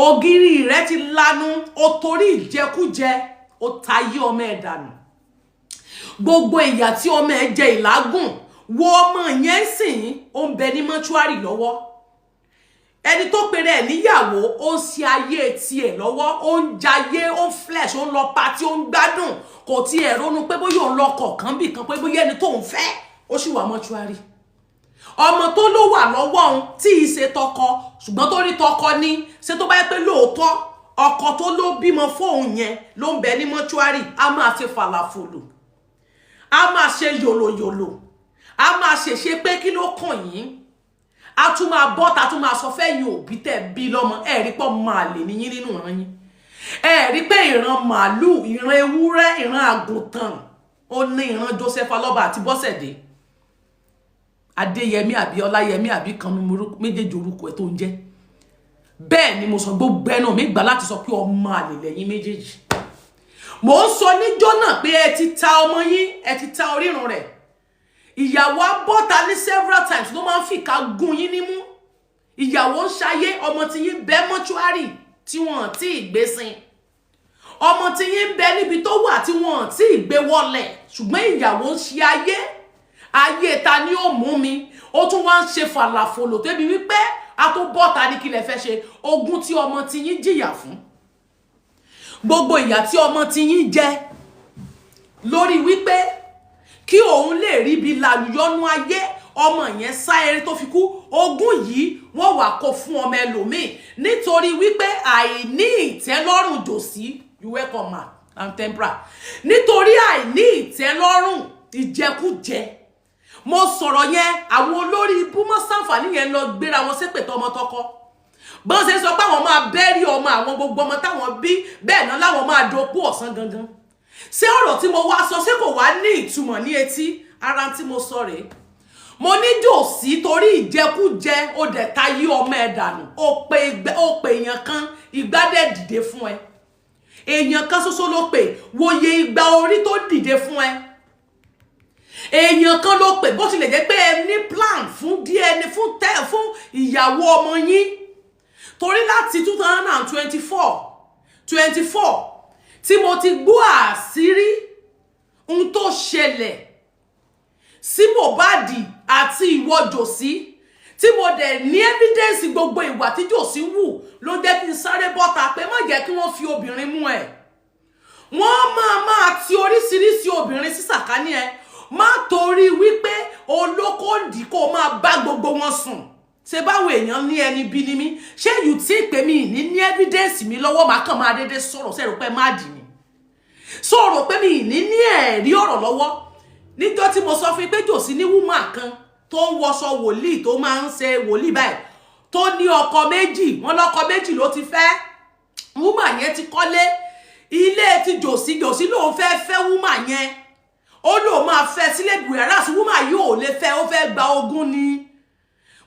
Ògiri rẹ ti lanu. O torí ìjẹkújẹ, o tayé ọmọ ẹ dànù. Gbogbo ìyà tí ọmọ ẹ jẹ, ìlágùn wo ọmọ yẹn sìn, ó ń bẹ ní mọ́ṣúárì lọ́wọ́. Ẹni tó pèrè ẹ̀ níyàwó, ó ń ṣe ayé tiẹ̀ lọ́wọ́, ó ń jayé, ó ń flex, ó ń lọ party, ó ń gbádùn. Kò tiẹ̀ ronú pé bóyá òun lọ kọ̀ọ̀kan bì kan, pé bóyá ẹni tó ń fẹ́, ó sì wà mọ́ṣúárì. Ọmọ tó ló wà lọ́wọ́ òun tí ì ṣe tọkọ, ṣùgbọ́n tó rí tọkọ ní ṣé, tó bá yẹ pé lóòótọ́ ọkọ tó ló bímọ fóun yẹn ló ń bẹ ní mọ́ṣúárì, á máa ṣe fàlàfòlò, á máa ṣe yòlòyòlò, á máa ṣèṣe pé kí ló kàn yín. A tún máa bọ́ ta, tún máa sọ fẹ́yìn òbí tẹ̀ bí lọ́mọ. Ẹ̀ rí pọ̀ máa lè níyín nínú ìran yín. Ẹ̀ rí pé ìran màálù, ìran ewúrẹ́, ìran àgùntàn, ó ní ìran Joseph Alọ́ba àti Bọ́sẹ̀dé Adéyẹmí àbí Ọláyẹmí àbí kanu méjèèjì orúkọ ẹ̀ tó ń jẹ́. Bẹ́ẹ̀ ni mo sọ, gbogbo ẹnu mi gbà láti sọ pé ọmọ àlè lẹ́yìn méjèèjì. Mò ń sọ níjọ́ náà pé ẹ ti ta ọmọ yín, ẹ ti ta orírun rẹ̀. Ìyàwó abọ́ta ní several times ló máa ń fìkà gún yín nímú. Ìyàwó ń ṣayé, ọmọ tí yín bẹ́ mọ́ṣúárì tí wọ́n tí ì gbé sin, ọmọ tí yín ń bẹ níbi tó wà tí wọ́n tí ì gbé wọlẹ̀, ṣùgbọ́n ìyàwó ń ṣe ayé. Ayé ta ni ó mú mi? Ó tún wá ń ṣe fàlàfòlò débi wípé a tó bọ́ta ní kí lẹ fẹ́ ṣe. Ogún tí ọmọ tí yín jìyà fún, gbogbo ìyà tí ọmọ tí yín jẹ lórí wípé kí òun lè rí ibi làlùyọ́nú ayé, ọmọ yẹn sá eré tó fi kú. Ogún yìí, wọ́n wà kó fún ọmọ ẹlòmíì nítorí wípé àìní ìtẹ́lọ́rùn jòsí. You welcome, ma. I'm tempera. Nítorí àìní ìtẹ́lọ́rùn, ìjẹkújẹ. Mo sọ̀rọ̀ yẹn, àwọn olórí ibú mọ́ sàǹfààní yẹn lọ gbéra wọn ṣépè tọmọtọkọ. Bọ́n ṣe sọ pé àwọn máa bẹ́rí ọmọ àwọn, gbogbo ọmọ táwọn bí bẹ́ẹ̀ náà láwọn máa dopó ọ̀sán gangan. Ṣé ọ̀rọ̀ tí mo wá sọ, ṣé kò wá ní ìtumọ̀ ní etí ara tí mo sọ rèé? Mo ní jòsí, torí ìjẹkújẹ, ó dẹ̀ ta yí ọmọ ẹ̀ dànù. Ó pe èèyàn kan, ìgbà dẹ̀ dìde fún ẹ. Èèyàn kan ṣoṣo ló pè, wòye ìgbà orí tó dìde fún ẹ. Èèyàn kan ló pè. Bó tilẹ̀ jẹ́ pé ẹ ní plan fún DNA fún tẹ fún ìyàwó ọmọ yín, torí láti 2024 24 tí mo ti gbọ́ àṣírí ohun tó ṣẹlẹ̀ sí Mohbad àti ìwọ jòsí, tí mo dẹ̀ ní evidence gbogbo ìwà tí jòsí wù, ló jẹ́ kí n sáré bọ́ta pé má jẹ́ kí wọ́n fi obìnrin mú ẹ̀. Wọ́n máa máa ti oríṣiríṣi obìnrin sí sàkání ẹ. Má torí wípé olókòndì kó máa bá gbogbo wọn sùn. Ṣe báwọn èèyàn ní ẹni bí ni mí? Ṣé you think pé mi ní ní evidence mi lọ́wọ́, màá kàn máa dédé sọ̀rọ̀? Ṣe rò pé má dì ní sọ̀rọ̀ pé mi ní ní ẹ̀rí ọ̀rọ̀ lọ́wọ́? Níjọ́ tí mo sọ fún yín pé jòsí ní woman kan tó ń wọṣọ wòlíì, tó máa ń ṣe wòlíì báyìí, tó ní ọkọ méjì, wọn lọ́kọ méjì ló ti fẹ́. Woman yẹn ti kọ́lé ilé ti jòsí. Jòsí lòun fẹ́ fẹ́ woman yẹn, ó lóun máa fẹ́ sílé, whereas woman yìí ò lè fẹ́, ó fẹ́ gba ogún ni.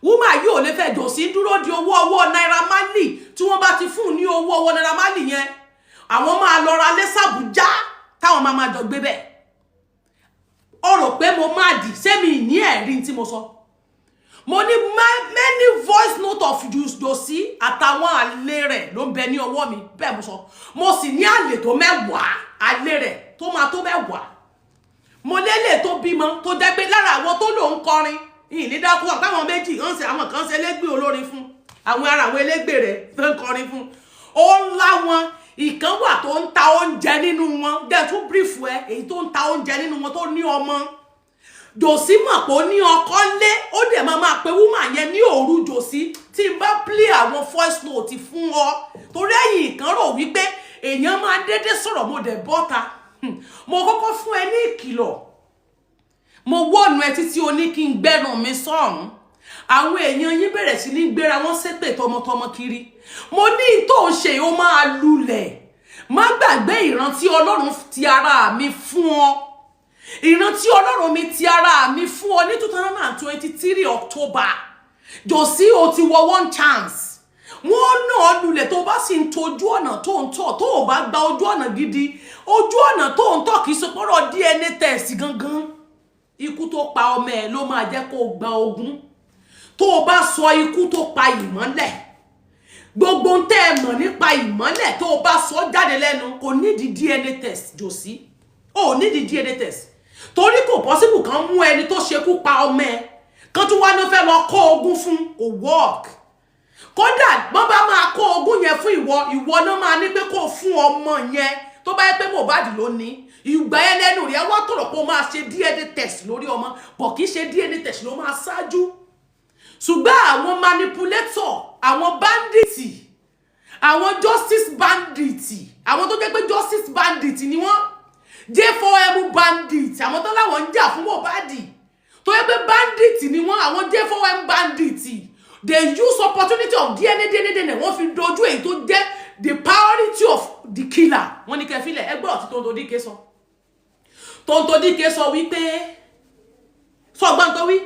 Woman yìí ò lè fẹ́. Jòsí dúró di owó ọwọ́ Naira Marley. Tí wọ́n bá ti fún un ní owó ọwọ́ Naira Marley yẹn, àwọn máa lọ ra lé sàbújá táwọn máa máa jọ gbé bẹ́ẹ̀. Ó rò pé mo máa dì sẹ́mi ní ẹ̀rí tí mo sọ. Mo ní many voice note of Josi àtàwọn àlè rẹ̀ ló ń bẹ ní ọwọ́ mi. Bẹ́ẹ̀ mo sọ. Mo sì ní àlè tó 10, àlè rẹ̀ tó máa tó 10. Mo lélẹ̀ tó bímọ, tó jẹ́ pé lára àwọn tó lòun kọrin ìyìn ní dákú, àtàwọn méjì ń ṣe, àwọn kan ṣe elégbè olórin fún àwọn ará, àwọn elégbè rẹ̀ tó ń kọrin fún, ó ń lá wọn. Ìkan wà tó ń ta oúnjẹ nínú wọn. Dẹ̀ tún brief ẹ, èyí tó ń ta oúnjẹ nínú wọn tó ní ọmọ, jòsí mọ̀ pé ó ní ọkọ lé, ó dẹ̀ máa máa pe woman yẹn ní òru. Jòsí, tí n bá play àwọn voice note fún ọ, torí ẹ̀yìn kan rò wípé èèyàn máa dédé sọ̀rọ̀, mo dẹ̀ bọ́ta. Mo kọ́kọ́ fún ẹ ní ìkìlọ̀, mo wọ́nu ẹ títí o ní kí n gbẹ́nu mi sọ̀hún. Àwọn èèyàn yín bẹ̀rẹ̀ sí ní gbéra wọn ṣépè tọmọtọmọ kiri. Mo ní tó ń ṣe, ó máa lulẹ̀. Má gbàgbé ìrántí Ọlọ́run ti ara mi fún ọ, ìrántí Ọlọ́run mi ti ara mi fún ọ ní 2023 October. Jòsí, o ti wọ one chance, wọ́n náà lulẹ̀. Tó bá sì ń tojú ọ̀nà tó ń tọ̀, tó o bá gba ojú ọ̀nà gidi, ojú ọ̀nà tó ń tọ̀, kì í ṣe pọ́rọ̀ DNA test gangan. Ikú tó pa ọmọ ẹ ló máa jẹ́ kó o gba ogún. Tó o bá sọ ikú tó pa ìmọ́lẹ̀ Gbogbo ń tẹ́ ẹ mọ̀ nípa Ìmọ́lẹ̀, tó o bá sọ jáde lẹ́nu, kò nídìí DNA test. Jòsí ò nídìí DNA test, torí kò possible kan mú ẹni tó ṣekú pa ọmọ ẹ kan tún wá ní ó fẹ́ lọ kó ogún fún. Kò work. Kódà wọ́n bá máa kó ogún yẹn fún ìwọ, ìwọ náà máa ní pé kó fún ọmọ yẹn. Tó bá yẹ pé Mohbad ló ní, ìgbà yẹn lẹ́nu rẹ̀ wá tọ̀rọ̀ pé ó máa ṣe DNA test lórí ọmọ bọ̀. Kì í ṣe DNA test ló máa ṣáájú, ṣùgbọ́n àwọn manipulator, àwọn bandits, àwọn justice bandits, àwọn tó jẹ́ pé justice bandit ni wọ́n, J4M bandit, àwọn tó láwọn ń jà fún Mohbad, tó yẹ pé bandit ni wọ́n, àwọn J4M bandit, they use opportunity of DNA, DNA, DNA. Wọ́n fi dojú èyí tó jẹ́ the priority of the killer. Wọ́n ní kẹfílẹ̀ ẹgbẹ́ ọ̀tí. Tonto Dike sọ, Tonto Dike sọ wípé, sọgbọ́n tó wí,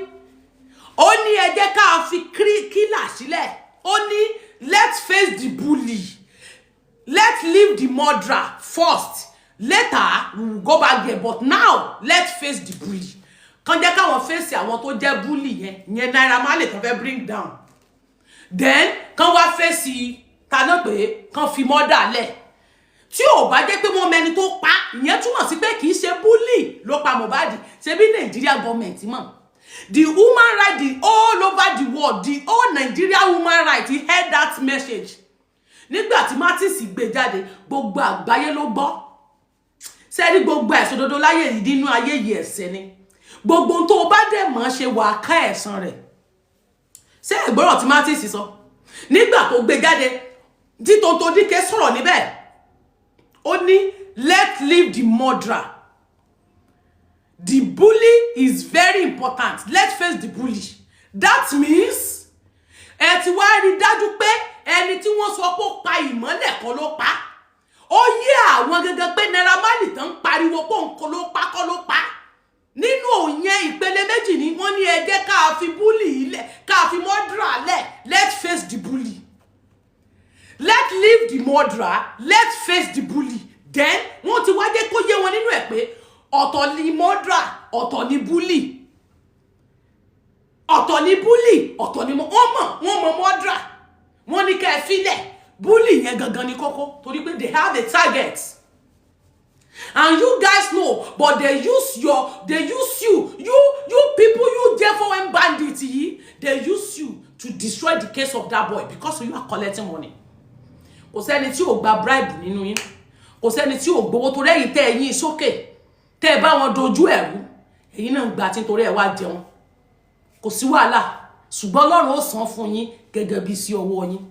ó ní ẹ jẹ́ ká fi killer sílẹ̀. Ó ní let's face the bully, let's leave the murderer first, later we will go back there, but now let's face the bully. Kàn jẹ́ káwọn face àwọn tó jẹ́ bully yẹn, yẹn Naira Marley tó fẹ́ bring down, then kàn wá face ta náà pé kàn fi murder lẹ̀. Tí ò bá jẹ́ pé wọ́n mẹni tó pa, ìyẹn túmọ̀ sí pé kì í ṣe bully ló pa Mohbad. Ṣe bí Nàìjíríà gọọmẹ̀ntì mọ̀, the human right, the all over the world, the whole Nigeria human right heard that message. Nígbà tí Martins gbé jáde, gbogbo àgbáyé ló gbọ́. Sẹ́rí, gbogbo ẹ̀sùn dodo láyé yìí, nínú ayé yìí, ẹ̀ṣẹ̀ ni. Gbogbo ohun tó o bá dẹ̀ mọ̀ ṣe, wà á ká ẹ̀san rẹ̀. Ṣé ẹ̀gbọ́rọ̀ tí Martins sọ nígbà tó gbé jáde, tí Tonto Dike sọ̀rọ̀ níbẹ̀? Ó ní let's leave the murderer, the bully is very important, let's face the bully. That means ẹ ti wá rí dájú pé ẹni tí wọ́n sọ pé ó pa Ìmọ́lẹ̀ kọ́ ló pa. Ó yé àwọn gangan pé Naira Marley tán ń pariwo pé òun kọ́ ló pa kọ́ ló pa. Nínú òyìn ìpele méjì ni wọ́n ní ẹ jẹ́ ká fi bully ilẹ̀, ká fi murderer lẹ̀, let's face the bully, let's leave the murderer, let's face the bully. Then wọ́n ti wá jẹ́ kó yé wọn nínú ẹ̀ pé ọ̀tọ̀ ni murderer, ọ̀tọ̀ ni bully, ọ̀tọ̀ ni bully, ọ̀tọ̀ ni wọ́n mọ̀. Wọ́n mọ̀ murderer, wọ́n ní ká ẹ filẹ̀. Bully yẹn gangan ni kókó, torí pé they have a target and you guys know, but they use you people, you J4M bandit yìí, they use you to destroy the case of that boy because you are collecting money. Kò sẹ́ni tí ò gba bribe nínú yín, kò sẹ́ni tí ò gbowó, torí ẹ̀yin tẹ́ ẹ̀yin sókè, tẹ́ ẹ bá wọn dojú ẹ̀rú, ẹ̀yin náà ń gbà tí nítorí ẹ̀ wá jẹun. Kò sí wàhálà, ṣùgbọ́n Ọlọ́run ó san fún yín gẹ́gẹ́ bí sí ọwọ́ yín.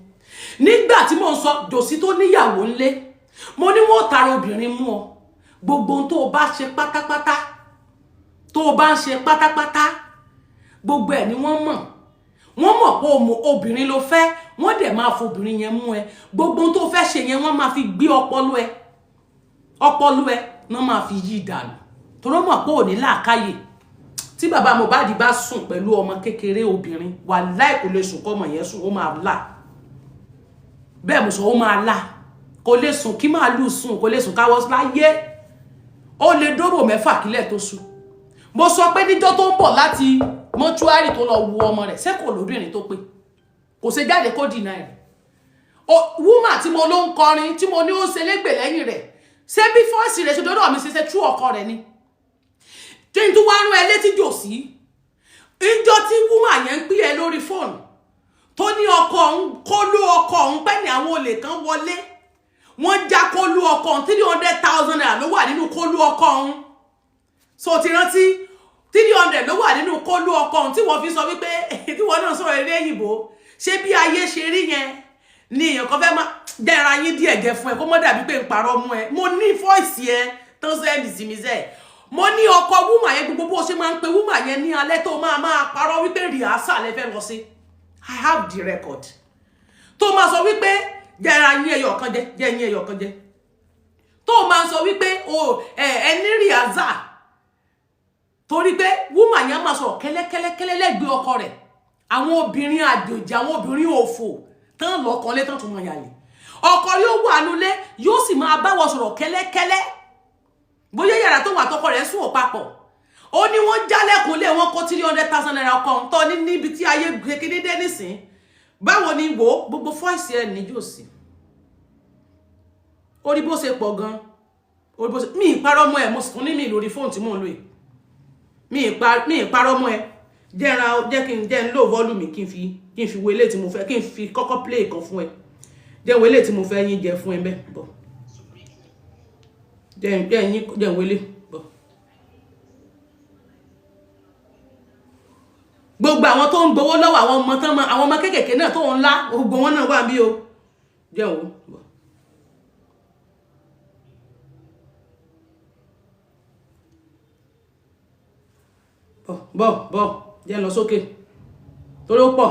Nígbà tí mò ń sọ jòsí tó níyàwó ńlé, mo ní wọn ò tara obìnrin mú ọ. Gbogbo ohun tó o bá ṣe pátápátá, tó o bá ń ṣe pátápátá, gbogbo ẹ̀ ni wọ́n mọ̀. Wọ́n mọ̀ pé o obìnrin ló fẹ́, wọ́n dẹ̀ máa fobìnrin yẹn mú ẹ. Gbogbo ohun tó fẹ́ ṣe yẹn, wọ́n máa fi gbé ọpọlọ ẹ, ọpọlọ ẹ náà máa fi yí ìdànù, torí wọ́n mọ̀ pé ò ní làákàyè. Tí bàbá Mohbad bá sùn pẹ̀lú ọmọ kékeré obìnrin, wàláì, kò lè sùn kọ́mọ yẹn sùn, ó máa là. Bẹ́ẹ̀ mo sọ, ó máa là. Kò lè sùn kí màálù sùn, kò lè sùn káwọ́ láyé. Ó lè dóbò 6 kílẹ̀ tó sùn. Mo sọ pé níjọ́ tó ń bọ̀ láti mọ́ṣúárì tó lọ wo ọmọ rẹ̀, ṣé kò lóbìnrin tó pé kò ṣe jáde kó dìnnà ẹ̀? Woman tí mo ló ń kọrin, tí mo ní ó ń ṣe légbè lẹ́yìn rẹ̀, ṣé bí voice rẹ̀ ṣe dọ́dọ̀ mi, ṣe tú ọkọ rẹ̀ ni? Tí n tún wá rán ẹ létí jòsí, ìjọ tí woman yẹn ń pè ẹ lórí fóònù, tó ní ọkọ òun kó ló ọkọ òun pẹ́ ní àwọn olè kan wọlé, wọ́n já kólú ọkọ òun, ₦300,000 ló wà nínú kólú ọkọ òun. So ti rántí, 300 ló wà nínú kólú ọkọ òun, tí wọ́n fi sọ wípé tí wọ́n náà sọ̀rọ̀ eré òyìnbó. Ṣé bí ayé ṣe rí yẹn ni èèyàn kan fẹ́ máa dẹ́ra yín díẹ̀ gẹ fún ẹ, kó mọ́ dàbí pé ń parọ́ mú ẹ. Mo ní voice ẹ tó ń send sí mi sẹ́ẹ̀. Mo ní ọkọ woman yẹn, gbogbo bó ṣe máa ń pe woman yẹn ní alẹ́, tó máa máa parọ́ wípé rehearsal lẹ fẹ́ lọ sí. I have the record. Tó máa sọ wípé jẹ́ra yín ẹyọ kan jẹ, jẹ́ yín ẹyọ kan jẹ, tó máa sọ wípé o ẹ ní rehearsal, torí pé woman yẹn máa sọ̀rọ̀ kẹ́lẹ́kẹ́lẹ́kẹ́lẹ́ lẹ́gbẹ̀ẹ́ ọkọ rẹ̀. Àwọn obìnrin àjòjì, àwọn obìnrin òfò tán lọ́kàn lé tán tún máa yàlè, ọkọ yóò wà nulẹ̀, yóò sì máa bá wọn sọ̀rọ̀ kẹ́lẹ́kẹ́lẹ́, bóyá yàrá tó wà tọkọ rẹ̀ sùn ò papọ̀. Ó ní wọ́n jálẹ̀kùn lé wọn, kó ₦300,000 ọkọ̀ tó ní níbi tí ayé kékeré dé nísìn. Báwo ni? Wo gbogbo voice ẹ níjòsí, orí bó ṣe pọ̀ gan, orí bó ṣe. Mi ì parọ́ mọ́ ẹ. Mo sì tún ní mi lórí fóònù tí mò ń lò yìí. Mi ì parọ́ mọ́ ẹ. Jẹ́ ra, jẹ́ kí n jẹ́ n lò volume, kí n fi wo eléyìí tí mo fẹ́, kí n fi kọ́kọ́ play kan fún ẹ. Jẹ́ n wo eléyìí tí mo fẹ́ yín jẹ fún ẹ bẹ́ẹ̀ bọ̀. Jẹ́ yín, jẹ́ n wo eléyìí bọ̀. Gbogbo àwọn tó ń gbowó lọ́wọ́ àwọn ọmọ tán mọ, àwọn ọmọ kéékèèké náà tó ń lá, gbogbo wọn náà wà bí o. Jẹ́ n wo bọ̀. Bọ̀ bọ̀ bọ̀, jẹ́ n lọ sókè torí ó pọ̀.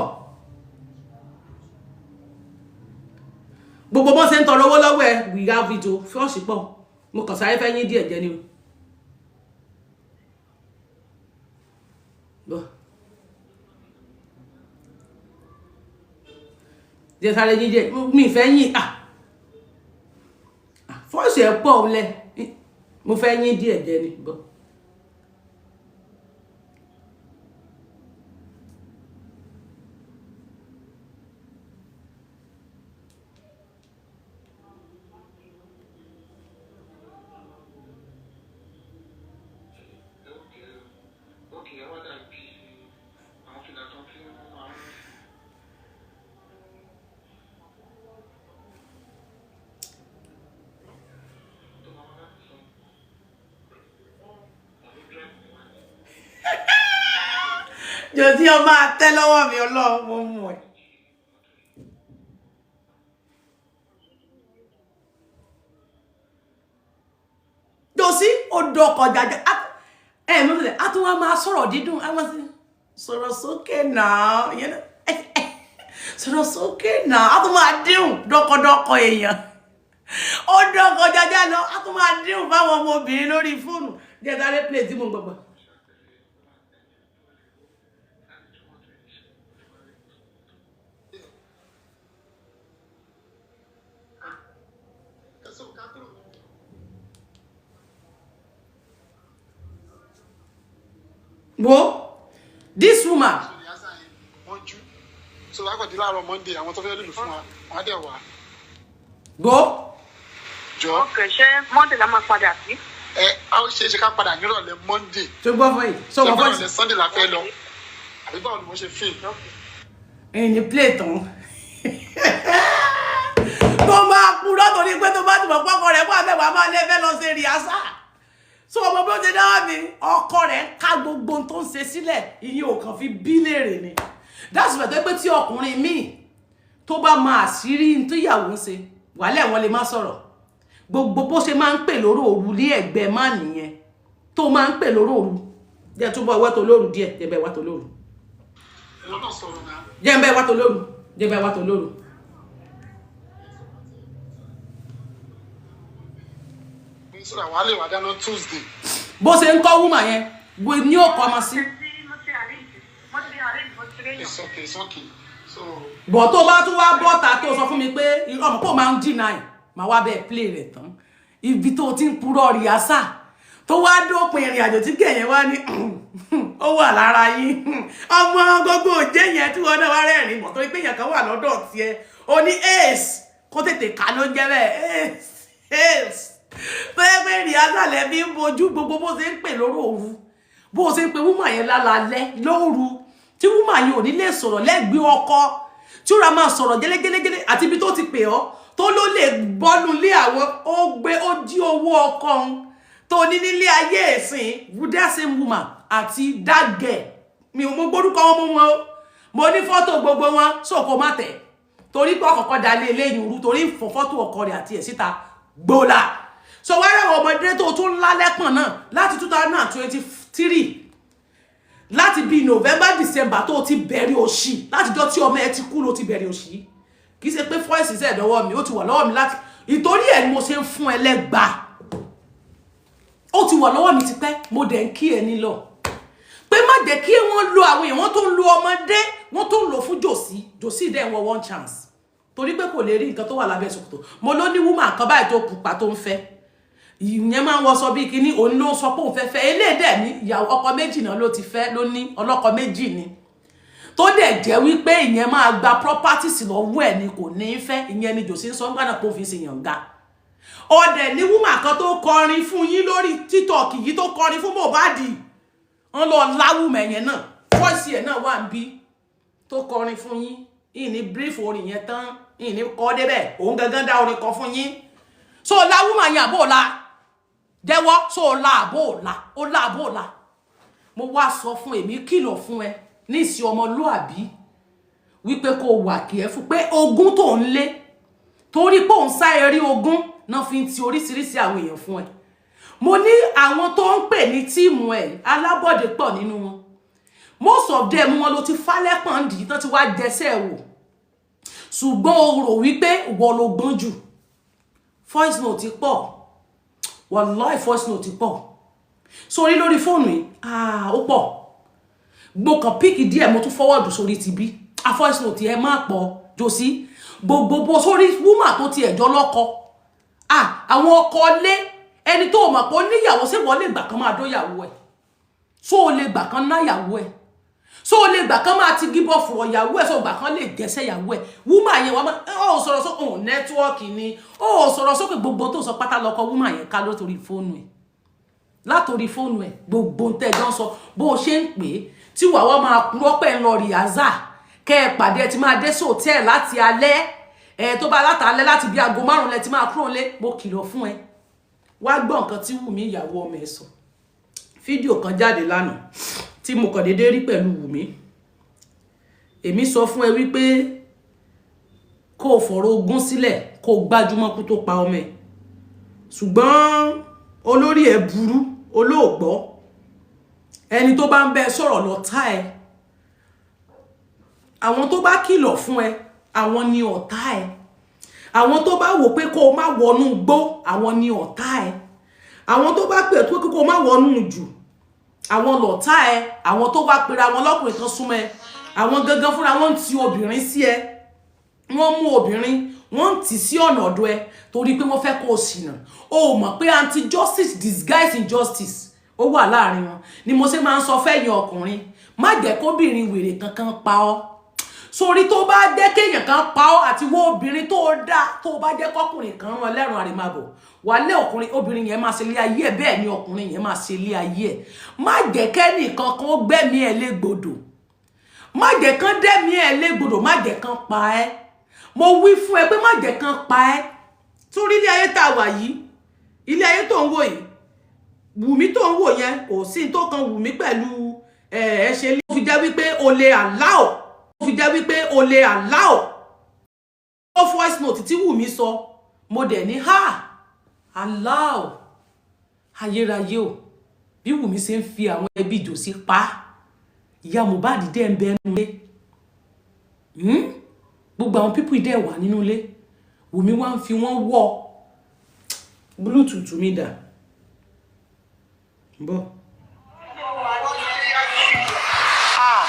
Gbogbo bọ́n ṣe ń tọrọ owó lọ́wọ́ ẹ, we have it o. Fọ́ọ̀ṣì pọ̀, mo kàn sáré fẹ́ yín díẹ̀ jẹ́ ni o. Bọ̀, jẹ́ sáré yín díẹ̀, mi ìfẹ́ yín. Ah, fọ́ọ̀ṣì ẹ̀ pọ̀ lẹ̀, mo fẹ́ yín díẹ̀ jẹ́ ni bọ̀. Okay, ẹ wá dàbí àwọn fìlà kan tí wọ́n máa ń tó máa wá láti sọ tàbí drive wá ní. Jòsí, ọmọ àtẹ lọ́wọ́ mi, Ọlọ́run, mo mú ẹ. Jòsí, ó dọkọ̀ jàjà ẹ mọ̀ sílẹ̀, a tún wá máa sọ̀rọ̀ dídùn, a máa sọ̀rọ̀ sókè náà, ìyẹn náà, sọ̀rọ̀ sókè náà, a tún máa díhùn dọ́kọ̀dọ́kọ̀ èèyàn. Ó dọ́kọ̀ jàjà lọ, a tún máa díhùn fáwọn ọmọbìnrin lórí fóònù. Jẹ́ sáré play tí mo gbọ̀gbọ̀. Ẹ̀sùn kátó. Wo this woman. So the answer yẹn wọ́n jú. So lákọ̀dé láàárọ̀ Monday, àwọn tó fẹ́ lùlù fún wa, wọ́n á dẹ̀ wá. Wo. Jọ. Ok, ṣé Monday la máa padà sí? Ẹ a ó ṣe é ṣe ká padà nírọ̀lẹ́ Monday. Tó gbọ́ fún yìí sọ Ṣé wọ́n pé fọ́ ìrọ̀lẹ́ Sunday la fẹ́ lọ? Àbí báwo ni mo ṣe feel? Ẹ̀yìn play tán tó máa purọ́, torí pé tó bá ti mọ̀ pọ́kọ rẹ̀ wà bẹ́ẹ̀, wà máa lé fẹ́ lọ ṣe rehearsal. So ọmọ bí ó ṣe dáwọ́ mi, ọkọ rẹ̀ ń ká gbogbo ohun tó ń ṣe sílẹ̀, ìyẹn ò kàn fi bí léèrè ni. That's why tó pé tí ọkùnrin míì tó bá máa àṣírí tó ìyàwó ń ṣe wàhálẹ̀, wọn lè má sọ̀rọ̀. Gbogbo bó ṣe máa ń pè lórí òru ní ẹ̀gbẹ́ má nìyẹn tó máa ń pè lórí òru. Jẹ́ túbọ̀ wẹ́ tó lóru díẹ̀, jẹ́ bẹ́ẹ̀ wá tó lóru. Ìwọ náà sọ̀rọ̀ náà. Jẹ́ bẹ́ẹ̀ wá tó lóru, jẹ́ bẹ́ẹ̀ wá tó lóru. Sọ̀rọ̀ àwọn á lè wá dáná Tuesday. Bó ṣe ń kọ́ woman yẹn ní òkọ́ ọmọ sí. Mo ti arrange, mo ti arrange, mo ti réyàn. It's okay, it's okay. So Bọ̀ tó bá tún wá bọ́ta tó sọ fún mi pé ọmọ kò máa ń deny, máa wá bẹ́ẹ̀ play rẹ̀ tán, ibi tó ti ń purọ́ rehearsal tó wá dópin ìrìn àjò tí kẹ̀yìn wá ní ó wà lára yín, ọmọ gbogbo òjé yẹn tí wọn náà wá rẹ́rìn bọ̀, torí pé èèyàn kan wà lọ́dọ̀ tiẹ̀ ó ní ace kó tètè ká ló ń jẹ́ bẹ́ẹ̀, ace ace tó yẹ pé rehearsal lẹ́ fi ń bojú. Gbogbo bó ṣe ń pè lóru òru, bó ṣe ń pe woman yẹn lálálẹ́ lóru, tí woman yẹn ò ní lè sọ̀rọ̀ lẹ́gbẹ̀ẹ́ ọkọ, tí ó ra máa sọ̀rọ̀ gẹ́lẹ́gẹ́lẹ́gẹ́lẹ́, àti ibi tó ti pè ọ́ tó ló lè bọ́nu lé àwọn, ó gbé ó jí owó ọkọ òun tó ní nílé ayé ìsìn. That same woman àti that girl, mi ò mọ gbórúkọ wọn mú wọn o, mo ní fọ́tò gbogbo wọn sóko má tẹ̀, torí pé ọkọ̀ọ̀kọ̀ dalé eléyìí rú, torí ń fọ fọ́tò ọkọ rẹ̀ àti ẹ̀ síta gbòòlà. So wá rẹwà ọmọdé tó tún lálẹ́pọ̀n náà láti 2023, láti bíi November, December tó ti bẹ̀rẹ̀ òṣì, látijọ́ tí ọmọ ẹ ti kú ló ti bẹ̀rẹ̀ òṣì. Kì í ṣe pé voice ṣe ẹ̀dọ́wọ́ mi, ó ti wà lọ́wọ́ mi láti ìtorí ẹ̀ ni mo ṣe ń fún ẹ lẹ́gbàá. Ó ti wà lọ́wọ́ mi tipẹ́, mo dẹ̀ ń kí ẹ nílọ pé má jẹ́ kí wọ́n lo àwọn èèyàn, wọ́n tó ń lo ọmọdé, wọ́n tó ń lò fún jòsí. Jòsí dẹ̀ ń wọ one chance torí pé kò lè rí nǹkan tó wà lábẹ́ ṣòkòtò. Mo ló ní woman kan báyìí tó pupa tó ń fẹ́, ìyẹn máa ń wọṣọ bíi kíní, òun ló ń sọ pé òun fẹ́ fẹ́ eléèdè ní ìyàwó. Ọkọ méjì náà ló ti fẹ́, ló ní ọlọ́kọ méjì ni. Tó dẹ̀ jẹ́ wípé ìyẹn máa gba properties lọ́wọ́ ẹ̀ ni kò ní í fẹ́. Ìyẹn ni Jòsí ń sọ ńgbà náà kó fi ṣe yànga. Ọdẹ ní woman kan tó kọrin fún yín lórí TikTok yìí, tó kọrin fún Mohbad, ń lọ láwùmẹ̀ yẹn náà, voice ẹ̀ náà wà ń bí tó kọrin fún yín. Ìní brief orin yẹn tán, ìní kọ́ débẹ̀, òun gangan dá orin kan fún yín. So láwùmẹ̀ yẹn àbò la jẹ́wọ́, so la àbò la, ó la àbò la. Mo wá sọ fún, èmi kìlọ̀ fún ẹ ní ìsìn ọmọlúàbí wípé kó wà kí ẹ fún pé ogún tó ń lé, torí pé òun sá eré ogún náà fi ń ti oríṣiríṣi àwọn èèyàn fún ẹ. Mo ní àwọn tó ń pè ní team ẹ, alábọ̀dé pọ̀ nínú wọn. Most of them, wọn ló ti falẹ́pọ̀n dì í tán, ti wá jẹsẹ̀ wò, ṣùgbọ́n o rò wípé ìwọ ló gbọ́n jù. Voice note pọ̀, wallahi, voice note pọ̀ sórí lórí fóònù yìí. Ah, ó pọ̀. Mo kàn pick díẹ̀, mo tún forward sórí ti bí a voice note ẹ má pọ̀ jòsí gbogbo bó sórí woman tó ti ẹ̀jọ́ lọ́kọ. Ah, àwọn ọkọ lé ẹni tó mọ̀ pé ó níyàwó, ṣé wọ́n lè gbà kan máa dóyàwó ẹ̀? So o lè gbà kan náyàwó ẹ̀? So o lè gbà kan máa ti gíbọ̀ fùrọ̀ yàwó ẹ̀? So gbà kan lè gẹ̀ẹ́sẹ̀ yàwó ẹ̀? Woman yẹn wọ́n máa ó sọ̀rọ̀ sókè, òun network ni ó sọ̀rọ̀ sókè. Gbogbo tó sọ pátá lọ́kọ woman yẹn ká lórí fóònù ẹ̀, látòrí fóònù ẹ̀. Gbogbo tẹ́jọ́ ń sọ, bó o ṣe ń pè é tí wàá wá máa purọ́ pẹ̀ ń lọ rehearsal, kẹ́ ẹ pàdé, ẹ ti máa dé sòtẹ́ẹ̀ láti alẹ́ ẹ tó bá látàlẹ́, láti bí aago 5 lẹ ti máa kúrò lé. Mo kìlọ̀ fún ẹ. Wá gbọ́ nǹkan tí Wùmí ìyàwó ọmọ ẹ sọ. Fídíò kan jáde lánàá tí mo kàn déédéé rí pẹ̀lú Wùmí. Èmi sọ fún ẹ wípé kó o fọ̀rọ̀ ogún sílẹ̀, kó o gbájúmọ́ kú tó pa ọmọ ẹ, ṣùgbọ́n olórí ẹ burú, olóògbọ́. Ẹni tó bá ń bẹ sọ̀rọ̀ lọ́tá ẹ, àwọn tó bá kìlọ̀ fún ẹ, àwọn ni ọ̀tá ẹ. Àwọn tó bá wò pé kó o má wọnú gbó, àwọn ni ọ̀tá ẹ. Àwọn tó bá pè tó kó o má wọnú jù, àwọn lọ̀tá ẹ. Àwọn tó wá pera wọn lọ́kùnrin kan súnmọ́ ẹ, àwọn gangan fúnra wọn ń ti obìnrin sí ẹ. Wọ́n mú obìnrin, wọ́n ń tì sí ọ̀nà ọ̀dọ̀ ẹ torí pé wọ́n fẹ́ kó o ṣìnà. O mọ̀ pé anti-justice disguise injustice ó wà láàrin wọn. Ni mo ṣe máa ń sọ fẹ́yìn ọkùnrin, má jẹ́ kóbìnrin wèrè kankan pa ọ́. Sórí tó bá jẹ́ kéèyàn kan pa ọ́, àti wo obìnrin tó dá, tó bá jẹ́ kọkùnrin kan rán ẹlẹ́rùn àrèmábọ̀ wálé, ọkùnrin obìnrin yẹn máa ṣe ilé ayé ẹ̀, bẹ́ẹ̀ ni ọkùnrin yẹn máa ṣe ilé ayé ẹ̀. Má jẹ́ kẹ́nìkan kan ó gbẹ́mí ẹ̀ légbodò, má jẹ́ kán dẹ́mí ẹ̀ légbodò, má jẹ́ kán pa ẹ́. Mo wí fún ẹ pé má jẹ́ kán pa ẹ́, torí ilé ayé tá a wà yìí, ilé ayé tó ń wò yìí, Wùmí tó ń wò yẹn, kò sí tó kan Wùmí pẹ̀lú ẹ ṣe. Ó fi jẹ́ wípé o lè allow, ó fi jẹ́ wípé o lè allow ó voice note tí Wùmí sọ. Mo dẹ̀ ní ha, allow ayérayé o. Bí Wùmí ṣe ń fi àwọn ẹbí Jòsí pa ìyá Mohbad dẹ̀ ń bẹnu ilé, Gbogbo àwọn people dẹ̀ wà nínú ilé, Wùmí wá ń fi wọ́n wọ́. Bluetooth mi dà bọ́. Ah,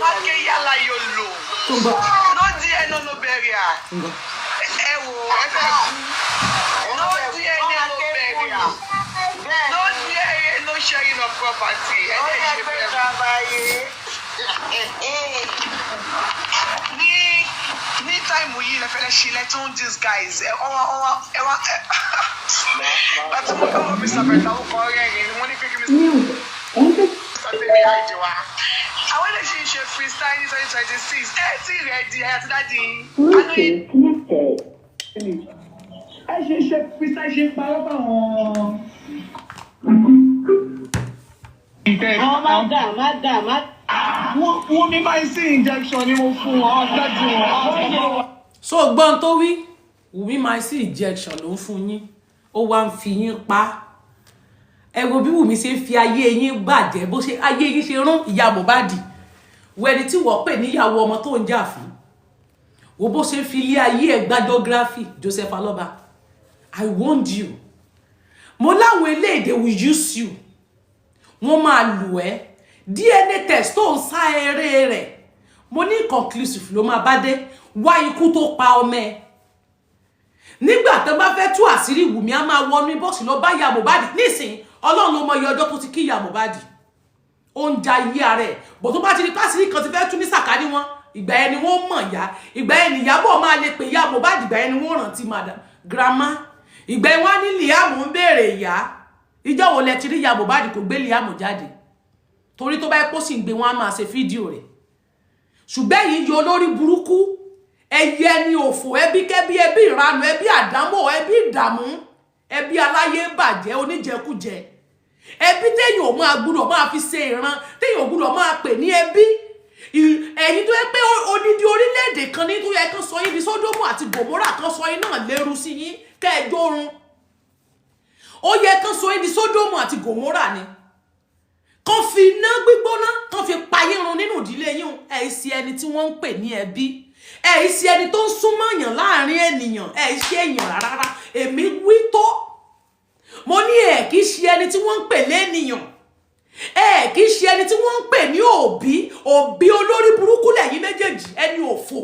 wákè yálà yóò lò. Tó ń bọ̀. No DNA, no burial. Tó ń bọ̀. Ẹ wò, ẹ fẹ́ kú. No DNA, no burial. No DNA, no sharing of property. Ẹ lè ṣe bẹ́ẹ̀. Ní time yìí lẹ fẹ́lẹ́ ṣe lẹ tó ń disguise ẹ ọwọ́ ọwọ́ ẹ wá ẹ. Láti mú kí wọ́n Mr. Bẹ̀tà ó kọ́ rẹ́rìn ni wọ́n ní pé kí Mr. Tẹ́mi àìjẹ wa. Àwọn ilé ṣì ń ṣe freestyle ní 2026. Ẹ tí rẹ̀ di ẹ àti daddy. Bluetooth connected. Ẹ ṣe ṣe freestyle, ṣe ń parọ́ fáwọn. Àwọn má dà má dà má. Wọ́n mi máa ń sí injection ni mo fún wọn, dájú wọn. So gbọ́n tó wí, Wùmí máa sí injection ló ń fún yín, ó wá ń fi yín pa. Ẹ wo bí Wùmí ṣe ń fi ayé yín bàjẹ́, bó ṣe ayé yín ṣe rún ìyá Mohbad wẹni tí wọ́n pè níyàwó ọmọ tó ń jà fún. Wo bó ṣe ń fi ilé ayé ẹ̀ gbá geography. Joseph Aloba, I warned you. Mo láwọn eléyìí, they will use you, wọ́n máa lù ẹ́. DNA test tó ń sá eré rẹ̀, mo ní conclusive ló máa bá dé. Wá ikú tó pa ọmọ ẹ. Nígbà tó bá fẹ́ tú àṣírí Wùmí, á máa wọnú bọ́ọ̀sì lọ bá ìyá Mohbad nísìn. Ọlọ́run ló mọ iye ọjọ́ tó ti kí ìyá Mohbad. Ó ń ja iye ara ẹ̀ bọ̀. Tó bá ti di pásítì kan ti fẹ́ tún ní sàkání wọn, ìgbà yẹn ni wọ́n mọ̀ yá, ìgbà yẹn ni Ìyábọ̀ máa lè pè ìyá Mohbad, ìgbà yẹn ni wọ́n rántí madam grandma, ìgbà yẹn wọ́n á ní Liam ń béèrè ìyá. Ìjọ wo lẹ ti rí ìyá Mohbad kò gbé Liam jáde? Torí tó bá yẹ kó sì ń gbé, wọn á máa ṣe fídíò rẹ̀. Ṣùgbọ́n yìí yọ olórí burúkú, ẹyẹ ni òfò, ẹbí kẹ́bí, ẹbí ìranù, ẹbí àdámọ̀, ẹbí ìdààmú, ẹbí aláyé bàjẹ́, oníjẹkújẹ, ẹbí téèyàn ò máa gbúdọ̀ máa fi ṣe ìran, téèyàn ò gbúdọ̀ máa pè ní ẹbí. Ẹ̀yin tó yẹ pé odidi orílẹ̀-èdè kan ní tó yẹ kán sọ yín di Sódómù àti Gòmórà, kan sọ yín náà lérú sí yín kẹ́ẹ̀jọ́ run. Ó yẹ kán sọ yín di Sódómù àti Gòmórà ni, kán fi iná gbígbóná kán fi pa yín run nínú ìdílé yín. Ẹ̀ sí ẹni tí wọ́n ń pè ní ẹbí, ẹ̀ sí ẹni tó ń súnmọ́ èèyàn láàrin ènìyàn, ẹ̀ ṣe èèyàn rárá. Èmi wí tó mo ní, ẹ̀ kì í ṣe ẹni tí wọ́n ń pè lénìyàn, ẹ kì í ṣe ẹni tí wọ́n ń pè ní òbí. Òbí olórí burúkú lẹ́yìn méjèèjì, ẹni òfò.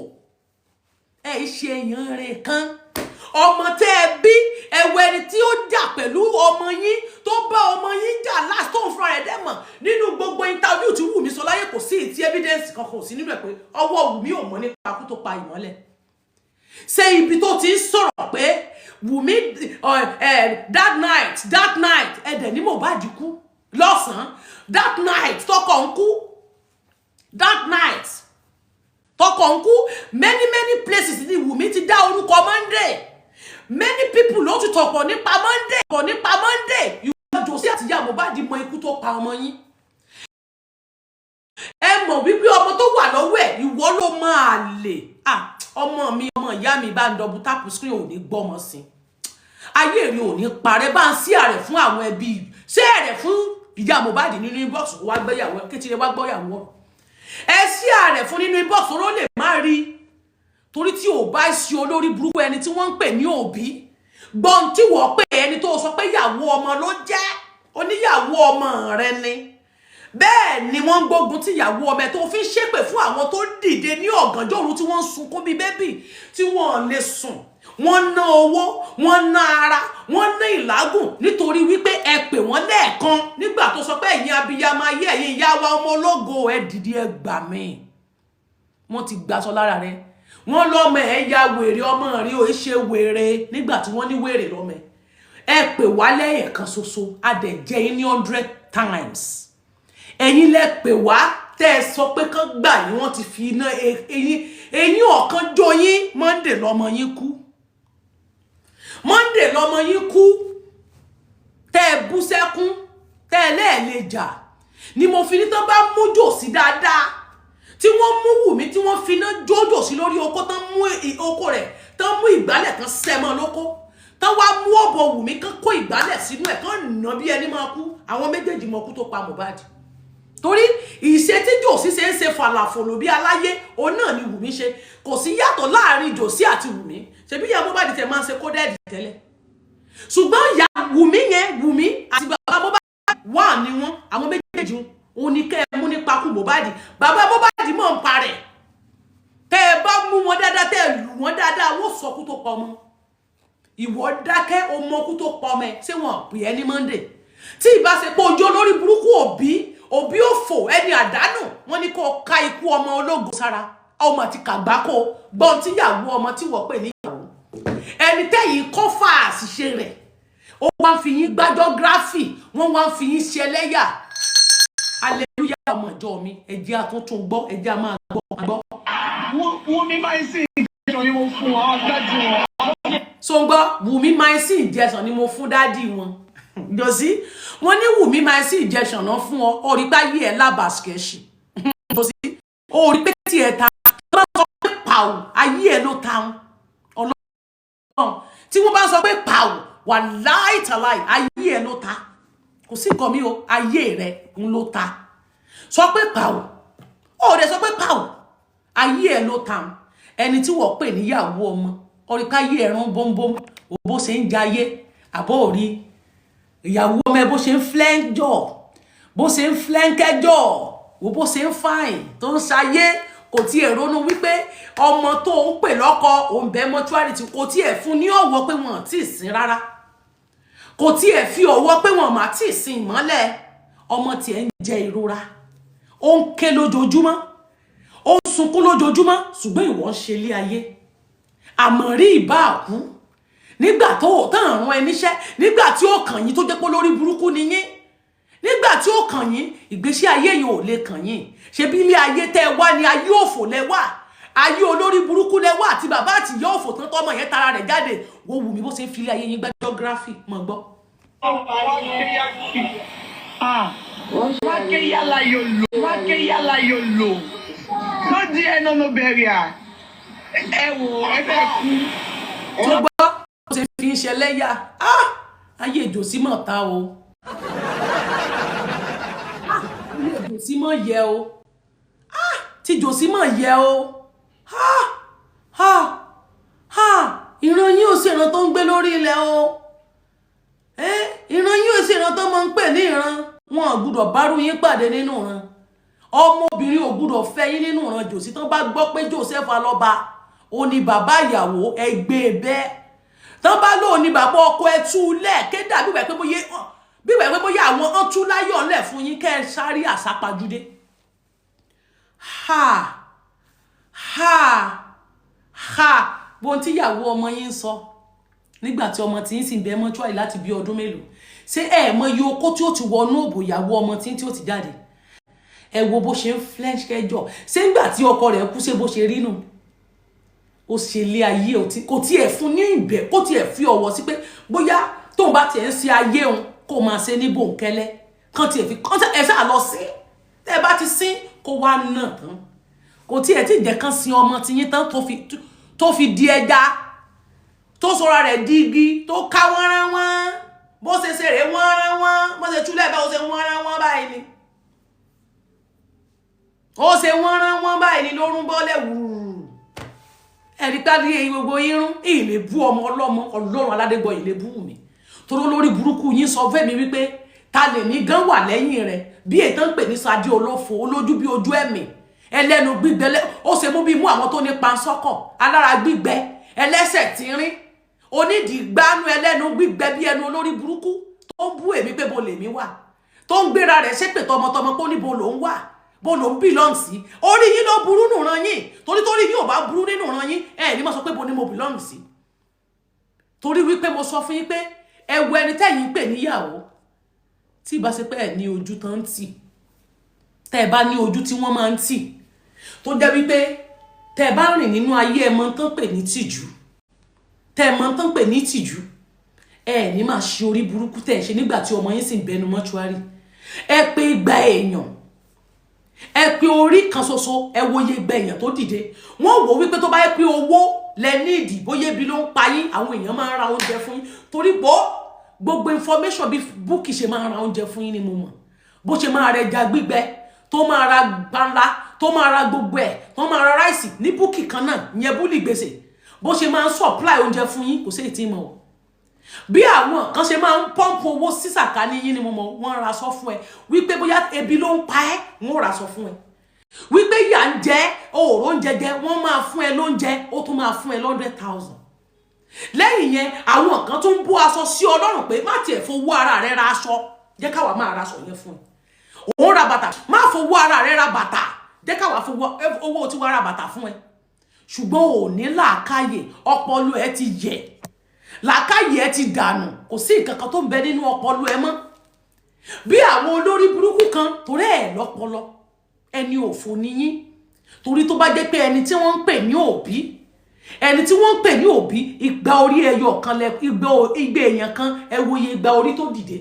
Ẹ ṣe èèyàn rẹ̀ kan. Ọmọ tẹ́ ẹ bí, ẹwọ ẹni tí ó jà pẹ̀lú ọmọ yín, tó bá ọmọ yín jà last, tó ń fúnra rẹ̀ dẹ́mọ̀ nínú gbogbo interview tí Wùmí sọ láyé, kò sí ìtí evidence kankan ò sí nínú ẹ̀ pé ọwọ́ Wùmí ò mọ́ nípa kú tó pa Ìmọ́lẹ̀. Ṣé ibi tó ti ń sọ̀rọ̀ pé Wùmí that night, that night, ẹ̀dẹ̀ ní Mohbad kú lọ́sàn-án, that night tọkọ ń kú, that night tọkọ ń kú, many many places ni Wùmí ti dá orúkọ Monday. Many people ló ti tọ̀pọ̀ nípa Monday, pọ̀ nípa Monday. Ìwọ Jòsí àti ìyá Mohbad mọ ikú tó pa ọmọ yín. Ẹ mọ̀ wípé ọmọ tó wà lọ́wọ́ ẹ̀, ìwọ ló máa lè. Ah, ọmọ mi, ọmọ ìyá mi, bá ń double tap screen, ò ní gbọ́mọ sí ayé rí, ò ní parẹ́. Bá ń sí àrẹ̀ fún àwọn ẹbí, ṣé ẹ̀rẹ̀ fún ìyá Mohbad nínú inbox, kó wá gbéyàwó kékeré, wá gbọ́yàwó ọ̀rọ̀. Ẹ sí àrẹ̀ fún nínú inbox, ó lè má rí, torí tí ò bá ṣe olórí burúkú, ẹni tí wọ́n ń pè ní òbí gbọ́n tí wọ́n pè, ẹni tó sọ pé ìyàwó ọmọ ló jẹ́, oníyàwó ọmọ rẹ ni. Bẹ́ẹ̀ ni wọ́n ń gbógun tí ìyàwó ọmọ ẹ̀ tó fi ń ṣépè fún àwọn tó dìde ní ọ̀gànjọ́ òru, tí wọ́n ń sunkún bíi baby tí wọ́n lè sùn. Wọ́n ná owó, wọ́n ná ara, wọ́n ná ìlágùn, nítorí wípé ẹ pè wọ́n lẹ́ẹ̀kan nígbà tó sọ pé ẹ̀yin abiyamọ ayé, ẹ̀yin ìyá wa, ọmọ ológo, ẹ dìde, ẹ gbà mí. Wọ́n ti gbaṣọ lára rẹ̀, wọ́n lọ́mọ ẹ̀ ya wèrè, ọmọ rí o ṣe wèrè. Nígbà tí wọ́n ní wèrè lọ́mọ ẹ̀, ẹ pè wá lẹ́yìn kan ṣoṣo, a dẹ̀ jẹ́ yín ní 100 times. Ẹ̀yin lẹ pè wá tẹ́ ẹ sọ pé kán gbà yín. Wọ́n ti fi iná eyín eyín ọ̀kan jó yín. Monday lọ́mọ yín kú, Monday lọ́mọ yín kú, tẹ́ ẹ bú sẹ́kún, tẹ́ ẹ lẹ́ẹ̀lẹ́ jà ni mo fi ní tán bá mú Jòsí dáadáa, tí wọ́n mú Wùmí, tí wọ́n fi iná jó Jòsí lórí oko, tán mú oko rẹ̀, tán mú ìgbálẹ̀, tán sẹ́mọ́ lóko, tán wá mú ọ̀bọ̀ Wùmí, kán kó ìgbálẹ̀ sínú ẹ̀, kán nà bí ẹni máa kú. Àwọn méjèèjì mọ kú tó pa Mohbad, torí ìṣe tí Jòsí ṣe ń ṣe fàlàfòlò bí aláyé, òun náà ni Wùmí ṣe. Kò sí yàtọ̀ láàrin Jòsí àti Wùmí. Ṣebí ìyá Mohbad tẹ máa ń ṣe coded tẹ́lẹ̀, ṣùgbọ́n ìyá Wùmí yẹn, Wùmí àti bàbá Mohbad wà ní wọn, àwọn méjèèjì òun ní kẹ́ ẹ mú nípa kú Mohbad. Bàbá Mohbad mọ̀ ń parẹ̀. Tẹ́ ẹ bá mú wọn dáadáa, tẹ́ ẹ lù wọ́n dáadáa, wọ́n sọ kú tó pa ọmọ. Ìwọ dákẹ́, o mọ kú tó pa ọmọ ẹ. Ṣé wọn pè ẹ́ ní Monday? Tí ìbá ṣe pé ojú olórí burúkú, òbí òbí òfò, ẹni àdánù, wọn ní kó ka ikú ọmọ ológo sára, ọmọ àti kàgbákò gbọ́n tíyàwó ọmọ tí wọ́n pè níyàwó, ẹni tẹ́yìn kọ́ fà àṣìṣe rẹ̀, ó wá ń fi yín gbá geography, wọ́n wá ń fi yín ṣe ẹlẹ́yà. Aleluya. Ọmọ ìjọ mi, ẹ jẹ́ àtúntún gbọ́, ẹ jẹ́ a máa gbọ́ gbọ́. Wùmí máa ń sìn ìjọ ni mo fún wọn dájú wọn. So ń gbọ́, Wùmí máa ń sí ìjẹsàn ni mo fún daddy wọn jòsí. Wọ́n ní Wùmí máa ń sí ìjẹsàn náà fún ọ. Orí pé ayé ẹ̀ lábàṣkẹ́ṣì jòsí, orí pé tí ẹ ta tó bá sọ pé pàù, ayé ẹ̀ ló ta ọlọ́run. Tí wọ́n bá sọ pé pàù, wà láìtàláì, ayé ẹ̀ ló ta. Kò sí nǹkan mi o, ayé rẹ̀ ń ló ta. Sọ pé pàù, ó dẹ̀ sọ pé pàù, ayé ẹ̀ ló ta. Ẹni tí wọ́n pè níyàwó ọmọ, orí káyé ẹ̀rán bóńbóm, bó ṣe ń jayé, àbọ̀ òrí ìyàwó ọmọ ẹ, bó ṣe ń flẹ́ńjọ̀, bó ṣe ń flẹ́ńkẹ́jọ̀, wò bó ṣe ń fine tó ń ṣayé. Kò tiẹ̀ ronú wípé ọmọ tó ń pè lọ́kọ òun bẹ́ẹ̀ mọ́túárì, tí kò tiẹ̀ fún ní ọ̀wọ́ pé wọ́n ti sin rárá, kò tiẹ̀ fi ọ̀wọ́ pé wọ́n má ti sin ìmọ́lẹ̀ ọmọ tiẹ̀ ń jẹ ìrora. Ó ń ké lójoojúmọ́, ó ń sunkún lójoojúmọ́, ṣùgbọ́n ìwọ ń ṣe ilé ayé àmọ̀rí ìbá àkú nígbà tó tán àrùn ẹ níṣẹ́, nígbà tí ó kàn yín, tó jẹ́ pé lórí burúkú ni yín. Nígbà tí ó kàn yín, ìgbésí ayé yìí ò lè kàn yín. Ṣebí ilé ayé tẹ́ ẹ wá ní ayé òfò lẹ wà, ayé olórí burúkú lẹ wà, àti bàbá àti ìyá òfò tán tọmọ yẹn tara rẹ̀ jáde. Wo wù mí bó ṣe ń fi ilé ayé yín gbá geography mọ̀ gbọ́. Ah, wákè yálà yóò lò, wákè yálà yóò lò. No die, no no burial. Ẹ wò, ẹ fẹ́ kú. Tó gbọ́ bó ṣe fi ń ṣẹlẹ́yà. Ah, ayé ìjòsí mọ̀ ta o. Ah, ayé ìjòsí mọ̀ yẹ o. Ah, tí jòsí mọ̀ yẹ o. Ah, ah, ah, ìran yín ò sí ìran tó ń gbé lórí ilẹ̀ o. Ìran yín ò sí ìran tó máa ń pè ní ìran. Wọn ò gbúdọ̀ bárú yín pàdé nínú ìran. Ọmọbìnrin ò gbúdọ̀ fẹ́ yín nínú ìran jòsí. Tán bá gbọ́ pé Joseph Alọ́ba ó ní bàbá ìyàwó, ẹgbẹ́ bẹ́ẹ̀. Tán bá lóun ní bàbá ọkọ, ẹ tú lẹ̀ kéda bíbẹ̀ pé bóyá àwọn ọ̀n tú láyọ̀ ńlẹ̀ fún yín, kẹ́ ẹ sáré àsápajúdé. Ha ha ha! Bóun tíyàwó ọmọ yín ń sọ nígbà tí ọmọ tí ń sì bẹ mọ́ṣúárì láti bí ọdún mélòó, ṣé ẹ mọ iye okó tí ó ti wọnú òbò ìyàwó ọmọ tí ó ti jáde? Ẹ wo bó ṣe ń flex kẹjọ. Ṣé ńgbà tí ọkọ rẹ̀ kú, ṣé bó ṣe rí nù? Ó ṣe ilé ayé kò tiẹ̀ fún ní ìbẹ̀, kó tiẹ̀ fi ọ̀wọ̀ sí pé bóyá tóun bá tiẹ̀ ń ṣe ayé òun, kó máa ṣe ní bòńkẹ́lẹ́ kán tiẹ̀ fi kán ẹ ṣáà lọ sí. Tẹ́ ẹ bá ti sín, kó wá nà tán. Kò tiẹ̀ tí jẹ́ kán sin ọmọ tiyín tán, tó fi di ẹja, tó sọra rẹ̀ di igi, tó ká wọ́nrán wọ́n. Bó ṣe ṣe rè wọ́nrán wọ́n, bó ṣe túlẹ̀ bẹ́ẹ̀, ó ṣe wọ́nrán wọ́n báyìí ni, ó ṣe wọ́nrán wọ́n báyìí ni lórún bọ́lẹ̀ wùrù. Ẹ̀rí pàdé gbogbo irun ìlè bú ọmọ ọlọ́mọ. Ọlọ́run aládégbọ̀ ìlè bú mi, torí olórí burúkú yín sọ fẹ́mi wípé ta lè ní gan wà lẹ́yìn rẹ̀, bí ètò ń pè ní Sadi olófo, olójú bí ojú ẹ̀mí, ẹlẹ́nu gbígbẹ, ó ṣe mú bí mú àwọn tó ní pansọ́kọ̀, alára gbígbẹ, ẹlẹ́sẹ̀ tínrín, onídìí gbánú, ẹlẹ́nu gbígbẹ bí ẹnu olórí burúkú, tó ń bú èmi pé bo lèmi wà, tó ń gbéra rẹ̀ ṣépè tọmọtọmọ pé ó níbo lòún wà, bó ló ń belong sí. Orí yín ló burú nù ran yín, torí yín ò bá burú nínú ran yín, ẹ ní mo sọ pé bo ni mo belong sí. Torí wípé mo sọ fún yín pé ẹ wo ẹni tẹ́yìn ń pè níyàwó, tí ìbá ṣe pé ẹ ní ojú tán ń tì, tẹ́ ẹ bá ní ojú tí wọ́n máa ń tì, tó jẹ́ wípé tẹ́ ẹ bá rìn nínú ayé, ẹ mọ̀ tán pè ní tìjú, tẹ́ ẹ mọ̀ tán pè ní tìjú, ẹ ní máa ṣe orí burúkú tẹ́ ẹ ṣe nígbà tí ọmọ yín sì ń bẹnu mọ́ṣúárì. Ẹ pé igba èèyàn, ẹ pé orí kan ṣoṣo, ẹ wo iye igba èèyàn tó dìde. Wọ́n wò wípé tó bá yẹ pé owó lẹ ní ìdí, bóyá ebi ló ń pa yín, àwọn èèyàn máa ń ra oúnjẹ fún yín, torí pé gbogbo information bí Bukky ṣe máa ń ra oúnjẹ fún yín ni mo mọ̀, bó ṣe máa ra ẹja gbígbẹ, tó máa ra panla, tó máa ra gbogbo ẹ̀, tó máa ra rice ní Bukky kan náà ìyẹn búlì gbèsè, bó ṣe máa ń supply oúnjẹ fún yín, kò sí èyí tí mo mọ̀. Bí àwọn kan ṣe máa ń pump owó sí sàkání yín ni mo mọ̀. Wọ́n ra sọ fún ẹ wípé bóyá ebi ló ń pa ẹ́, wọ́n ra sọ fún ẹ wípé ìyà ń jẹ òòrò oúnjẹ jẹ, wọ́n máa fún ẹ lóúnjẹ, ó tún máa fún ẹ 100,000. Lẹ́yìn yẹn, àwọn kan tún ń bó aṣọ sí Ọlọ́run pé má tiẹ̀ fowó ara rẹ ra aṣọ, jẹ́ káwa máa ra aṣọ yẹn fún ẹ. Òun ra bàtà, má fowó ara rẹ ra bàtà, jẹ́ káwa fowó owó tí wàá ra bàtà fún ẹ. Ṣùgbọ́n ò ní làákàyè, ọpọlọ ẹ ti yẹ̀, làákàyè ẹ ti dànù, kò sí nǹkan kan tó ń bẹ nínú ọpọlọ ẹ mọ́. Bí àwọn olórí burúkú kan, torí ẹ lọ́pọlọ, ẹni òfò níyín. Torí tó bá jẹ́ pé ẹni tí wọ́n ń pè ní òbí, ẹni tí wọ́n ń pè ní òbí, igba orí ẹyọ kan lẹ igba igba èèyàn kan, ẹ wo iye igba orí tó dìde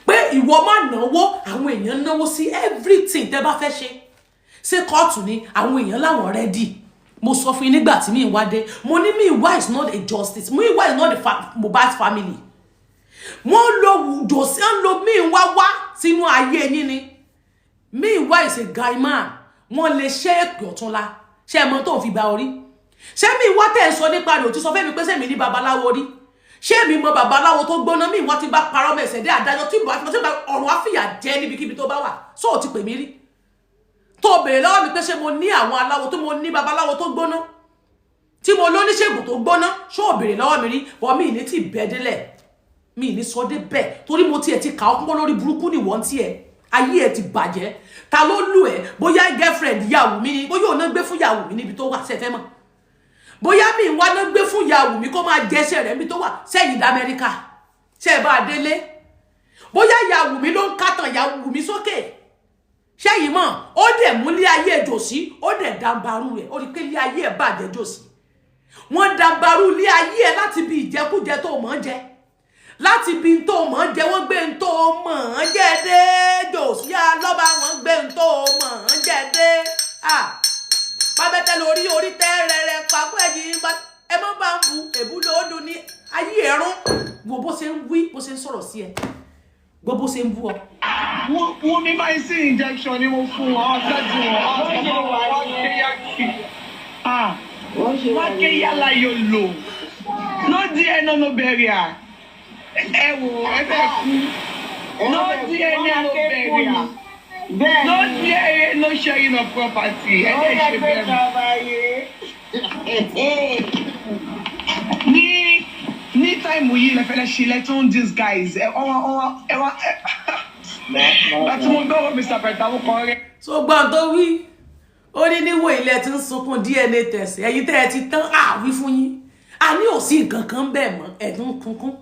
pé ìwọ má náwó. Àwọn èèyàn náwó sí everything tẹ́ bá fẹ́ ṣe. Ṣé kóòtù ni? Àwọn èèyàn láwọn ready. Mo sọ fún yín nígbà tí mi wá dé, mo ní Muyiwa is not a justice, Muyiwa is not the Mohbad family. Wọ́n lo jòsí, ń lo Muyiwa wá sínú ayé yín ni. Muyiwa is a guy man. Wọ́n lè ṣe èpè ọ̀túnla. Ṣé ẹ mọ tó ń fi gba orí? Ṣé Muyiwa tẹ̀ ń sọ nípa rẹ̀ ò ti sọ fẹ́mi pé sẹ́mi ní babaláwo rí? Ṣé mi mọ babaláwo tó gbóná? Muyiwa ti bá parọ́ mẹ́sẹ̀ dé àdájọ́ tí bá tí bá ọ̀run àfìyà jẹ́ níbikíbi tó bá wà. Sóò ti pè mí rí tó béèrè lọ́wọ́ mi pé ṣé mo ní àwọn aláwo tó, mo ní babaláwo tó gbóná, tí mo lóníṣègùn tó gbóná? Ṣó ò béèrè lọ́wọ́ mi rí? Bọ́ mi ní tí bẹ́ẹ̀ délẹ̀, mi ní sọ dé bẹ́ẹ̀, torí mo tiẹ̀ ti kà ọ́ pọ́n lórí burúkú ni wọ́n tiẹ̀. Ayé ẹ ti bàjẹ́. Ta ló lù ẹ́? Bóyá girlfriend ìyàwó mi ni, bóyá òun náà gbé fún ìyàwó mi níbi tó wà, ṣe fẹ́ mọ̀? Bóyá mi wá náà gbé fún ìyàwó mi kó máa jẹ́sẹ̀ rẹ̀ níbi tó wà sẹ́yìn d'Amẹ́ríkà, ṣe é bá a délé? Bóyá ìyàwó mi ló ń kàtàn ìyàwó mi sókè sẹ́yìn mọ̀. Ó dẹ̀ múlé ayé jòsí, ó dẹ̀ dàǹbarú rẹ̀. Ó rí pé ilé ayé ẹ̀ bàjẹ́. Jòsí, wọ́n dàǹbarú ilé ayé ẹ̀ láti bí ìjẹkújẹ tó mọ̀ ọ́n jẹ, láti bí tó mọ̀ ọ́n jẹ. Wọ́n gbé ń tó mọ̀ ọ́n jẹ dé. Jòsí alọ́ba, wọ́n gbé ń tó mọ̀ ọ́n jẹ dé. Pàbẹ́tẹ̀ lórí orí tẹ́ rẹ̀rẹ̀ pàpọ̀ ẹ̀yìn ẹ má bá ń bu èbú lóòdù ní ayé ẹ̀rún. Wo bó ṣe ń wí, bó ṣe ń sọ̀rọ̀ sí ẹ, gbọ́ bó ṣe ń bú ọ. Wunmi máa ń sí injection ni mo fún wọn, ọ̀ṣẹ́jú wọn, ọ̀ṣẹ́ wọn ké. Wọ́n ké yálà yóò lò. No DNA, no burial. Ẹ wò, ẹ fẹ́ kú. No DNA, no burial. No DNA, no sharing of property. Ẹ dẹ̀ ṣe bẹ́ẹ̀. Ní time yìí lẹ fẹ́lẹ́ ṣe lẹ tó ń disguise ẹ ọwọ́ ọwọ́ ẹ wá ẹ. Láti mo gbọ́ Mr. Pẹ̀tà, mo kàn rẹ́. So gbọ́n tó wí, ó ní níwò ilẹ̀ tí ń sunkún DNA test. Ẹ̀yin tẹ́ ẹ ti tán, àwí fún yín, a ní ò sí nǹkan kan bẹ́ẹ̀ mọ́. Ẹ̀dùn kunkun,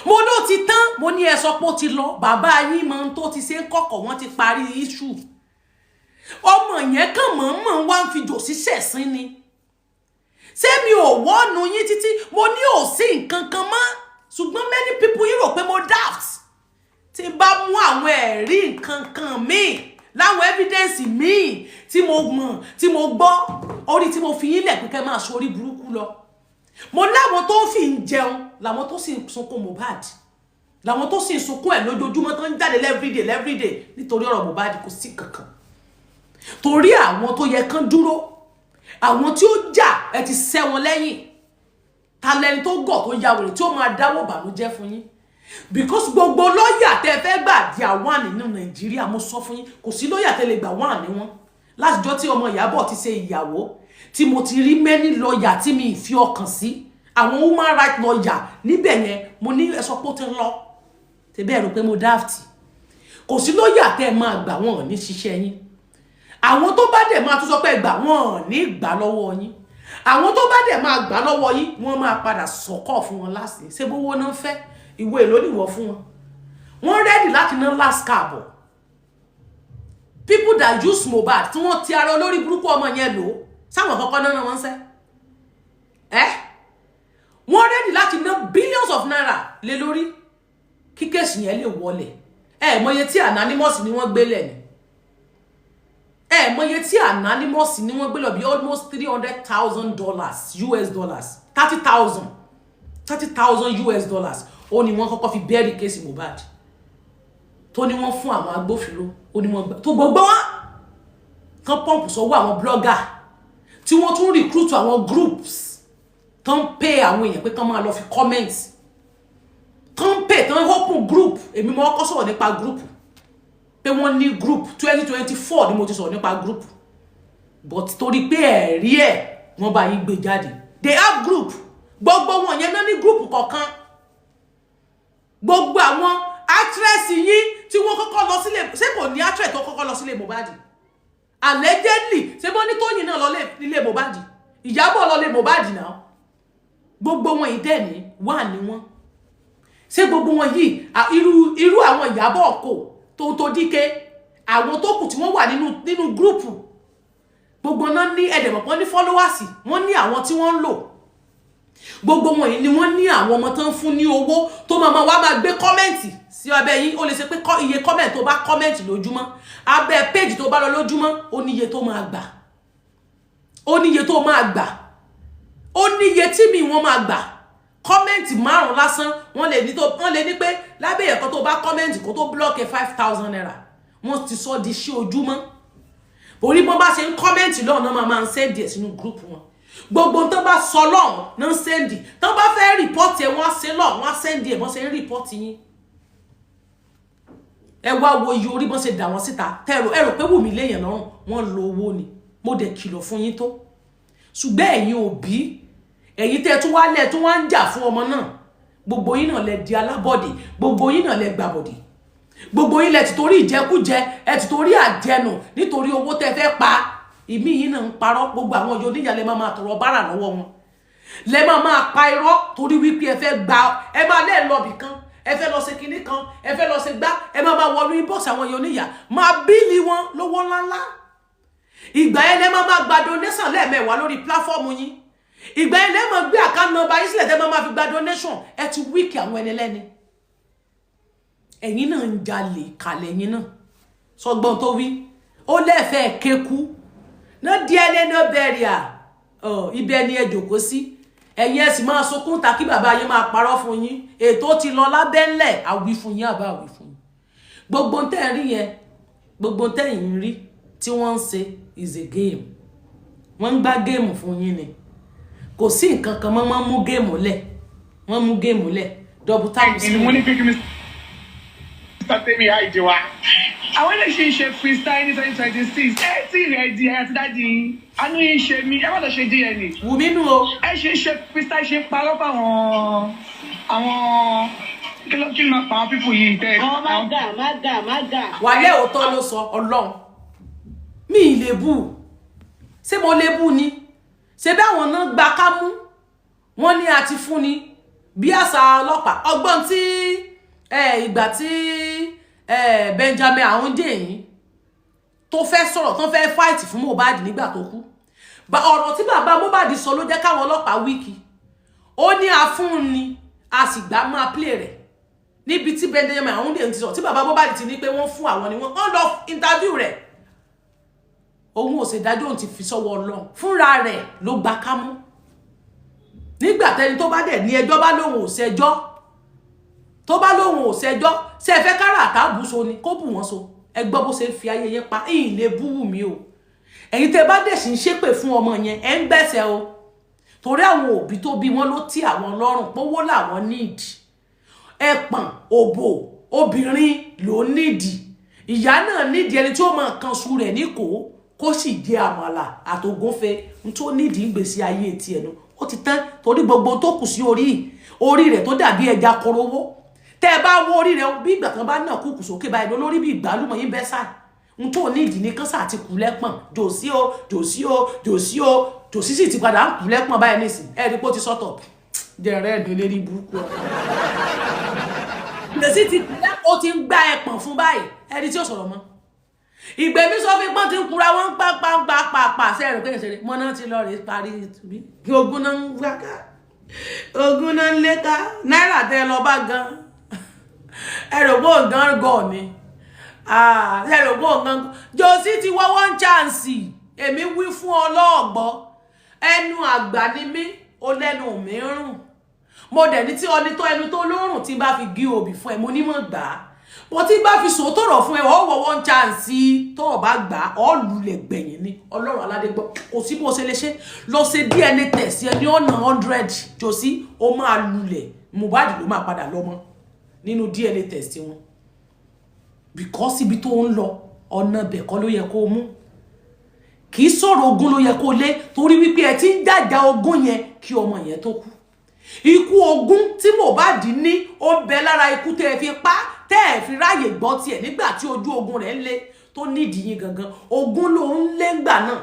mo ló ti tán. Mo ní ẹ sọ pé ó ti lọ. Bàbá yín mọ ohun tó ti ṣe ń kọ̀kọ̀, wọ́n ti parí issue. Ọmọ yẹn kàn mọ̀ọ́mọ̀ wá ń fi jòsí ṣẹ̀sín ni. Ṣé mi ò wọ́ọ̀nù yín títí? Mo ní ò sí nǹkan kan mọ́, ṣùgbọ́n many people yìí rò pé mo daft. Tí n bá mú àwọn ẹ̀rí nǹkan kan míì, láwọn evidence míì tí mo mọ̀, tí mo gbọ́ orí, tí mo fi yín lẹ̀ pé kẹ́ máa ṣorí burúkú lọ. Mo láwọn tó ń fi ń jẹun, làwọn tó sì ń sunkún Mohbad, làwọn tó sì ń sunkún ẹ̀ lójoojúmọ́, tó ń jáde everyday everyday nítorí ọ̀rọ̀ Mohbad. Kò sí kankan torí àwọn tó yẹ kán dúró, àwọn tí ó jà, ẹ ti sẹ́ wọn lẹ́yìn. Ta lẹni tó gọ̀, tó ya wèrè, tí ó máa dáwọ́ bànújẹ́ fún yín? Because gbogbo lọ́ọ̀yà tẹ́ fẹ́ gbà di àwọn nínú Nàìjíríà, mo sọ fún yín, kò sí lọ́ọ̀yà tẹ́ lè gbà wọ́n ní wọn. Látijọ́ tí ọmọ Ìyábọ̀ ti ṣe ìyàwó tí mo ti rí many lọ́ọ̀yà tí mi ì fi ọkàn sí, àwọn human right lawyer níbẹ̀ yẹn, mo ní ẹ sọ pé ó ti ń lọ tẹ́bí ẹ rò pé mo daft. Kò sí lọ́ọ̀yà tẹ́ ẹ máa gbà, wọ́n ní ṣiṣẹ́ yín. Àwọn tó bá dẹ̀ máa tún sọ pé gbà, wọ́n ní gbà lọ́wọ́ yín. Àwọn tó bá dẹ̀ máa gbà lọ́wọ́ yín, wọ́n máa padà sọ̀kọ̀ fún wọn láti ṣé bówó náà fẹ́. Ìwé èlò nìwọ̀ fún wọn, wọ́n ready láti ná last card. People that use Mohbad, tí wọ́n ti ara olórí burúkú ọmọ yẹn lò sáwọn kọ́kọ́ náà wọ́n ń sẹ́ ẹ́, wọ́n ready láti ná billions of naira lé lórí kí case yẹn lè wọlé. Ẹ mọye tí anonymous ni wọ́n gbélé ni, ẹ mọye tí anonymous ni wọ́n gbé lọ, bí almost $300,000 US dollars, 30,000, $30,000 US. Ó ní wọ́n kọ́kọ́ fi bury case Mohbad, tó ní wọ́n fún àwọn agbófinró, ó ní wọ́n gbà tó gbogbo wọn kán pump sọ́wọ́ àwọn blogger tí wọ́n tún recruit àwọn groups tó ń pay àwọn èèyàn pé kán máa lọ fi comment, tó ń pay, tó ń open group. Èmi mo kọ́ sọ̀rọ̀ nípa group pé wọ́n ní group. 2024 ni mo ti sọ̀rọ̀ nípa group, but torí pé ẹ̀rí ẹ̀ wọ́n bá yín gbé jáde. They have group. Gbogbo wọn yẹn náà ní group kọ̀ọ̀kan. Gbogbo àwọn actress yín tí wọ́n kọ́kọ́ lọ sílé, ṣé kò ní actress tó kọ́kọ́ lọ sílé Mohbad? Allegedly, ṣé wọ́n ní Tóyìn náà lọ nílé Mohbad, Ìyábọ̀ lọ lé Mohbad náà. Gbogbo wọn yìí dẹ̀ ní wà ní wọn. Ṣé gbogbo wọn yìí, irú àwọn Ìyábọ̀ kò tó díke, àwọn tó kù tí wọ́n wà nínú group, gbogbo náà ní ẹ̀dẹ̀mọ̀pọ̀ ní followers, wọ́n ní àwọn tí wọ́n ń lò. Gbogbo wọn yìí ni wọ́n ní àwọn ọmọ tó ń fún ní owó tó máa wá máa gbé comment sí abẹ́ yín. Ó lè ṣe pé iye comment tó bá comment lójúmọ́ abẹ́ page tó bá lọ lójúmọ́, ó ní iye tó máa gbà, ó ní iye tó máa gbà, ó ní iye tí mi wọ́n máa gbà. Comment márùn lásán, wọ́n lè ní tó wọ́n lè ní pé lábẹ́ ẹ̀kọ́ tó bá comment kó tó block ẹ̀, ₦5,000. Wọ́n ti sọ di sí ojúmọ́ orí. Bọ́n bá ṣe ń comment lọ́nà, máa ń send ẹ̀ sínú group wọn. Gbogbo tó bá sọ lọ́hùn náà ń send. Tó bá fẹ́ report ẹ̀, wọ́n á ṣe lọ́hùn, wọ́n á send ẹ̀. Bọ́n ṣe ń report yín, ẹ wá wo iye orí bọ́n ṣe dà wọ́n síta. Tẹ́rò ẹ rò pé Wùmí léèyàn lọ́rùn, wọ́n lo owó ni. Mo dẹ̀ kìlọ̀ fún yín tó, ṣùgbọ́n ẹ̀yin òbí, ẹ̀yin tẹ́ tún wá lẹ̀ tún wá ń jà fún ọmọ náà, gbogbo yín náà lẹ di alábọ̀dé, gbogbo yín náà lẹ gbàbọ̀dé. Gbogbo yín lẹ ti torí ìjẹkújẹ, ẹ ti torí àjẹnù, nítorí owó tẹ fẹ́ pa. Ìmí yìí náà ń parọ́. Gbogbo àwọn yóò níyà lẹ máa máa tọrọ bárà lọ́wọ́ wọn, lẹ máa máa pa irọ́ torí wípé ẹ fẹ́ gba. Ẹ máa lẹ́ẹ̀ lọ bì kan, ẹ fẹ́ lọ ṣe kinní kan, ẹ fẹ́ lọ ṣe gbá. Ẹ máa máa wọnú inbox àwọn yóò níyà, máa bill wọn lówó ńláńlá. Ìgbà yẹn lẹ máa máa gba donation lẹ́ẹ̀mẹ́wàá lórí platform yín. Ìgbà yẹn lẹ máa gbé account number yín sílẹ̀ tẹ́ máa máa fi gba donation. Ẹ ti weak àwọn ẹni lẹ́ni. Ẹ̀yin náà ń jalè kàlẹ̀. Ẹ̀yin náà sọgbọ́n tó wí, ó lẹ́ẹ̀fẹ́ kéku náà. DNA no burial, ibẹ̀ ni ẹ jòkó sí. Ẹ̀yin ẹ sì máa sunkún ta kí bàbá yín máa parọ́ fún yín. Ètò ti lọ lábẹ́lẹ̀. Àwí fún yín, àbá àwí fún yín. Gbogbo tẹ́ ẹ rí yẹn, gbogbo tẹ́yìn rí tí wọ́n ń ṣe is a game. Wọ́n ń gbá game fún yín ni, kò sí nǹkan kan mọ́. Wọ́n mú game lẹ̀, wọ́n mú game lẹ̀ double time sí. Mo ní pé kí Mr. Temi àìjẹ wa. Àwọn ilé ṣe ń ṣe freestyle ní 2026. Ẹ tí rẹ̀ di ẹ àti daddy yín. Àánú yín ṣe mí, ẹ má lọ ṣe DNA. Wùmí nù o. Ẹ ṣe ń ṣe freestyle, ṣe ń parọ́ fáwọn àwọn kí ló máa pa àwọn people yìí tẹ́. Ọ má gà, má gà, má gà. Wàlẹ́, òótọ́ ló sọ. Ọlọ́run mi ì lè bù. Ṣé mo lè bù ni? Ṣé bí àwọn náà gba kámú wọ́n ní àti fún ni bí àṣà ọlọ́pàá ọgbọ́n tí ìgbà tí Benjamin Ahundeyin tó fẹ́ sọ̀rọ̀, tó fẹ́ fight fún Mohbad nígbà tó kú, ọ̀rọ̀ tí bàbá Mohbad sọ ló jẹ́ káwọn ọlọ́pàá weak. Ó ní afúnni, a sì gbá máa play rẹ̀ níbi tí Benjamin Ahundeyin ti sọ, tí bàbá Mohbad ti ní pé wọ́n fún àwọn ni wọ́n lọ interview rẹ̀. Òun ò ṣèdájọ́, òun ti fi sọ́wọ́ Ọlọ́run. Fúnra rẹ̀ ló gba kámú. Nígbà tẹni tó bá dẹ̀ ní ẹjọ́ bá lóun ò ṣẹjọ́, tó bá lóun ò ṣẹjọ́, ṣe é fẹ́ kára àtàbù so ni kó bù wọ́n so? Ẹ gbọ́ bó ṣe ń fi ayé yẹn pa. Ìyìn lè bú wù mí o. Ẹ̀yin tẹ́ bá dẹ̀ sì ń ṣépè fún ọmọ yẹn, ẹ̀ ń gbẹ̀sẹ̀ o, torí àwọn òbí tó bí wọn ló tí àwọn lọ́rùn pówó làwọn nídìí. Ẹ̀pọ̀n òbò obìnrin ló nídìí. Ìyá náà nídìí ẹni tí ó máa kan su rẹ̀ ní kó kó sì jẹ àmàlà àtògúnfe. N tó nídìí gbèsè ayé tiẹ̀ nu, ó ti tán, torí gbogbo tó kù sí orí orí rẹ̀ tó dàbí ẹja korowó. Tẹ́ ẹ bá wo orí rẹ̀, bí ìgbà kan bá náà kúkú sókè báyìí lórí bí ìgbálùmọ̀ yín bẹ́ sáà. N tó nídìí ní kánsà àti kù lẹ́pọ̀n. Jòsí o, jòsí o, jòsí o, jòsí sì ti padà ń kù lẹ́pọ̀n báyìí nísìn. Ẹ rí pé ó ti sọ́tọ̀ jẹ̀rẹ̀ ẹ̀dùn lérí burúkú ọ. Jòsí ti kù lẹ́pọ̀n, ó ti ń gbá ẹpọ̀n fún báyìí. Ẹni tí ó sọ̀rọ̀ mọ́ ìgbẹ́mí sọ fún pọ́n ti ń kura wọn pa pa pa pa pa sẹ́rìn pé ìṣẹ̀lẹ̀ mọ́ná ti lọ rèé parí bí ogun náà ń gbá ká, ogun náà ń lé ká. Náírà tẹ́ lọ bá gan, ẹ rò pé ògán gọ̀ ni, ẹ rò pé ògán. Jòsí ti wọ́ one chance. Èmi wí fún ọlọ́ọ̀gbọ́, ẹnu àgbà ni mí, ó lẹ́nu mi ń rùn. Mo dẹ̀ ní tí ọni tó ẹnu tó lórùn tí n bá fi gé obì fún ẹ, mo ní mọ̀ gbà á. Mo tí bá fi sòótọ́ rọ̀ fún ẹ, ọ wọ one chance. Tó o bá gbà á, ọ lulẹ̀ gbẹ̀yìn ni. Ọlọ́run aládé gbọ́, kò sí bó ṣe lè ṣe lọ ṣe DNA test ẹ ní ọ̀nà 100. Jòsí, ó máa lulẹ̀. Mohbad ló máa padà lọ́mọ nínú DNA test wọn, because ibi tó ń lọ, ọ̀nà ibẹ̀ kọ́ ló yẹ kó mú. Kì í sọ̀rọ̀ ogún ló yẹ kó lé, torí wípé ẹ ti ń jàjà ogún yẹn kí ọmọ yẹn tó kú. Ikú ogún tí Mohbad ní, ó ń bẹ lára ikú tẹ́ ẹ fi pa, tẹ́ ẹ fi ráàyè gbọ́ tiẹ̀ nígbà tí ojú ogun rẹ̀ ń lé tó nídìí yín gangan. Ogún ló ń lé ńgbà náà.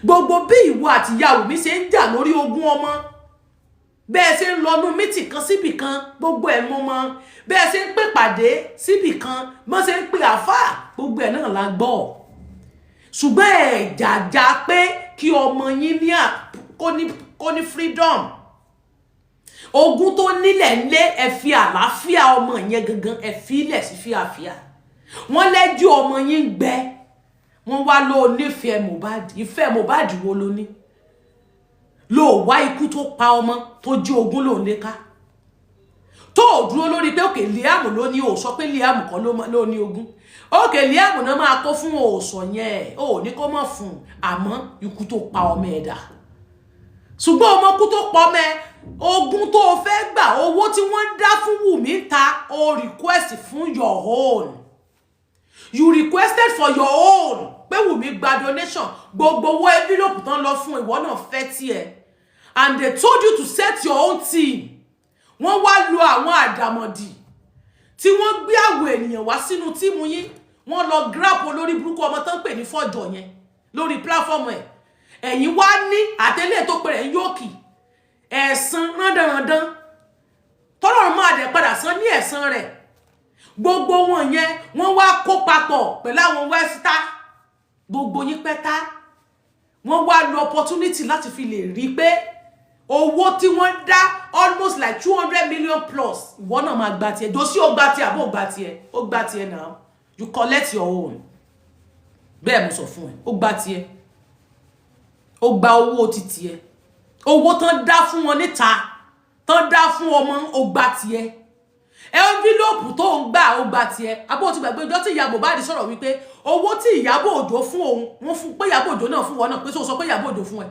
Gbogbo bí ìwọ àti ìyá Wùmí ṣe ń jà lórí ogún ọmọ, bẹ́ẹ̀ ṣe ń lọnú mítì kan síbì kan, gbogbo ẹ̀ mọ́ mọ́. Bẹ́ẹ̀ ṣe ń pè pàdé síbì kan, bọ́n ṣe ń pè àfáà, gbogbo ẹ̀ náà la gbọ́. Ṣùgbọ́n ẹ̀ jàjà pé kí ọmọ yín ní kó ní freedom. Ogún tó nílẹ̀ ńlé, ẹ fi àlàáfíà ọmọ yẹn gangan, ẹ fi ilẹ̀ sí fíàfíà. Wọ́n lẹ́jọ́ ọmọ yín gbẹ, wọ́n wá ló nífẹ̀ẹ́ Mohbad. Ìfẹ́ Mohbad wo ló ní ló wá ikú tó pa ọmọ tó jí ogún lòún lé ká, tó ò dúró lórí pé òkè Liam ló ní? Ò sọ pé Liam kọ́ ló ní ogún. Òkè Liam náà máa kó fún òòsàn yẹn, ò ní kó mọ̀ fún un, àmọ́ ikú tó pa ọmọ ẹ̀ dà? Ṣùgbọ́n ọmọ kú tó pa ọmọ ẹ̀, ogún tó o fẹ́ gbà, owó tí wọ́n ń dá fún Wùmí ń ta, o request fún your own. You requested for your own pé Wùmí gba donation, gbogbo owó envelope tán lọ fún ìwọ náà fẹ́ tiẹ̀, and they told you to set your own team. Wọ́n wá lo àwọn àdàmọ̀dì tí Tí wọ́n gbé àwọ̀ ènìyàn wá sínú team yín, wọ́n lọ grab olórí burúkú ọmọ tán pè ní fọ́jọ́ yẹn lórí platform ẹ̀. Ẹ̀yin wá ní àtẹ́lẹ̀ tó pèrè ń yókì ẹ̀san rándanrandan tọ́lọ́run máa dẹ̀ padà san ní ẹ̀san rẹ̀. Gbogbo wọn yẹn, wọ́n wá kó papọ̀ pẹ̀lú àwọn wẹ́sítá, gbogbo yín pẹ́ta. Wọ́n wá lo opportunity láti fi lè rí pé owó tí wọ́n dá, almost like 200 million plus, ìwọ náà máa gba tiẹ̀. Dòsí, ó gba tiẹ̀ àbó gba tiẹ̀? Ó gba tiẹ̀. Now you collect your own. Bẹ́ẹ̀ mo sọ fún ẹ, ó gba tiẹ̀, ó gba owó títí ẹ. Owó tán dá fún wọn níta, tán dá fún ọmọ, ó gba tiẹ̀. Envelope tó ń gbà, ó gba tiẹ̀. Abó ti gbàgbé ọjọ́ tí ìyá Mohbad sọ̀rọ̀ wípé owó tí Ìyábọ̀ Òjó fún òun, wọ́n fún pé Ìyábọ̀ Òjó náà fún wọn náà, pé sọ sọ pé Ìyábọ̀ Òjó fún ẹ?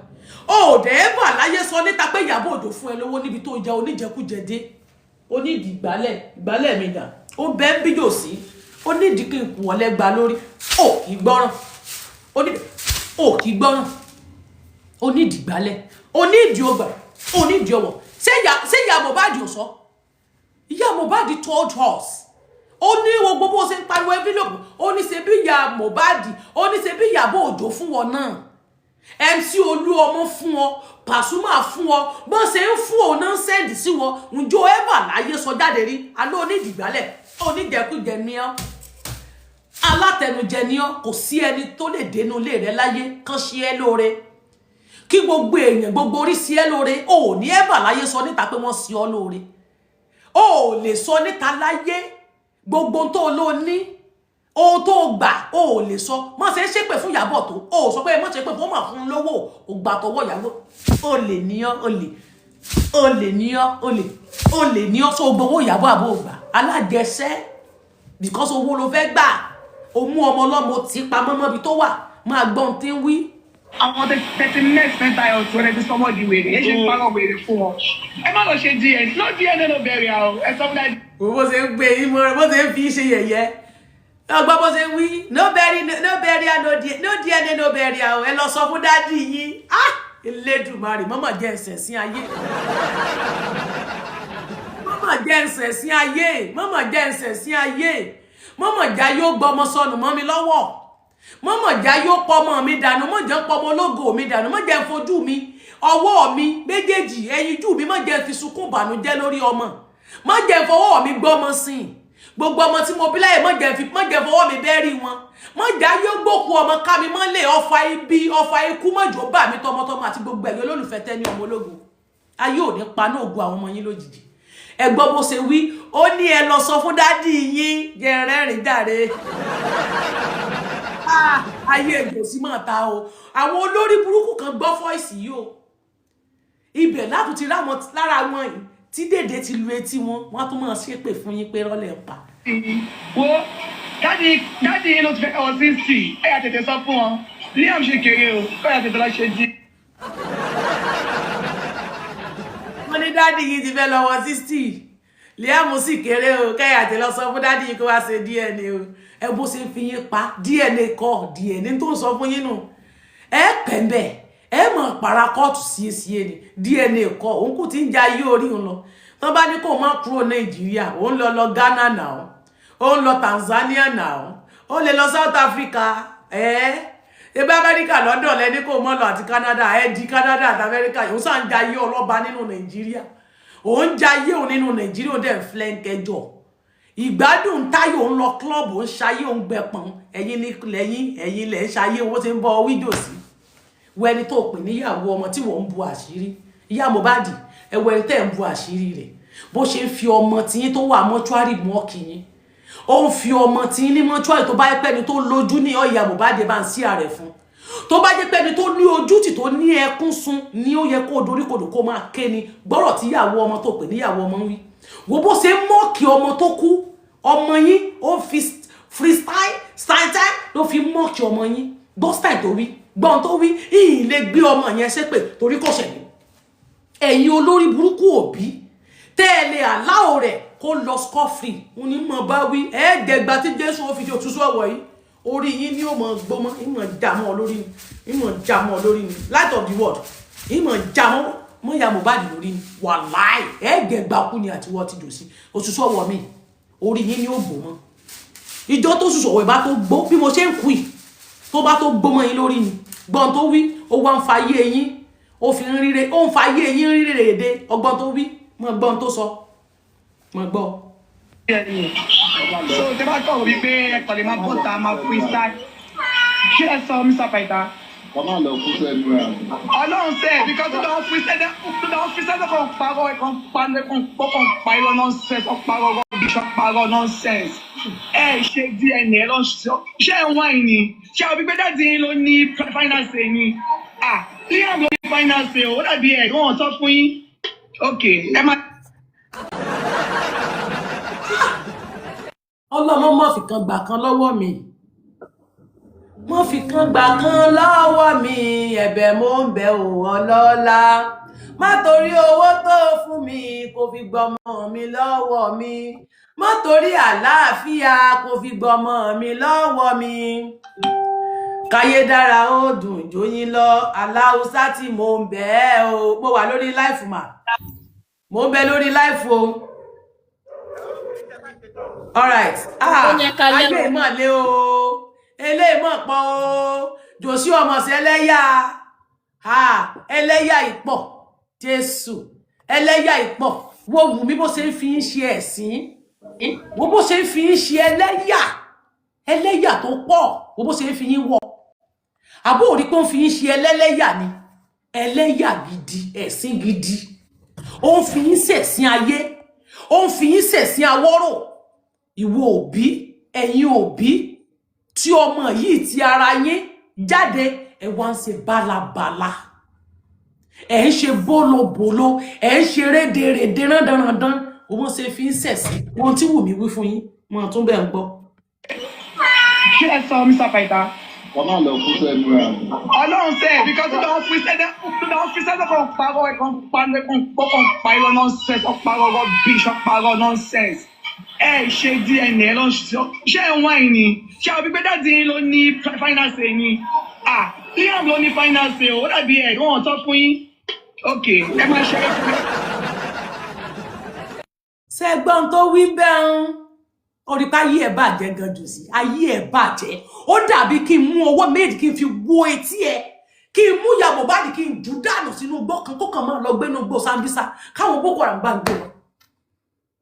Ó dẹ̀ bà láyé sọ níta pé Ìyábọ̀ Òjó fún ẹ lówó níbi tó jẹ oníjẹkújẹ dé. Ó ní ìdí ìgbálẹ̀, ìgbálẹ̀ mi dà, ó bẹ́ ń bíjò sí. Ó ní ìdí kí n kù wọ́n lẹ́gba lórí. Ó kì í gbọ́ràn, ó ní ó kì í gbọ́ràn. Ó ní ìdí ìgbálẹ̀, ó ní ìdí ọgbà, ó ní ìdí ọwọ́. Ṣé ìyá Mohbad ò sọ? Ìyá Mohbad told us. Ó ní gbogbo bó ṣe ń pariwo envelope, ó ní ṣe bí ìyá Mohbad, ó ní ṣe bí Ìyábọ̀ Òjó fún wọn náà, MC Olúọmọ fún ọ, Pasuma fún ọ, bọ́n ṣe ń fún òun náà send sí wọn. Ǹjọ́ ever láyé sọ jáde rí? Alẹ́ onídìgbálẹ̀, oníjẹkújẹ ní ọ́, alátẹnujẹ ní ọ́. Kò sí ẹni tó lè dénú ilé rẹ láyé kán ṣe é lóore, kí gbogbo èèyàn, gbogbo orí sí ẹ lóore. Ò ní ever láyé sọ níta pé wọ́n sí ọ lóore. O ò lè sọ níta láyé. Gbogbo tó ló ní, ohun tó gbà, o ò lè sọ. Má ṣe é ṣépè fún Ìyábọ̀ tó o ò sọ pé má ṣe pé fún ọmọ fún lówó. O gbà tọwọ́ Ìyábọ̀. O lè ní ọ́, o lè, o lè ní ọ́, o lè, o lè ní ọ́. Sọ gbowó Ìyábọ̀ àbò gbà alájẹsẹ́, because owó ló fẹ́ gbà. O mú ọmọ ọlọ́mọ tí pamọ́ mọ́bi tó wà. Máa gbọ́n tí ń wí. Àwọn tẹ̀tí next mental health wọn, ẹ ti sọmọ di wèrè, ẹ ṣe ń parọ́ wèrè fún wọn. Ẹ má lọ ṣe DNA, no DNA, no burial. Ẹ sọ fún dájú. Bó ṣe ń gbé yín mọ́ra, bó ṣe ń fi ṣe yẹ̀yẹ́, ọgbọ́n bó ṣe ń wí: no bury, no burial, no no DNA, no burial. Ẹ lọ sọ fún daddy yín. Ah, Elédùmarè, mọ́mọ́ jẹ́ ẹsẹ̀ sí ayé, mọ́mọ́ jẹ́ ẹsẹ̀ sí ayé, mọ́mọ́ jẹ́ ẹsẹ̀ sí ayé, mọ́mọ́ já yóò gbọmọ sọnù mọ́ mi lọ́wọ́, mọ́mọ́ já yóò pọmọ mi dànù, mọ́ jẹ́ pọmọ ológo mi dànù, mọ́ jẹ́ fojú mi, ọwọ́ mi méjèèjì, ẹyinjú mi, mọ́ jẹ́ fi sunkún bànújẹ́ lórí ọmọ, mọ́ jẹ́ fọwọ́ mi gbọ́mọ sí i. Gbogbo ọmọ tí mo bí láyè, mọ́ jẹ́ fi, mọ́ jẹ́ fọwọ́ mi bẹ́ẹ̀ rí wọn, mọ́ jẹ́ ayé gbókù ọmọ ká mi mọ́lẹ̀. Ọfà ibi, ọfà ikú, mọ́jọ́ bà mí tọmọtọmọ àti gbogbo ẹ̀yọ́ olólùfẹ́ tẹ́ ní ọmọ ológo. Ayé ò ní paná ògo àwọn ọmọ yín lójijì. Ẹ gbọ́ bó ṣe wí. Ó ní ẹ lọ sọ fún daddy yín. Jẹ́ rẹ́rìn jàre. Ayé èjò sí máa ta o. Àwọn olórí burúkú kan gbọ́ voice yìí o. Ibẹ̀ látún ti ráwọn lára wọn yìí tí dèdè ti lu etí wọn, wọn á tún máa ṣépè fún yín pé rọ́lẹ̀ pa. Wo daddy, daddy yín ló ti fẹ́ wọ 60. Ẹ yà tètè sọ fún wọn. Liam ṣe kéré o, kọ́ yà tètè lọ ṣe jí. Wọ́n ní daddy yìí ti fẹ́ lọ wọ 60, Liam sì kéré o. Kẹ́yà tẹ lọ sọ fún daddy yìí kó wá ṣe DNA o. Ẹ bó ṣe ń fi yín pa. DNA kọ́, DNA tó ń sọ fún yín nù. Ẹ pẹ̀mbẹ̀, ẹ mọ̀ para kóòtù síeṣíe ni. DNA kọ́, òun kù ti ń ja ayé orí òun lọ. Tán bá ní kó má kúrò Nàìjíríà, òun lọ lọ Ghana náà, òun lọ Tanzania náà, ó lè lọ South Africa. Ẹ ebe Amẹ́ríkà lọ́dọ̀ lẹ́ni kó mọ́ lọ àti Canada. Ẹ di Canada àti Amẹ́ríkà. Òun sàn ń ja ayé ọlọ́ba nínú Nàìjíríà, òun jayé òun nínú Nàìjíríà, òun dẹ̀ ń flẹ́ńkẹjọ ìgbádùn táyò, ń lọ club, ń ṣayé, òun gbẹpọn. Ẹ̀yin ní lẹ́yìn, ẹ̀yin lẹ́ ń ṣayé. Owó tí ń bọ́ wíjò sí wọ ẹni tó pè níyàwó ọmọ tí wọ́n ń bu àṣírí ìyá Mohbad. Ẹ wọ ẹni tẹ́ ń bu àṣírí rẹ̀, bó ṣe ń fi ọmọ tiyín tó wà mọ́ṣúárì mọ́ọ̀kì yín. Ó ń fi ọmọ tiyín ní mọ́ṣúárì. Tó bá yẹ pẹ́ni tó lójú ní ọ̀yà Mohbad bá ń sí ààrẹ fún, tó bá jẹ́ pẹ́ni tó ní ojú tì, tó ní ẹkún sun ní, ó yẹ kó doríkodò kó máa ké ni. Gbọ́rọ̀ tíyàwó ọmọ tó pè níyàwó ọmọ ń wí. Wo bó ṣe ń mock ọmọ tó kú, ọmọ yín. Ó fi freestyle style ló fi mock ọmọ yín. Gbọ́ style tó wí, gbọ́n tó wí. Ìyìn lè gbé ọmọ yẹn ṣépè torí kò ṣẹ̀mí. Ẹ̀yin olórí burúkú òbí tẹ́ ẹ lè aláwọ̀ rẹ̀ kó lọ scot free, òun ní mọ̀ bá wí. Ẹ̀ẹ́dẹ̀gbà tí Jésù ó fi di òtútù ọ̀wọ̀ yìí, orí yín ní ó mọ̀ gbọmọ, ìmọ̀ já mọ́ ọ lórí ni, ìmọ̀ já mọ́ ọ lórí ni. Light of the world, ìmọ̀ já mọ́ mọ́ ya Mohbad lórí ni. Wàláì, ẹ̀ẹ́dẹ̀gbà kú ni àtiwọ́ ti dò sí òtútù ọ̀wọ̀ mi. Orí yín ni ó gbó mọ́. Ìjọ tó ṣùṣù ọ̀wẹ̀ bá tó gbó bí mo ṣe ń kú yìí, tó bá tó gbó mọ́ yín lórí ni. Gbọ́n tó wí, ó wá ń fa ayé yín, ó fi ń ríre, ó ń fa ayé yín ríre rèdè. Ọgbọ́n tó wí, mọ́ gbọ́n tó sọ, mọ́ gbọ́. So tẹ bá kọ̀ wípé ẹ kàn lè máa bọ́ta máa freestyle. Ṣé ẹ sọ, Mr. Paita? Kọ́ máa lọ kú sẹ́nu ẹ̀. Ọlọ́run sẹ́, because tó dáwọ́ freestyle, tó dáwọ́ freestyle, tó kàn parọ́, ẹ̀ kàn pa, ẹ̀ kàn pọ̀, kàn pa irọ́ nonsense, ó parọ́ rubbish, ó parọ́ nonsense. Ẹ ṣe DNA, ẹ lọ ṣe, ṣé ẹ wáìn ni? Ṣé àwọn pípẹ́ daddy yín ló ní finance ni? Ah, Liam ló ní finance o, ó dàbí ẹ̀ wọ́n sọ fún yín. Ok, ẹ má. Ọlọ́mọ mọ̀ fi kan gbà kan lọ́wọ́ mi, mọ̀ fi kan gbà kan lọ́wọ́ mi. Ẹ̀bẹ̀ mo ń bẹ̀ ò, ọlọ́lá, má torí owó tó fún mi kó fi gbọmọ mi lọ́wọ́ mi, má torí àlàáfíà kó fi gbọmọ mi lọ́wọ́ mi. Káyé dára, ó dùn jóyin lọ. Aláùsá tí mo ń bẹ̀ ẹ́ o. Mo wà lórí live mà, mo ń bẹ lórí live o. Alright. Ah, Ó yẹ ká ayé lẹ́nu. mọ̀ lé o, eléyìí mọ̀ pọ̀ o. Jòsí ọmọ sí ẹlẹ́yà. Ah, ẹlẹ́yà ìpọ̀, Jésù, ẹlẹ́yà ìpọ̀. Wo Wùmí bó ṣe ń fi ń ṣe ẹ̀sín, wo bó ṣe ń fi ń ṣe ẹlẹ́yà, ẹlẹ́yà tó pọ̀. Wo bó ṣe ń fi yín wọ̀, àbó òrí pé ó ń fi yín ṣe ẹlẹ́lẹ́yà ni, ẹlẹ́yà gidi, ẹ̀sín gidi. Ó ń fi yín ṣẹ̀sín ayé, ó ń fi yín ṣẹ̀sín awọ́rò. Ìwọ òbí, ẹ̀yin òbí tí ọmọ yìí ti ara yín jáde, ẹ wá ń ṣe bálabàla, ẹ ń ṣe bólobòlo, ẹ ń ṣe rédèrèdè rándanrandan. Òun ṣe fi ń ṣẹ̀sín ohun tí Wùmí wí fún yín, wọn tún bẹ́ẹ̀ ń gbọ́. Ṣé ẹ sọ, Mr. Paita? Kọ́ máa lọ kú sẹ́nu ẹ̀. Ọlọ́run sẹ́, because tó dáwọ́ freestyle, tó dáwọ́ freestyle, tó kàn parọ́, ẹ̀ kàn pa, ẹ̀ kàn pọ̀, kàn pa irọ́ nonsense, ó parọ́ rubbish, ó parọ́ nonsense. Ẹ ṣe DNA, ẹ lọ ṣe, ṣé ẹ wáìn ni? Ṣé àwọn pípẹ́ daddy yín ló ní finance ni? Ah, Liam ló ní finance o, ó dàbí ẹ̀ wọ́n sọ fún yín. Ok, ẹ máa ṣe é fún mi. Ṣẹgbọn tó wí bẹ́ẹ̀ ń orí pé ayé ẹ̀ bàjẹ́ gan jù sí ayé ẹ̀ bàjẹ́. Ó dàbí kí n mú ọwọ́ méjì kí n fi wo etí ẹ̀, kí n mú ìyá Mohbad kí n jù dànù sínú igbó kan, kó kàn máa lọ gbénú igbó Sambisa, káwọn Boko Haram gbà ń gbé wọn.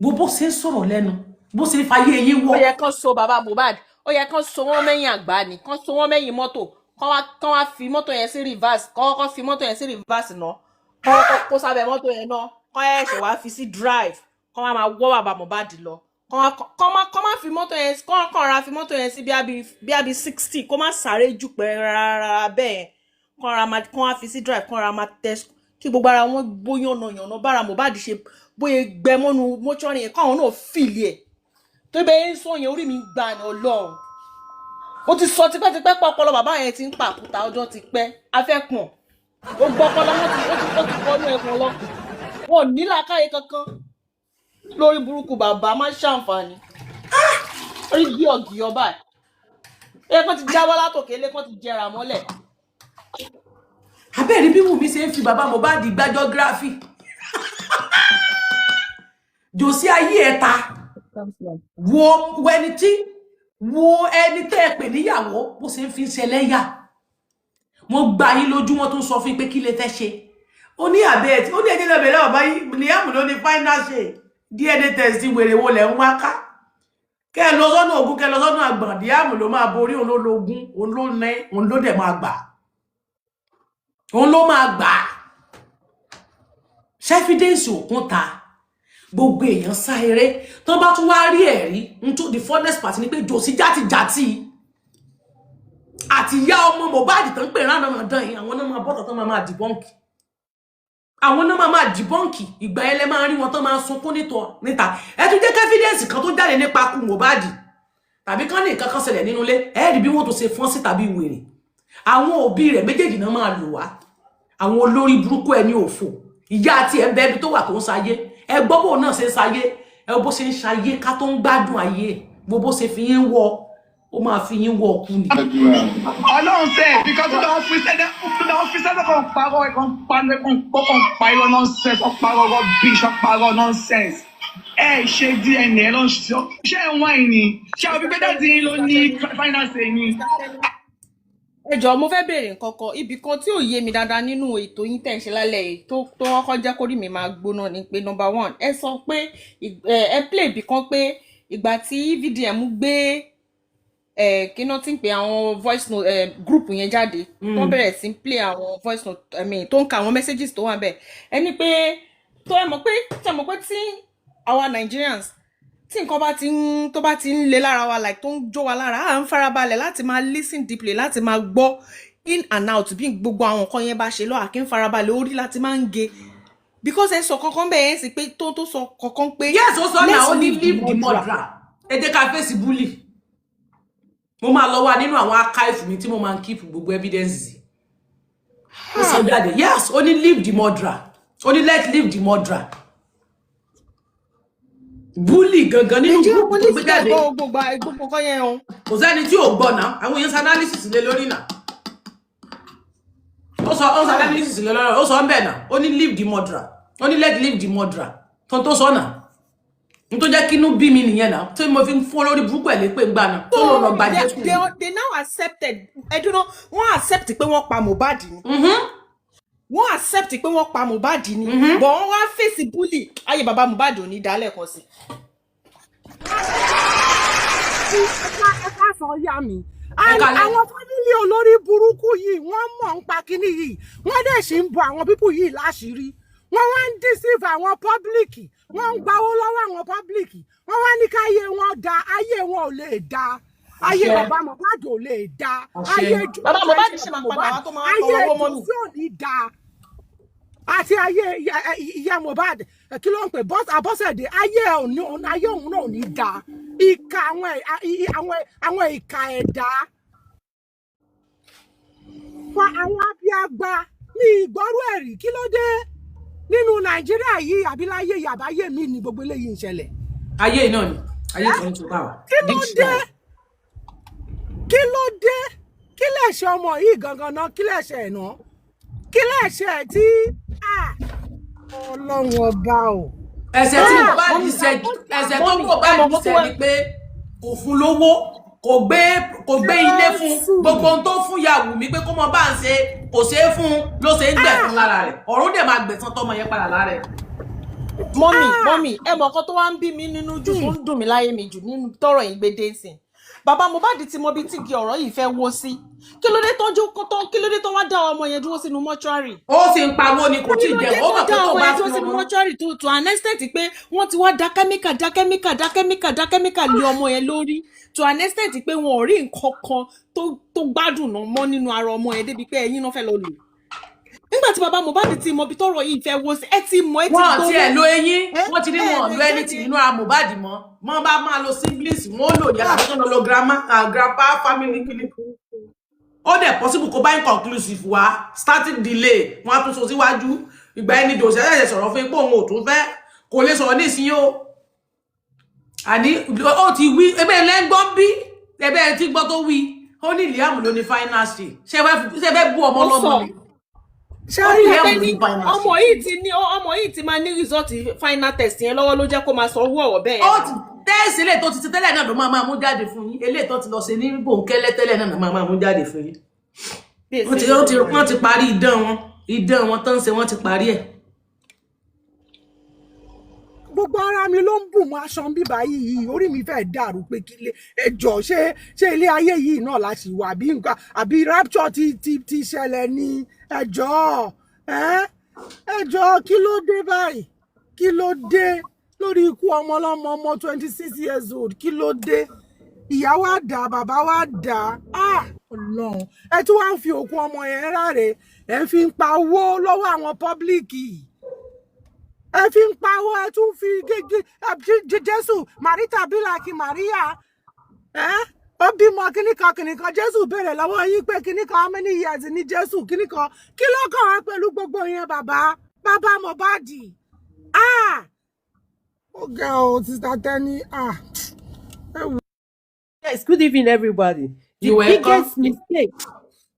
Wo bó ṣe ń sọ̀rọ̀ lẹ́nu, bó ṣe ń fayé eyín Ó wọ́. yẹ kán so bàbá Mohbad, ó yẹ kán so wọ́n mẹ́yìn àgbá ni, kán so wọ́n mẹ́yìn mọ́tò, kán wá fi mọ́tò yẹn sí reverse, kán kọ́kọ́ fi mọ́tò yẹn sí reverse náà, kán kọ́kọ́ kó sábẹ́ mọ́tò yẹn náà, kán ẹ̀ṣẹ̀ wá fi sí drive, kán wá máa wọ́ bàbá Mohbad lọ. Kán má fi mọ́tò yẹn, kán kàn ra fi mọ́tò yẹn sí bí abi 60, kó má sáré jù pẹ́ rárá bẹ́ẹ̀. Kán ra máa, kán wá fi sí drive, kán ra máa tẹ kí gbogbo ara wọn gbóyànnà yànnà bára Mohbad ṣe bóyá gbẹ mọ́nu mọ́ṣúárì yẹn, káwọn náà fìlì ẹ̀ tó bẹ́ẹ̀ ń sọ yẹn. Orí mi ń gbà ní Ọlọ́run. Ó ti sọ tipẹ́tipẹ́ pé ọpọlọ bàbá yẹn ti ń pàkúta ọjọ́ ti pẹ́ afẹ́kùn. Gbogbo ọpọlọ wọn ti ó ti kọnú ẹkùn lọ. Wọn ò ní làákàyè kankan lórí burúkú. Bàbá má ṣàǹfààní orí bí ọ̀gì ọba ẹ̀ ẹ̀ kàn ti jábọ́ látòkè ilé, kàn ti jẹrà mọ́lẹ̀. Abẹ́rẹ́ bí Wùmí ṣe ń fi bàbá Mohbad gbá geography. Jòsí, ayé ẹ̀ ta. Wo ẹni tí, wo ẹni tẹ́ ẹ pè níyàwó, bó ṣe ń fi ṣẹlẹ́yà. Wọ́n gba yín lójú, wọ́n tún sọ fún yín pé kí lè fẹ́ ṣe. Ó ní àbẹ́ ẹ̀ tí ó ní ẹjẹ́ lọ́bẹ̀rẹ̀ lọ́wọ́ báyìí. Liam ló ní final ṣe DNA test. Wèrè wo lẹ̀ ń wá ká? Kẹ́ ẹ lọ sọ́nà ogun, kẹ́ ẹ lọ sọ́nà àgbọ̀n, Liam ló máa borí. Òun ló lógún, òun ló ní, òun ló dẹ̀ máa gbà, òun ló máa gbà. Evidence òkun ta, gbogbo èèyàn sá eré. Tó bá tún wá rí ẹ̀rí n tó, the funnest part ni pé jòsí játijàti àti ìyá ọmọ Mohbad tó ń pè ránàmọ̀dán yìí, àwọn náà máa bọ́tọ̀ tó máa máa debunk, àwọn náà máa máa debunk. Ìgbà yẹn lẹ máa rí wọn tó máa sunkún níta. Ẹ tún jẹ́ evidence kan tó jáde nípa kú Mohbad tàbí kán ní nǹkan kan ṣẹlẹ̀ nínú ilé, ẹ rí bí wọ́n tó ṣe fọ́n sí tàbí wèrè. Àwọn òbí rẹ̀ méjèèjì náà máa lò wá, àwọn olórí burúkú ẹni òfò. Ìyá àti ẹ̀ ń bẹ ibi tó wà tó ń sayé. Ẹ gbọ́ bó náà ṣe ń sayé, ẹ bó ṣe ń sayé ká tó ń gbádùn ayé. Bó bó ṣe fi yín wọ, ó máa fi yín wọ ọkú ni. Ọlọ́run sẹ́, because tó dáwọ́ freestyle, tó dáwọ́ freestyle, tó kàn parọ́, ẹ̀ kàn pa, ẹ̀ kàn pọ̀, kàn pa irọ́ nonsense, ó parọ́ rubbish, ó parọ́ nonsense. Ẹ ṣe DNA, ẹ lọ sọ, ṣé ẹ wáìn ni? Ṣé àwọn pípẹ́ daddy yín ló ní finance yín? Ẹ jọ̀ọ́, mo fẹ́ béèrè nǹkan kan. Ibì kan tí ò yé mi dáadáa nínú ètò yín tẹ̀ ń ṣe lálẹ́ yìí tó kọ́kọ́ jẹ́ kórìí mi máa gbóná ni pé, number one, ẹ sọ pé ẹ play ibì kan pé ìgbà tí VDM gbé ẹ kíná tí ń pè àwọn voice note ẹ group yẹn jáde, tó bẹ̀rẹ̀ sí ń play àwọn voice note, I mean, tó ń ka àwọn messages tó wà bẹ́ẹ̀, ẹ ní pé tó ẹ mọ̀ pé tí ẹ mọ̀ pé tí àwa Nigerians, tí nǹkan bá ti ń tó bá ti ń le lára wa, like tó ń jó wa lára, à ń farabalẹ̀ láti máa listen deeply, láti máa gbọ́ in and out bí gbogbo àwọn nǹkan yẹn bá ṣe lọ. Àkí ń farabalẹ̀ orí láti máa ń ge, because ẹ sọ kankan bẹ́ẹ̀ yẹn sì pé tó sọ kankan pé Yes, ó sọ náà. Let's Ó ní leave the leave the murderer. murderer, ẹ jẹ́ ká fèsì bully. Mo máa lọ wá nínú àwọn archive mi tí mo máa ń keep gbogbo evidence sí. Ó sọ jáde, yes. Ó ní leave the murderer, ó ní let leave the murderer, bully gangan nínú Nigerian group tó police gbé dẹ̀ jáde. gbọ́ gbogbo nǹkan yẹn o. Kò sẹ́ni tí ò gbọ́ náà. Àwọn èèyàn ṣe analysis lé lórí náà. Ó sọ analysis lé lórí. Ó sọ ń bẹ̀ náà, ó ní leave the murderer, ó ní let leave the murderer. Tó sọ náà, n tó jẹ́ kínú bí mi nìyẹn náà, tí mo fi ń fún olórí burúkú ẹ̀ lépè ńgbà náà tó lọ lọ gba They, Jésù. they now accepted. Ẹ dúró, wọ́n accept pé wọ́n pa Mohbad ni. Wọ́n accept pé wọ́n pa Mohbad ni, but wọ́n wá fèsì bully. Ayé bàbá Mohbad ò ní dálẹ̀ kan sí. Ẹ ká sọ yá mi. Ẹ And kálẹ́. Àwọn family olórí burúkú yìí, wọ́n mọ̀ ń pa kínní yìí, wọ́n dẹ̀ sì ń bo àwọn people yìí láṣìírí. Wọ́n wá ń deceive àwọn public, wọ́n ń gbawó lọ́wọ́ àwọn public. Wọ́n wá ní káyé wọn da. Ayé wọn ò lè da. Ayé Àṣẹ. bàbá Mohbad ò lè da. Àṣẹ. Ayé Bàbá Mohbad ṣì máa padà wá tó máa wá ayé tọrọ owó mọ́ mi. Jòsí ò ní da, àti ayé ìyá Mohbad, kí ló ń pè, Abọ́sẹ̀dé, ayé ẹ̀ ò ní, ayé òun náà ò ní da. Ìka àwọn àwọn ìka ẹ̀dá fa àwọn abiagba ní ìgbọ́rú ẹ̀rí. Kí ló dé nínú Nàìjíríà yìí? Àbí láyé yìí, àbáyé mi ni gbogbo eléyìí ń ṣẹlẹ̀? Ayé náà ni ayé 22 báwa. Kí ló dé? Kí ló dé? Kí lẹ̀ṣẹ̀ ọmọ yìí gangan náà? Kí lẹ̀ṣẹ̀ ẹ̀ náà? Kí lẹ̀ṣẹ̀ ẹ̀ tí, ah, Ọlọ́run ọba o. Ẹ̀ṣẹ̀ tí Ah, Mohbad Mummy, ṣẹ̀, ẹ̀ṣẹ̀ tó mummy, Mohbad ẹ mọ̀ nǹkan tó ṣẹ̀ wá ni pé kò fún lówó, kò gbé ilé fún. Jésù. Gbogbo ohun tó fún ìyá Wùmí pé kó mọ bá ń ṣe, kò ṣe é fún un, ló ṣe ń gbẹ̀san lára rẹ̀. Ọ̀run dẹ̀ máa gbẹ̀san tọmọ yẹn padà lára ẹ̀. Mummy, mummy, ẹ mọ̀ nǹkan tó wá ń bí mi nínú jù, tó ń dùn mí láyé mi jù nínú tọ́rọ̀ yìí gbé dé sìn? Bàbá Mohbad ti mọ ibi tí igi ọ̀rọ̀ yìí fẹ́ wó sí. Kí ló dé tó ń jó tó? Kí ló dé tó wá dá ọmọ yẹn dúró sínú mọ́ṣúárì? Ó sì ń pawó ni, kò tí Kí ì ló jẹun. dé Ó tó mọ̀ pé dá tó ọmọ bá yẹn dúró fún sínú ọmọ mọ́ṣúárì tó an extent pé wọ́n ti wá dá kẹ́míkà, dá kẹ́míkà, dá kẹ́míkà, dá kẹ́míkà lé ọmọ yẹn lórí, to an extent pé wọn ò rí nǹkan kan tó gbádùn náà mọ́ nínú ara ọmọ yẹn, débi pé ẹyin náà fẹ́ lọ lò nígbà tí bàbá Mohbad ti mọ ibi tọ́rọ̀ yìí fẹ́ wó sí. Ẹ ti mọ̀, ẹ ti Wọn gbowó. tiẹ̀ lo eyín. Ẹ Wọ́n ti ní ẹ wọn lè lo anything jáde. nínú ara Mohbad mọ́. Wọ́n bá máa lo siblings, wọ́n ó lò yàtọ̀ tó lọ lo grandma, ah, grandpa family kìíní. Ó dẹ̀ possible kó bá inconclusive wá, starting delay, wọ́n á tún so síwájú. Ìgbà ẹni dòsí ẹ̀ṣẹ̀ sọ̀rọ̀ fún ipò òun ò tún fẹ́, kò lè sọ̀rọ̀ nísìnyí o. Àní ó ti wí ebe lẹ́ngbọ́n bí ebe ẹ ti gbọ́ tó wí. Ó ní Liam ló ní final say. Ṣé fẹ́ bú ọmọ Ó ọlọ́mọ sọ ni? Ṣé Ó rí ní Liam pé ló ní ní final say. ọmọ yìí ti máa ní result final test yẹn lọ́wọ́ ló jẹ́ kó máa sọ owó ọ̀rọ̀ bẹ́ẹ̀ Ó yẹn. ti test eléyìí tó ti ti tẹ́lẹ̀ náà ló máa máa mú jáde fún yín. Eléyìí tó ti lọ ṣe ní bòńkẹ́lẹ́ tẹ́lẹ̀ náà ló máa máa mú jáde fún yín. Bí Wọ́n ti èsì wọ́n ti wọ́n ti parí idán wọn, idán wọn tó ń ṣe, wọ́n ti parí ẹ̀. Gbogbo ara mi ló ń bù mọ́ aṣọ bíbá yìí. Orí mi fẹ́ dàrú pé kí lè ẹjọ́ ṣé ilé ayé yìí náà la ṣì wà, àbí nǹkan, àbí rapture ti ṣẹlẹ̀ ní? Ẹjọ́ ẹ, ẹjọ́, kí ló dé báyìí? Kí ló dé lórí ikú ọmọ ọlọ́mọ, ọmọ 26 years old? Kí ló dé? Ìyá wa dà, bàbá wa dà. Ah, Ọlọ́run! Ẹ tún wá ń fi òkú ọmọ yẹn ráre, ẹ fi ń pa owó lọ́wọ́ àwọn public, ẹ fi ń pawó, ẹ tún fi Jésù Marita bí like Maria ẹ ó bímọ kíní kan kíní kan. Jésù béèrè lọ́wọ́ yín pé kíní kan, how many years ní Jésù kíní kan? Kí ló kàn wá pẹ̀lú gbogbo yẹn, bàbá bàbá Mohbad? Ah, ó ga o. Sister Tẹ́ni, ah, ẹ wò. Yes, good evening, everybody. The You welcome.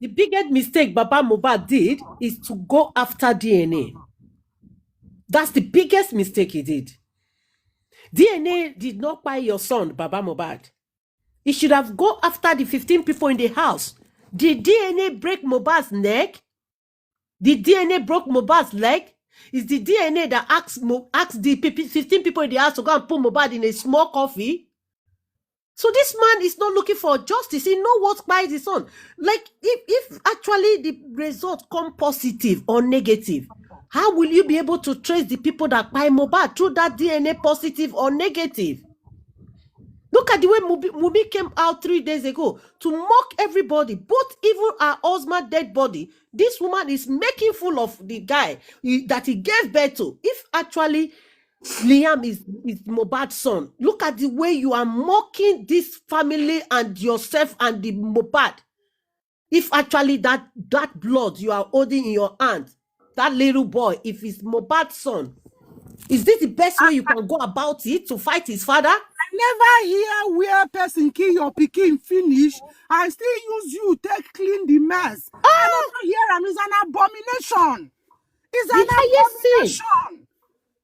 biggest mistake Baba Mohbad did is to go after DNA. That's the biggest mistake he did. DNA did not buy your son, Baba Mohbad. He should have go after the 15 people in the house. Did DNA break Mohbad's neck? Did DNA broke Mohbad's leg? Is the DNA that asked the 15 people in the house to go and put Mohbad in a small coffee? So this man is not looking for justice. He know what buys his son. Like if actually the result come positive or negative, how will you be able to trace the people that buy Mohbad through that DNA positive or negative? Look at the way Wunmi came out 3 days ago to mock everybody, both even her husband dead body. This woman is making fool of the guy that he gave birth to. If actually Liam is Mohbad's son, look at the way you are mocking this family and yourself and the Mohbad. If actually that blood you are holding in your hand, that little boy, if it's Mohbad's son, is this the best way you can go about it to fight his father? I never hear where person kill your pikin finish and still use you take clean the mess. I never hear am. It's an abomination. It's The an highest sin. abomination.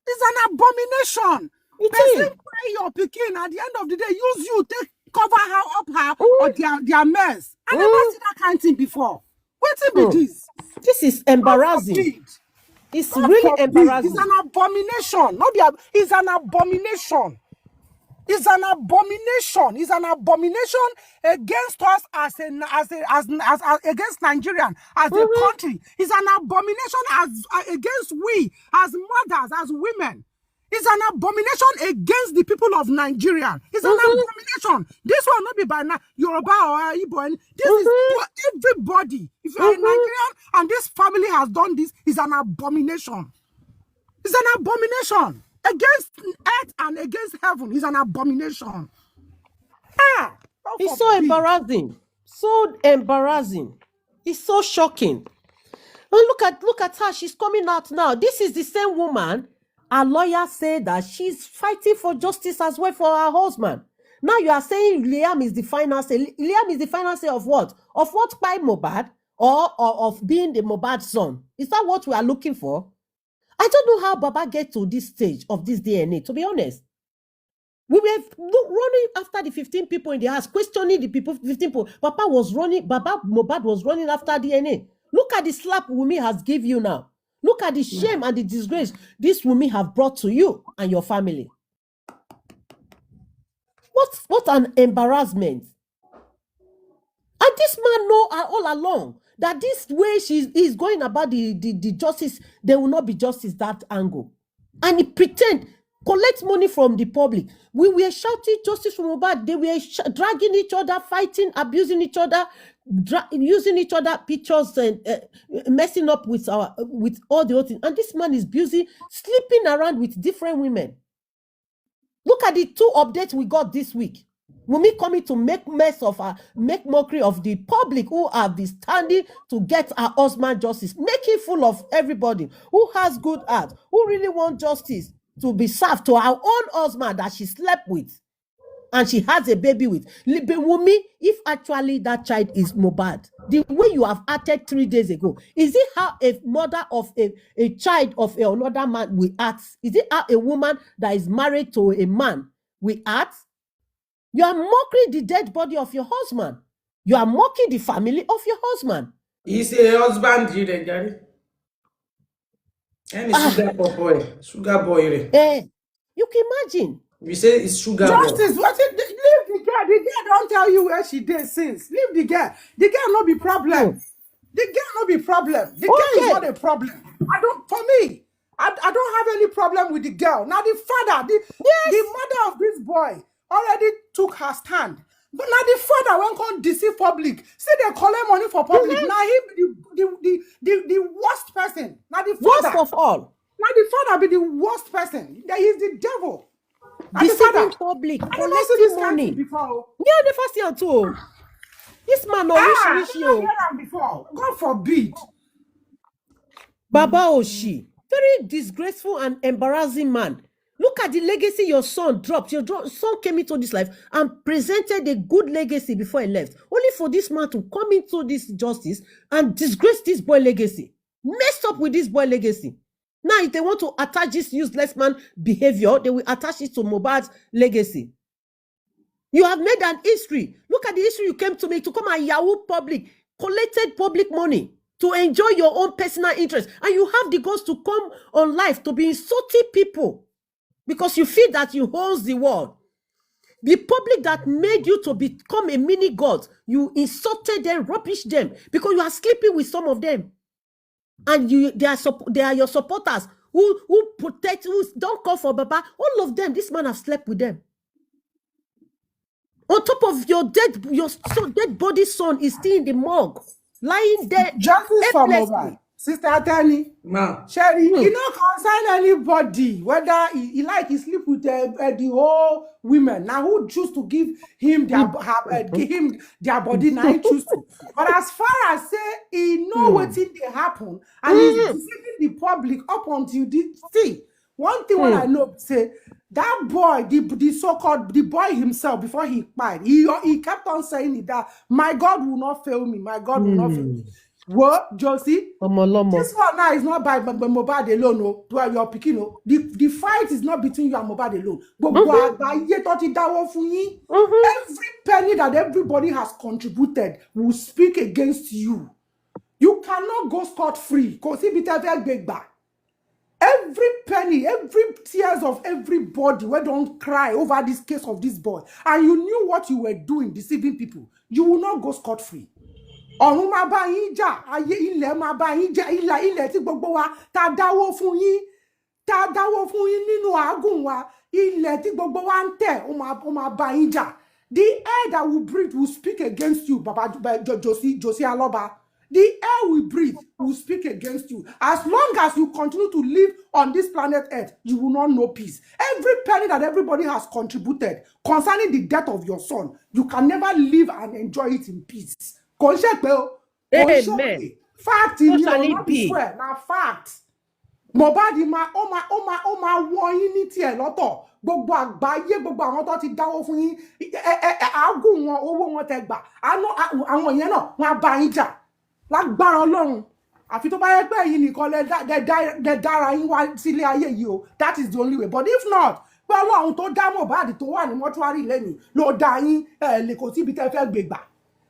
It's an abomination. It Person is. bury your pikin, at the end of the day, use you take cover her up her or their mess. I never see that kind of thing before. Wetin be this? This is God embarrassing. forbid. It's God really forbid. It's embarrassing. an abomination. Not the, it's an abomination. It's an abomination. It's an abomination against us as against Nigerian as a country. It's an abomination as against we as mothers, as women. It's an abomination against the people of Nigeria. It's an abomination. This will not be by Yoruba or Igbo. And this is for everybody. If you are a Nigerian and this family has done this, it's an abomination. It's an abomination against earth and against heaven. It's an abomination. Ah, God It's so forbid. embarrassing. So embarrassing. It's so shocking. And look at her. She's coming out now. This is the same woman. Her lawyer said that she's fighting for justice as well for her husband. Now you are saying Liam is the final say. Liam is the final say of what? Of what by Mohbad or of being the Mohbad son? Is that what we are looking for? I don't know how Baba get to this stage of this DNA, to be honest. We were running after the 15 people in the house, questioning the people, 15 people. Papa was running, Baba Mohbad was running after DNA. Look at the slap Wunmi has give you now. Look at the shame and the disgrace this Wunmi have brought to you and your family. What an embarrassment. And this man know all along that this way she is going about the justice, there will not be justice that angle. And he pretend, collect money from the public. We were shouting justice for Mohbad. They were dragging each other, fighting, abusing each other, using each other pictures and messing up with all the other things. And this man is busy sleeping around with different women. Look at the two updates we got this week. Wunmi coming to make mess of her, make mockery of the public who have been standing to get her husband justice, making fool of everybody who has good heart, who really want justice to be served to her own husband that she slept with and she has a baby with. Wunmi, if actually that child is Mohbad, the way you have acted 3 days ago, is it how a mother of a child of another man will act? Is it how a woman that is married to a man will act? You are mocking the dead body of your husband. You are mocking the family of your husband. Kì í ṣe husband rẹ̀ jàre, ẹni sugar boy, sugar boy rẹ̀. Eh, you can imagine. We say it's sugar boy. Justice, what it, leave the girl. The girl don't tell you where she did since. Leave the girl. The girl no be problem. The girl no be problem. The girl is not a problem. I don't, for me, I don't have any problem with the girl. Now the father, the mother of this boy already took her stand. But now the father won't come deceive public. See, they collect money for public. Now he be the worst person. Now the Worst father. of all. Now the father be the worst person. He's the devil. Now the Deceiving father. public, I never see collecting this kind money. thing before. Yeah, never see am too. This man no Ah, rich I rich never yo. hear am before. God forbid. Baba Oshi, very disgraceful and embarrassing man. Look at the legacy your son dropped. Your son came into this life and presented a good legacy before he left. Only for this man to come into this justice and disgrace this boy legacy. Messed up with this boy legacy. Now, if they want to attach this useless man behavior, they will attach it to Mohbad's legacy. You have made an history. Look at the history you came to make to come and yahoo public, collected public money to enjoy your own personal interest. And you have the guts to come on live to be insulting people because you feel that you owns the world. The public that made you to become a mini god, you insulted them, rubbish them because you are sleeping with some of them, and you they are your supporters who protect, who don't call for Baba. All of them, this man have slept with them. On top of your dead, your so dead body son is still in the morgue, lying there Justice for Mohbad. helplessly. Sister Tenny. Ma. Sherry, e no concern anybody whether he like he sleep with the whole women. Now who choose to give him their give him their body, now he choose to. But as far as say he know wetin dey happen and he's deceiving the public up until this, see, one thing when I know say that boy, the so-called the boy himself, before he died, he kept on saying it that my God will not fail me, my God will not fail me. What, Josie? Ọmọ ọlọ́mọ. This one now is not by Mohbad alone, o. To your pikin, o. The fight is not between you and Mohbad alone. Gbogbo àgbáyé tó ti dáwọ́ fún yín. Every penny that everybody has contributed will speak against you. You cannot go scot free. Kò síbi tẹ́ fẹ́ gbé gbà. Every penny, every tears of everybody wey don cry over this case of this boy, and you knew what you were doing, deceiving people, you will not go scot free. Ọ̀run máa bá yín jà, ayé ilẹ̀ máa bá yín jà, ilẹ̀ tí gbogbo wa tá dáwó fún yín, tá dáwó fún yín nínú àágùn wa, ilẹ̀ tí gbogbo wa ń tẹ̀, ó máa bá yín jà. The air that we breathe will speak against you, Baba Josie Aloba. The air we breathe will speak against you. As long as you continue to live on this planet Earth, you will not know peace. Every penny that everybody has contributed concerning the death of your son, you can never live and enjoy it in peace. Kò ń ṣèpè o, kò ń Amen. ṣèpè. Fact So ni o, shall it not be be. swear, na fact. Mohbad máa ó máa wọ yín ní tiẹ̀ lọ́tọ̀. Gbogbo àgbáyé, gbogbo àwọn tó ti dáwó fún yín, ẹ àágùn wọn, owó wọn tẹ gbà, àwọn yẹn náà, wọn á bá yín jà lágbára Ọlọ́run. Àfi tó bá yẹ pé ẹ̀yin nìkan lẹ dára yín wá sílé ayé yìí o, that is the only way. But if not, pé Ọlọ́run tó dá Mohbad tó wà ní mọ́túárì lẹ́yìn ló dá yín, ẹ lè kò síbi tẹ́ fẹ́ gbé gbà.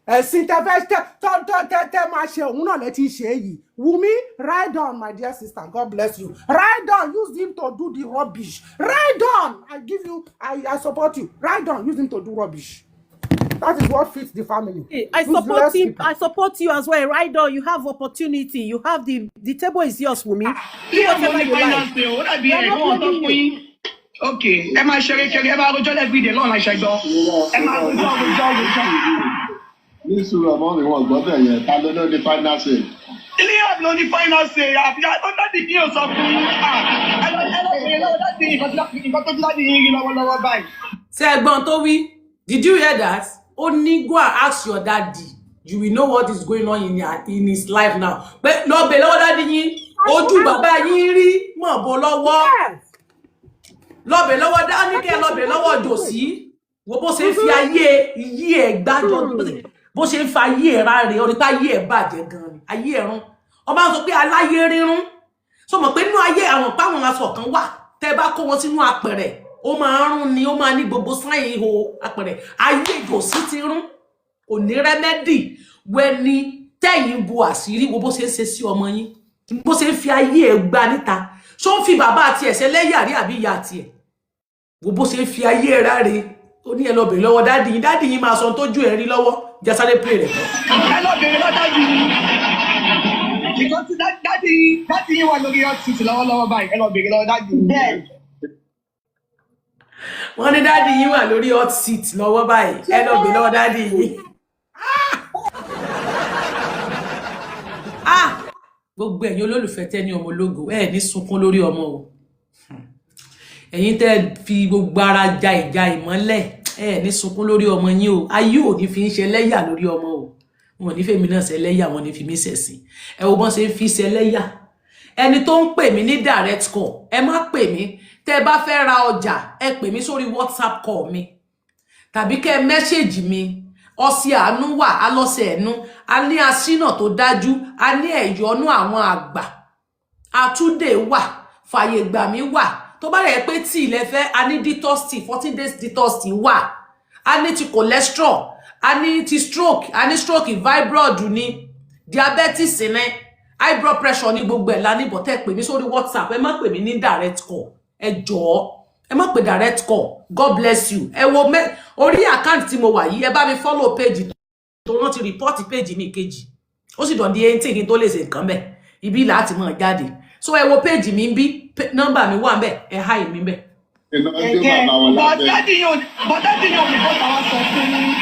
Ẹ̀sìn tẹ́ fẹ́ tẹ́ tọ́ tẹ́ tẹ́ máa ṣe òun náà lẹ ti ṣe é yìí. Wumi, ride on, my dear sister. God bless you. Ride on, use him to do the rubbish. Ride on, I give you, I support you. Ride on, use him to do rubbish. That is what fits the family. I support Useless him. people. I support you as well. Right on. You have opportunity. You have the table is yours, Wumi. Do Ilé ọmọ whatever ní you like. finance day, ó dàbí We are ẹ̀gbọ́n not tó blaming fún you. yín. Ok, ẹ máa ṣeré kiri, ẹ máa rojọ́ everyday lọ́la ìṣẹ́gbọ́. Ẹ máa rojọ́ rojọ́ rojọ́. Ní sùúrù, ọmọ mi, wọn gbọ́ bẹ̀ yẹn. Ta ló ló ní final say? Ilé ọ̀bùn ló ní final say, àbí ó daddy yín ò sọ fún yín. Ah, ẹ lọ bèrè lọ́wọ́ daddy yín nǹkan tó daddy yín rí lọ́wọ́lọ́wọ́ báyìí. Ṣé ẹ gbọ́n tó wí? Did you hear that? Ó ní go and ask your daddy, you will know what is going on in his life now. Pé lọ bẹ̀ lọ́wọ́ daddy yín, ojú bàbá yín rí mọ̀ bó lọ́wọ́. Lọ bẹ̀ lọ́wọ́ dání kẹ́ lọ bẹ̀ lọ́wọ́ Josie. Wo bó ṣe ń fi ayé iyí ẹ̀ gbájọ, bó ṣe ń fa ayé ẹ̀ ráre, orí pé ayé ẹ̀ bàjẹ́ gan ni, ayé ẹ̀ rún. Ọba sọ pé aláyé rírún, sọ mọ̀ pé nínú ayé àwọn páwọn aṣọ kan wà tẹ́ bá kó wọn sínú apẹ̀rẹ̀, ó máa ń rún ni, ó máa ní gbogbo sáyìn ihò apẹ̀rẹ̀. Ayé Josie ti rún, kò ní remedy. Wẹni tẹ́yìn bu àṣírí, wo bó ṣe ń ṣe sí ọmọ yín, bó ṣe ń fi ayé ẹ̀ gbá níta. Ṣó ń fi bàbá àti ẹ̀ṣẹ̀ lẹ́yà rí àbí ìyá àti ẹ̀? Wo bó ṣe ń fi ayé ẹ̀ ráre. Ó ní ẹ lọ bèrè lọ́wọ́ daddy yín, daddy yín máa sọ ohun tójú ẹ̀ rí lọ́wọ́. Jásáré play rẹ̀ tán. Ẹ lọ bèrè lọ́wọ́ daddy yín. Nǹkan tí daddy yín wà lórí hot seat lọ́wọ́lọ́wọ́ báyìí, ẹ lọ bèrè lọ́wọ́ daddy yín. Bẹ́ẹ̀. Wọ́n ní daddy yín wà lórí hot seat lọ́wọ́ báyìí, ẹ lọ bèrè lọ́wọ́ daddy yín. Ah, gbogbo ẹ̀yin olólùfẹ́ Tẹ́ni ọmọ ológo, ẹ ní sunkún lórí ọmọ o. Ẹ̀yin tẹ́ fi gbogbo ara ja ìjà ìmọ́lẹ̀, ẹ ní sunkún lórí ọmọ yín o. Ayé ò ní fi ń ṣe lẹ́yà lórí ọmọ o. Wọn ò ní fèmí náà ṣe lẹ́yà, wọn ò ní fi mí ṣẹ̀sín. Ẹ wo bọ́n ṣe ń fi ṣe lẹ́yà. Ẹni tó ń pè mí ní direct call, ẹ má pè mí. Tẹ́ ẹ bá fẹ́ ra ọjà, ẹ pè mí sórí WhatsApp call mi tàbí kẹ́ ẹ message mi. Ọsẹ àánú wà, alọ́sẹ̀ ẹ̀nu, a ní aṣínà tó dájú, a ní ẹ̀yọ́nú àwọn àgbà, àtúndè wà. Fàyè gbà mí wà. Tó bá rẹ̀ pé tíì lẹ fẹ́, a ní detox tea, 14 days detox tea wà, a ní ti cholesterol, a ní ti stroke, a ní stroke, fibroid ní, diabetes ní, high blood pressure ní, gbogbo ẹ̀ la ní. Bọ̀tẹ́ pè mí sórí WhatsApp, ẹ má pè mí ní direct call, ẹ jọ̀ọ́, ẹ má pè direct call. God bless you. Ẹ wo orí account tí mo wà yìí, ẹ bá mi follow page tó wọ́n ti report page mi kejì, ó sì dàn di 18 kí n tó lè ṣe nǹkan bẹ́ẹ̀. Ibi láti máa jáde. So ẹ wo page mi ń bí, nọ́mbà mi wà ń bẹ̀, ẹ hi mi ń bẹ̀. Iná jó bàbá wọn But lábẹ́. Daddy yóò ní bọ́tà wá sọ fún yín.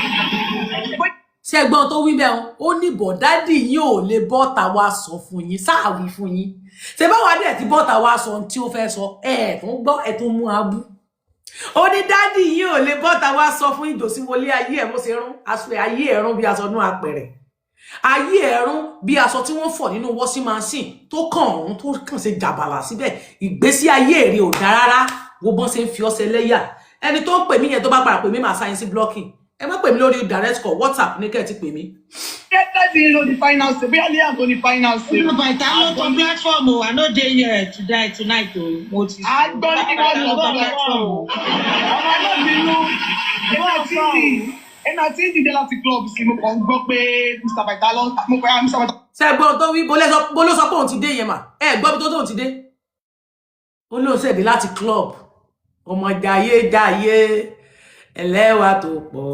Ṣẹ́gbọ́n tó wí bẹ́ẹ̀ o? Ó ní bọ̀dádì yín ò lè bọ́ta wá sọ fún yín, sáàwí fún yín. Ṣé báwa dẹ̀ ti bọ́ta wá sọ ohun tí ó fẹ́ sọ? Ẹ̀ tún gbọ́, ẹ̀ tún mú abú. Ó ní daddy yín ò lè bọ́ta wá sọ fún ìjòsí wọlé ayé ẹ̀ bó ṣe rún aṣọ ẹ̀, ayé ẹ̀ rún bí aṣọ inú apẹ̀rẹ̀, ayé ẹ̀ rún bí aṣọ tí wọ́n fọ̀ nínú washing machine tó kàn ọ̀hún, tó kàn ṣe jàbàlà síbẹ̀. Ìgbésí ayé èrè ò dá rárá. Wo bọ́n ṣe ń fi ọ́sẹ lẹ́yà. Ẹni tó ń pè mí yẹn, tó bá padà pè mí, màá sáyẹn sí blocking. Ẹ má pè mí lórí direct call, WhatsApp ní kẹ́ ẹ ti pè mí. Daddy yín ló ní final say, bóyá Liam tó ní final say. No, but I'm not on platform o. I no dey here today, tonight o. Mo ti sùn. Àgbọ̀ ní Bàtà wọ́n ló sọ on fún platform o. Ọmọ náà bínú. Èmi àti ìdíje dé láti club sí, mo kàn ń gbọ́ pé Mr. Baita ló ń ta, mo pẹ́ Mr. Baita. Ṣe gbọ́n tó wí? Bó ló sọ pé òun ti dé yẹn mà? Ẹ gbọ́ bí tó tóun ti dé. Ó lóun ṣẹ̀dé láti club. Ọmọ jayé jayé ẹlẹ́wà tó pọ̀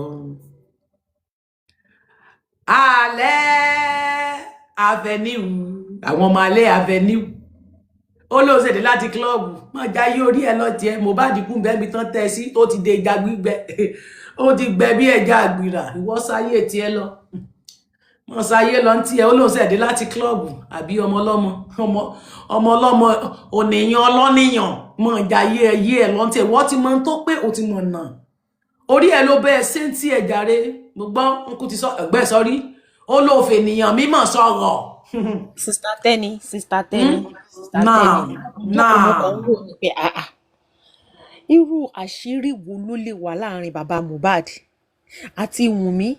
alẹ́ avenue, àwọn ọmọ alẹ́ avenue. Ó lóun ṣẹ̀dé láti club. Mọ̀ jayé orí ẹ lọ tiẹ̀. Mohbad kú bẹ́ẹ̀ bí tán tẹ́ sí tó ti dé ẹja gbígbẹ, ó ti gbẹ bí ẹja àgbìrà. Ìwọ sáyé tiẹ̀ lọ, mọ sáyé lọ ń tiẹ̀. Ó lóun ṣẹ̀dé láti club àbí ọmọ ọlọ́mọ, ọmọ ọmọ ọlọ́mọ, ònìyàn ọlọ́nìyàn. Mọ jayé ẹyé ẹ lọ ń tiẹ̀. Wọ́n ti mọ tó pé o ti mọ̀ náà, orí ẹ ló bẹ́ẹ̀ ṣé ń tí ẹ jàre. Mo gbọ́ n kú ti sọ ẹgbẹ́ sọrí, ó lóò fènìyàn mímọ̀ sọ̀rọ̀. Sister Tenny, Sister Tenny, Sister Now Tenny, jókòó, mo kàn now ń wò ní pé ah ah, irú àṣírí wo ló lè wà láàrin bàbá Mohbad àti Wùnmí?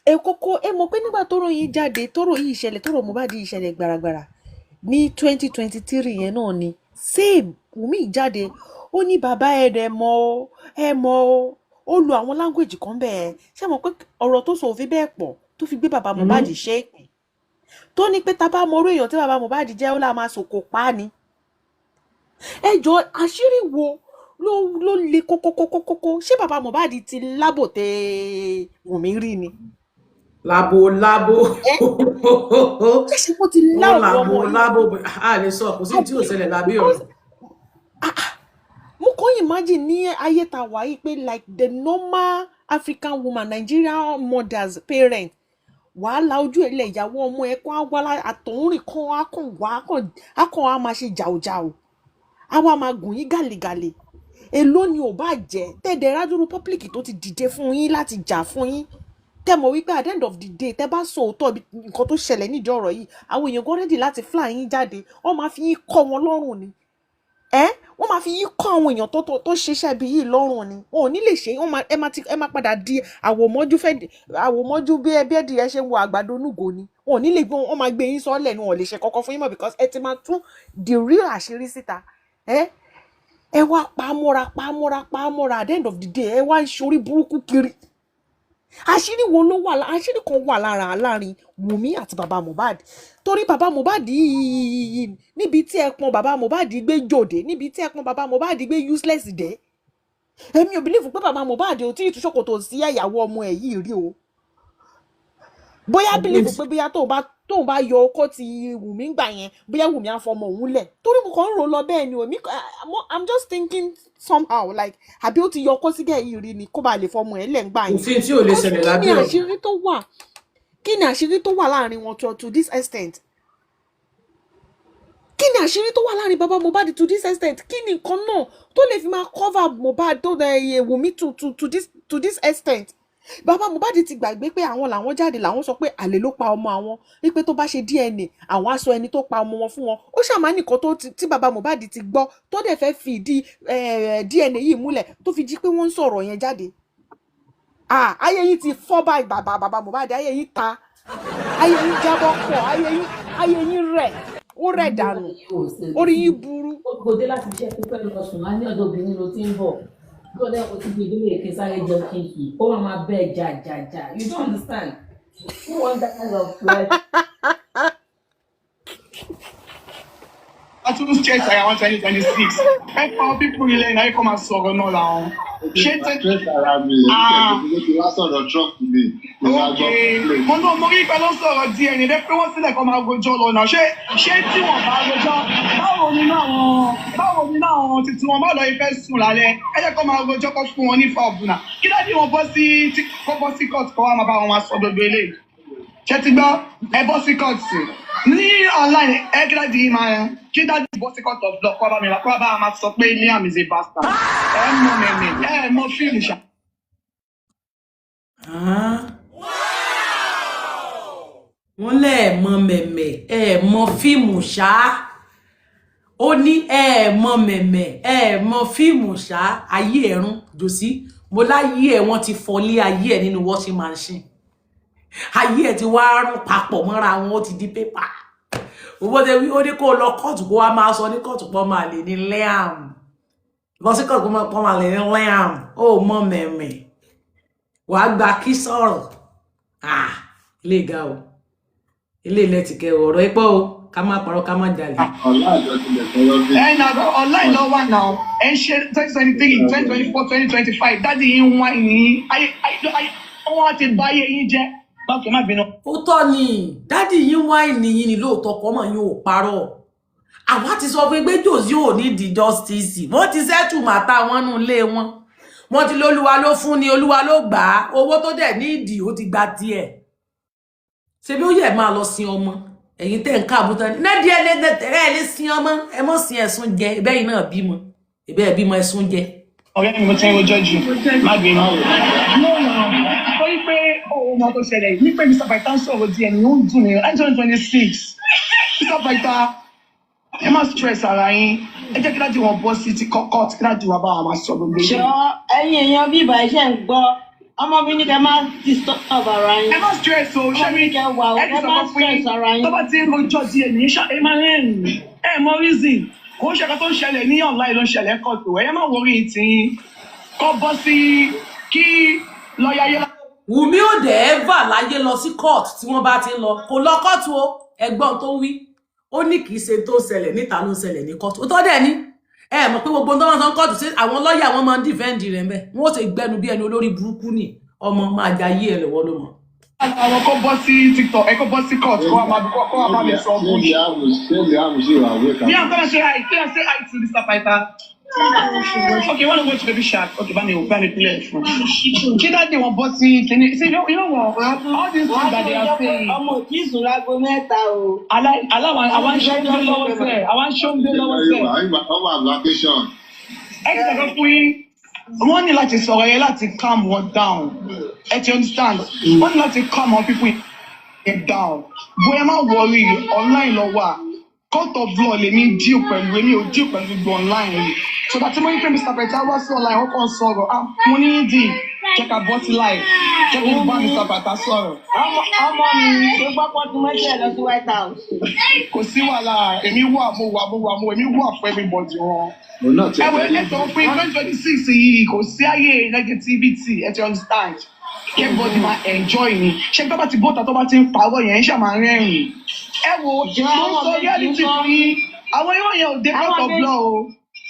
Ẹ kọ́kọ́ ẹ mọ̀ pé nígbà tọ́rọ̀ yìí jáde, tọ́rọ̀ yìí ṣẹlẹ̀, tọ́rọ̀ Mohbad yìí ṣẹlẹ̀ gbàràgbàrà ní 2023 yẹn náà ni same Wùnmí jáde, ó ní bàbá ẹ rẹ mọ̀ ọ́, ẹ mọ̀ ọ́. Ó lo àwọn language kan bẹ́ẹ̀. Ṣé mọ̀ pé ọ̀rọ̀ tó sọ òfin bẹ́ẹ̀ pọ̀ tó fi gbé bàbá Mohbad ṣe é pè, tó ní pé tá a bá mọ orú èèyàn tí bàbá Mohbad jẹ́, ó là máa sòkò pa á ni. Ẹ jọ, àṣírí wo ló le kókókókókó? Ṣé bàbá Mohbad ti lábòtẹ Wùnmí rí ni? Lábo lábo. Ẹ ṣé ṣe kó ti ó lá ọ̀rọ̀ lábo ọmọ yìí? Lábo a lè sọ, kò sí tí ò Àbí ṣẹlẹ̀ lábẹ́ because ọ̀run. Ah, ah, mo kàn imagine ní ayé ta wà yìí pé like the normal African woman, Nigerian mothers, parent, wàhálà ojú ẹ̀ lẹ̀, ìyàwó ọmọ ẹ̀ kó á wá àtọ̀húnrìn kan, á kàn wá, á kàn á máa ṣe jàùjàù, á wá máa gùn yín gàlégàlé. Èló ni ò bá jẹ́ tẹ̀dẹ̀ rádúró public tó ti dìde fún yín láti jà fún yín, tẹ́ mọ̀ wípé at the end of the day, tẹ́ bá sọ òótọ́ nǹkan tó ṣẹlẹ̀ nídìí ọ̀rọ̀ yìí, àwọn èèyàn gan ready láti fly yín jáde, wọ́n máa fi yín kọ́ wọn lọ́rùn ni. Ẹ wọ́n máa fi yín kọ́ àwọn èèyàn tó ṣiṣẹ́ ibi yìí lọ́rùn ni. Wọn ò ní lè ṣe. Wọ́n máa ẹ máa ti ẹ máa padà di àwòmọ́jú fẹ́ àwòmọ́jú bí ẹ bí ẹdìyẹ ṣe ń wo àgbàdo núgò ni. Wọn ò ní lè gbé, wọn máa gbé yín sọ́lẹ̀ ni. Wọn ò lè ṣe kọ́kọ́ fún yín mọ́ because ẹ ti máa tú the real àṣírí síta. Ẹ wá pamọ́ra pamọ́ra pamọ́ra, at the end of the day, ẹ wá ń ṣorí burúkú kiri. Àṣírí wo ló wà? Àṣírí kan wà lára láàrin Wùnmí àti bàbá Mohbad, torí bàbá Mohbad yìí, níbi tí ẹpọn bàbá Mohbad gbé jòdè, níbi tí ẹpọn bàbá Mohbad gbé useless dé, èmi ò believe pé bàbá Mohbad ò tí ì tú ṣòkòtò sí ìyàwó ọmọ ẹ̀ yìí rí o. Bóyá believe pé bóyá tóun bá yọ ọkọ ti Wùnmí gbà yẹn, bóyá Wùnmí á fọmọ òun lẹ̀, torí mo kàn ń rò lọ bẹ́ẹ̀ ni o. Èmi I'm just thinking somehow like, àbí ó ti yọ ọkọ sígẹ̀ yìí rí ni kó bá lè fọmọ ẹ̀ lẹ̀ ń gbà yẹn? Òfin tí ò lè Because ṣẹlẹ̀ kí ni lábẹ́ ọ̀run. àṣírí tó wà? Kí ni àṣírí tó wà láàrin wọn to this extent? Kí ni àṣírí tó wà láàrin bàbá Mohbad to this extent? Kí ni nǹkan náà tó lè fi máa cover Mohbad tó dẹ Wùmí to this extent? Bàbá Mohbad ti gbàgbé pé àwọn làwọn jáde, làwọn sọ pé àlè ló pa ọmọ àwọn, wípé tó bá ṣe DNA, àwọn á sọ ẹni tó pa ọmọ wọn fún wọn. Ó ṣàmà nìkan tó tí bàbá Mohbad ti gbọ́, tó dẹ̀ fẹ́ fi ìdí DNA yìí múlẹ̀, tó fi jí pé wọ́n ń sọ̀rọ̀ yẹn jáde. Ah, ayé yìí ti fọ́ báyìí. Bàbá Mohbad, ayé yìí ta, ayé yìí jábọ́ pọ̀, ayé yìí rẹ̀. Ó rẹ̀ dànù. Orí yín burú. Ó dé láti iṣẹ́ pípẹ́ lọ sùn, á ní ọ̀dọ̀ obìnrin ló ti ń bọ̀. Lọ́dẹ̀ kò ti gbé délé kí n sáré jẹun kí n sùn. Ó máa máa bẹ́ẹ̀ jà jà jà. You don't understand. Who want that kind of life? A tún stress ara wọn 2026. Ẹ pa ọ pípọ̀ ilẹ̀ náà, ẹ kọ́ máa sọ̀rọ̀ náà làwọn. Ṣé tẹ Stress ara mi, èmi Ah. tẹ̀lé ti wá sọ̀rọ̀ Trump mi. Mo wá Ok, gbọ́ complain. mo náà mo rí pé ló sọ̀rọ̀ díẹ̀ ní pé wọ́n sílẹ̀ kọ́ máa rojọ́ lọ náà. Ṣé tí wọ́n bá rojọ́, báwo ni náà àwọn tuntun wọn bá lọ ifẹ̀ sùn lálẹ́? Ẹ jẹ́ kó máa rojọ́, kó fún wọn ní fọ́ọ̀bù náà. Kí dájú wọn bọ́ sí kó bọ́ sí court, kó wá máa bá wọn máa sọ gbogbo eléyìí. Ṣé ti gbọ́? Ẹ bọ́ sí court ní online. Ẹ kí dájú yìí máa kí dájú bọ́ sí court of law, kó wá bá wa máa sọ pé Liam is a bastard. Ẹ mọ mẹ̀mẹ̀, ẹ mọ fíìmù ṣá. Ah. Wọ́n lẹ́ẹ̀ mọ mẹ̀mẹ̀, ẹ mọ fíìmù ṣá. Ó ní ẹ mọ mẹ̀mẹ̀, ẹ mọ fíìmù ṣá. Ayé ẹ̀rún jòsí mo láyé ẹ̀, wọ́n ti fọlé ayé ẹ̀ nínú washing machine. Ayé ẹ̀ ti wá rún papọ̀ mọ́ra wọn, ó ti di pépà. Owó tẹ wí, ó ní kó lọ kóòtù, kó wá máa sọ ní kóòtù pọ́ máa lè ní Liam lọ sí kóòtù, kó máa lè ní Liam. Ó mọ mẹ̀mẹ̀, wàá gba kí sọ̀rọ̀. Ah, ilé ga o, ilé ilẹ̀ ti kẹ ọ̀rọ̀ ẹ pọ̀ o. Ká má parọ́, ká má jalè. Ọ̀la àjọ tilẹ̀ sọ̀rọ̀ bí. Ẹ na online lọ wà náà. Ẹ ń ṣe 2023, 2024, 2025. Daddy yín ń wá yín ayé ayé ayé, wọ́n ti bá ayé yín jẹ́. Báwo, má bínú. Ó tọ́ ni daddy yín wáìnì yín ni lóòótọ́, kọ́ mọ̀ yín ò parọ́. Àwa ti sọ fún pé Jòsí ò ní di justice. Wọ́n ti settle matter wọn nù ilé wọn. Wọ́n ti lólúwa ló fún ni, olúwa ló gbà á. Owó tó dẹ̀ ní ìdí, ó ti gba tiẹ̀. Ṣebí ó yẹ máa lọ sin ọmọ? Ẹ̀yin tẹ́ ń káàbùtà ní nẹ́ẹ̀dí ẹ lé ẹ lé sin ọmọ, ẹ mọ̀ sin ẹ̀sùn jẹ. Ẹ̀bẹ́ yìí náà bímọ, ẹ̀bẹ́ ẹ̀ bímọ, ẹ̀sùn jẹ. Ọ̀rẹ́ mi, mo ti ń rojọ́ jù, má bínú. No, no, torí pé òun mọ tó ṣẹlẹ̀ yìí ní pé Mr. Baita ń sọ̀rọ̀ díẹ̀ ní ó ń dùn mí. 2026, Mr. Baita, ẹ má stress ara yín. Ẹ jẹ́ kí daddy wọn bọ́ sí ti court, kí daddy wọn bá wọn máa sọ gbogbo Jọ, eléyìí. ẹ̀yin èèyàn bíbá iṣẹ́ ń gbọ́, ọmọ mi ní kẹ́ má disturb ara yín. Ẹ má stress o. Ọmọ Ṣé mi mi ní kẹ́ wà o, ẹ ti ẹ sọ má fún yín stress ara yín. tó bá ti ń rojọ́ díẹ̀ ní ṣá, ẹ máa rẹ́rìn-ín. Ẹ mọ reason, kò ń ṣe kan tó ń ṣẹlẹ̀ ní online ló ń ṣẹlẹ̀ kóòtù. Ẹ má worry tí kọ́ bọ́ sí kí lọ́ọ̀yà yẹn. Wùmí ò dẹ̀ ẹ́fà láyé lọ sí court tí wọ́n bá ti ń lọ. Kò lọ court o. Ẹ̀gbọ́n tó wí, ó ní kì í ṣe tó ń ṣẹlẹ̀ níta ló ń ṣẹlẹ̀ ní court. Ó tọ́ dẹ̀ ní ẹ mọ̀ pé gbogbo tó máa ń sọ court sí àwọn lọ́ọ̀yà, wọn máa ń defend rẹ̀ ń bẹ̀. Wọ́n ó ṣe gbẹnu bí ẹni olórí burúkú ni. Ọmọ máa jayé ẹ lọ́wọ́ ló mọ̀. Àwọn kó bọ́ sí TikTok, ẹ kó bọ́ sí court, kó wá máa lè sọ Ṣé bullshit. Liam, ṣé Liam ṣì wà awake? Yeah, I'm gonna say hi. Can I say hi to Mr. Fighter? Okay, you wanna go to Baby Shark? Okay, bá mi play it fún. Kí daddy wọn bọ́ sí kíní? See, you know what? All these things that they are saying. Ọmọ ò tí ì sùn láago 3 o. Aláwọn àwọn ń ṣó ń gbé lọ́wọ́ sẹ́, àwọn ń ṣó ń gbé lọ́wọ́ sẹ́. Ó wà vacation. Ẹ ti sọ̀rọ̀ fún yín. Wọ́n ní láti sọ̀rọ̀ yẹn láti calm wọn down. Ẹ ti understand? Wọ́n ní láti calm our people yẹn down. Bóyá má worry, online lọ wà. Court of law lèmi deal pẹ̀lú, èmi ò deal pẹ̀lú gbogbo online yìí. So that mo ní pé Mr. Beta wá sí online, wọ́n kàn sọ̀rọ̀. Ah, mo ní dì, jẹ́ ká bọ́ sí live, jẹ́ kí n bá Mr. Beta sọ̀rọ̀. Ọmọ mi ṣe gbọ́ pọ́n tí mọ́ṣẹ́ lọ sí White House. Kò sí wàhálà, èmi wà, mo wà, mo wà, mo èmi wà fún everybody wọn. Òun náà ti Ẹ wọ, ẹ sọ pé 2026 yìí, kò sí ayé negativity. Ẹ ti understand? Everybody máa enjoy ni. Ṣé tó bá ti bọ́ta, tó bá ti ń parọ́ yẹn, ń ṣàmà rẹ́rìn. Ẹ wo, Jọ, mo ń àwọn sọ méjì reality ńkọ́? fún yín. Àwọn irọ́ yẹn ò dé court Àwọn of méjì law o.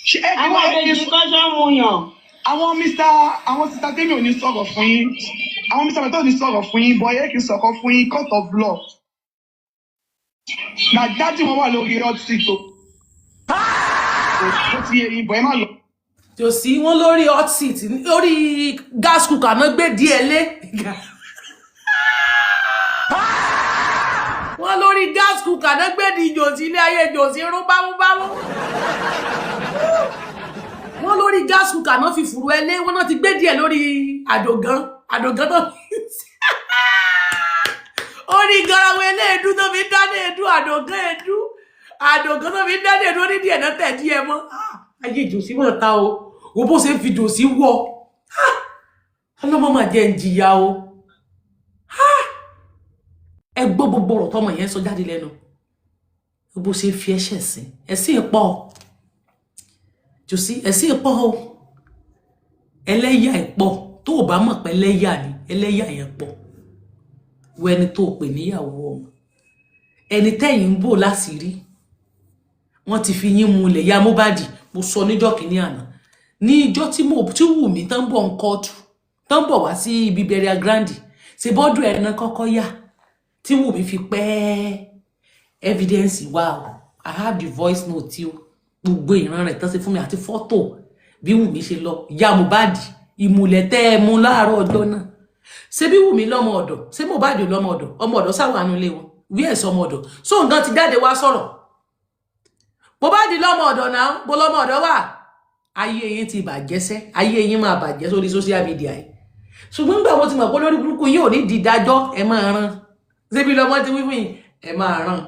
Ṣé ẹ kí àwọn wọ́n ẹ kí méjì kọ́ ṣọ́ mu yàn. Àwọn mr àwọn sister temi ò ní sọ̀rọ̀ fún yín, àwọn Mr. Beto ò ní sọ̀rọ̀ fún yín, but ẹ kì í sọ̀kọ̀ fún yín. Court of law na daddy wọn wà lórí hot seat o. Ó ti yé yín, but ẹ má lọ. Jòsí, wọn lórí hot seat, lórí gas cooker náà gbé díẹ̀ lé wọn, lórí gas cooker náà gbé di Jòsí. Ilé ayé Jòsí rún bámúbámú. Wọn lórí gas cooker náà fi fùrù ẹ lé wọn náà ti gbé díẹ̀ lórí àdògán, àdògán tó orí garawo eléèdú tó fi dáná èédú, àdògán èédú, àdògán tó fi dáná èédú, ó ní díẹ̀ náà tẹ̀ díẹ̀ mọ́. Ah, ayé Jòsí mọ̀ ta o. Wo bó ṣe ń fi Jòsí wọ̀. Ọlọ́mọ máa jẹ́ ń jìyà o. Ẹ gbọ́ gbogbo ọ̀rọ̀ tọmọ yẹn sọ jáde lẹ́nu. Bó ṣe fi ẹ̀ṣẹ̀ sí ẹ̀sìn pọ̀ jòsí, ẹ̀sìn pọ̀ o, ẹlẹ́yà ìpọ̀. Tó o bá mọ̀ pé ẹlẹ́yà ni, ẹlẹ́yà yẹn pọ̀. Wọ ẹni tó o pè níyàwó ọmọ ẹni tẹ́yìn ń bò láṣìírí, wọ́n ti fi yín mulẹ̀ ya Mohbad. Mo sọ níjọ́ kìíní àná, ní ìjọ́ tí mo tí wù mí tán bọ̀ ń kóòtù, tán bọ̀ wá sí ibi burial ground, ṣe bọ́dọ̀ ẹ̀nà kọ́kọ́ yà tí Wùmí fi pẹ́ evidence wá o. I have the voice note tí o gbogbo ìran rẹ̀ tán ṣe fún mi àti fọ́tò bí Wùmí ṣe lọ ya Mohbad. Ìmùlẹ̀ tẹ́ ẹ mú láàárọ̀ ọjọ́ náà, ṣé bí Wùmí lọ́mọ ọ̀dọ̀, ṣé Mohbad ò lọ́mọ ọ̀dọ̀? Ọmọ ọ̀dọ̀ sáwà nulẹ̀ wọn wí ẹ̀sọ́ ọmọ ọ̀dọ̀ so nǹkan ti jáde wá sọ̀rọ̀. Mohbad lọ́mọ ọ̀dọ̀ náà, bó lọ́mọ ọ̀dọ̀ wà. Ayé yín ti bàjẹ́ sẹ́, ayé yín máa bàjẹ́ sórí social media yìí. Ṣùgbọ́n nígbà mo ti mọ̀ pé lórí burúkú yìí ò ní di ìdájọ́, ẹ máa rán ṣébi lọ́mọ ti wí fún yín, ẹ máa rán.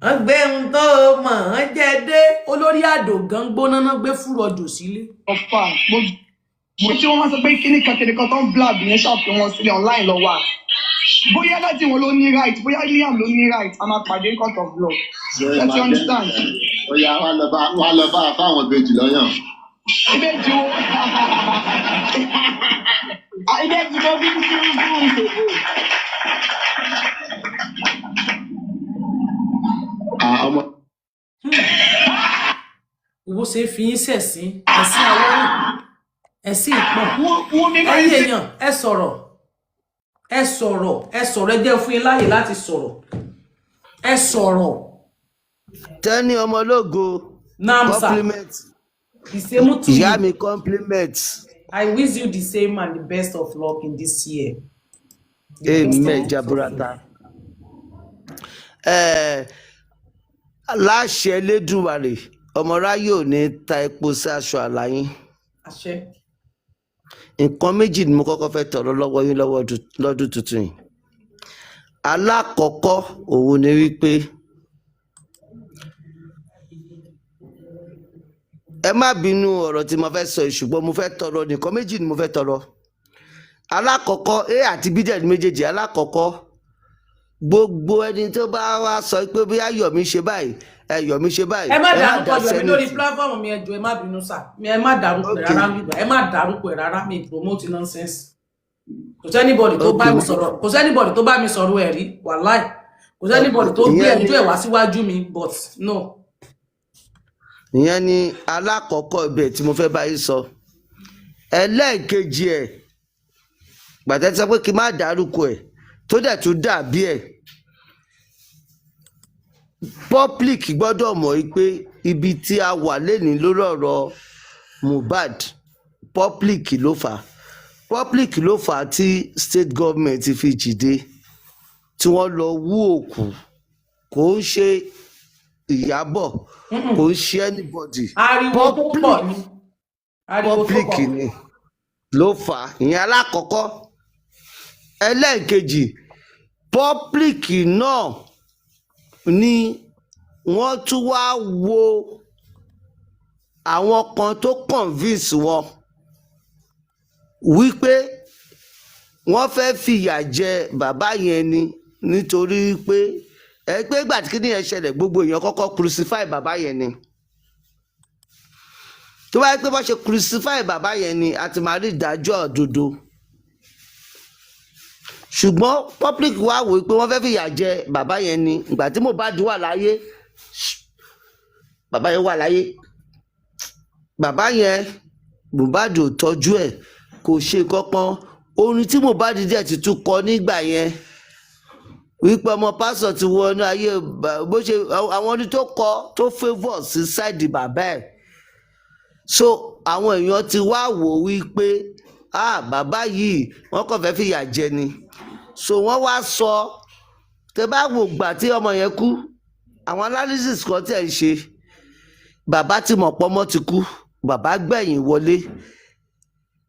Wọ́n gbé ohun tó mọ̀ ọ́n jẹ́ dé olórí àdògán gbóná náà gbé fúrọ̀jù sílé. Ọ̀fà gbogbo tí wọ́n máa sọ pé kíní kan kíní kan tó ń blab yẹn ṣàfihàn wọn sílẹ̀ online lọ wà. Bóyá láti wọn ló ní right, bóyá Liam ló ní right, a máa pàdé in court of law. Ṣé Ṣé ti máa jẹ́ understand? Ó yá, wá lọ bá fáwọn ìbejì lọ́yàn. Ìbejì wo? Ah, ìbejì mo bí sí fún ìṣòro. Ah, ọmọ Owó ṣe fi yín ṣẹ̀sín, ẹ̀sìn àwọn ẹ̀sìn pọ̀. Wọ́n mi máa ń Ẹ̀yin ṣe. èèyàn, ẹ sọ̀rọ̀, ẹ sọ̀rọ̀, ẹ sọ̀rọ̀, ẹ jẹ́ fún yín láàyè láti sọ̀rọ̀, ẹ sọ̀rọ̀. Tẹ́ni ọmọlógo. Naam sir. Compliment. The same to Ìyá you. mi, compliment. I wish you the same and the best of luck in this year. The best Amen. of Jaburata. Ẹ láṣẹ Elédùmarè, ọmọráyè ò ní ta epo sí aṣọ àlà yín. Àṣẹ. Nǹkan méjì ni mo kọ́kọ́ fẹ́ tọrọ lọ́wọ́ yín lọ́dún tuntun yìí. Alákọ̀ọ́kọ́ òun ni wípé ẹ má bínú ọ̀rọ̀ tí mo fẹ́ sọ yìí, ṣùgbọ́n mo fẹ́ tọrọ, nǹkan méjì ni mo fẹ́ tọrọ. Alákọ̀ọ́kọ́, a àti b dẹ̀ ní méjèèjì. Alákọ̀ọ́kọ́, gbogbo ẹni tó bá wá sọ pé bóyá Yomi ṣe báyìí, ẹ Yomi ṣe báyìí, Ẹ má ẹ má dárúkọ dá Yomi lórí sí anything. platform mi. Ẹ jọ̀ọ́, ẹ má bínú sà mi, ẹ má dárúkọ ẹ rárá bíbá, ẹ má dárúkọ ẹ rárá. Mi promote nonsense. Kò sí anybody tó bá mi sọ̀rọ̀, kò sí anybody tó bá mi sọ̀rọ̀ ẹ̀ rí, wàláì, kò sí anybody tó gbé Ìyẹn ni ẹjọ́ ẹ̀ wá síwájú mi, but no. Ìyẹn ni alákọ̀ọ́kọ́ ibẹ̀ tí mo fẹ́ bá yín sọ. Ẹlẹ́ẹ̀kejì ẹ̀, gbàtẹ́ sọ pé kí n má dárúkọ ẹ̀, tó dẹ̀ tún dàbí ẹ̀, public gbọ́dọ̀ mọ̀ yí pé ibi tí a wà lénìí lórí ọ̀rọ̀ Mohbad, public ló fà á. Public ló fà á tí state government fi jìde, tí wọ́n lọ wú òkú. Kò ń ṣe Ìyábọ̀, kò ń ṣe anybody. Ariwo tó pọ̀ ni, ariwo tó Public pọ̀. ni ló fà á. Ìyẹn alákọ̀ọ́kọ́. Ẹlẹ́ẹ̀kejì, public náà ni wọ́n tún wá wo àwọn kan tó convince wọn wípé wọ́n fẹ́ fìyà jẹ bàbá yẹn ni, nítorí pé ẹ pé ìgbà tí kíní yẹn ṣẹlẹ̀, gbogbo èèyàn kọ́kọ́ crucify bàbá yẹn ni. Tó bá yẹ pé wọ́n ṣe crucify bàbá yẹn ni, a ti máa rí ìdájọ́ òdodo. Ṣùgbọ́n public wá wò pé wọ́n fẹ́ fìyà jẹ bàbá yẹn ni. Ìgbà tí Mohbad wà láyé, bàbá yẹn wà láyé, bàbá yẹn, Mohbad ò tọ́jú ẹ̀, kò ṣe kankan. Orin tí Mohbad dẹ̀ ti tún kọ nígbà yẹn wípé ọmọ pásọ̀ ti wọnú ayé, bó ṣe àwọn orin tó kọ tó favour sí side bàbá ẹ̀. So àwọn èèyàn ti wá wò wípé, ah, bàbá yìí, wọ́n kàn fẹ́ fìyà jẹ ni. So wọ́n wá sọ, tẹ bá wò gbà tí ọmọ yẹn kú, àwọn analysis kan tẹ̀ ń ṣe, bàbá ti mọ̀ pọ́mọ́ ti kú, bàbá gbẹ̀yìn wọlé.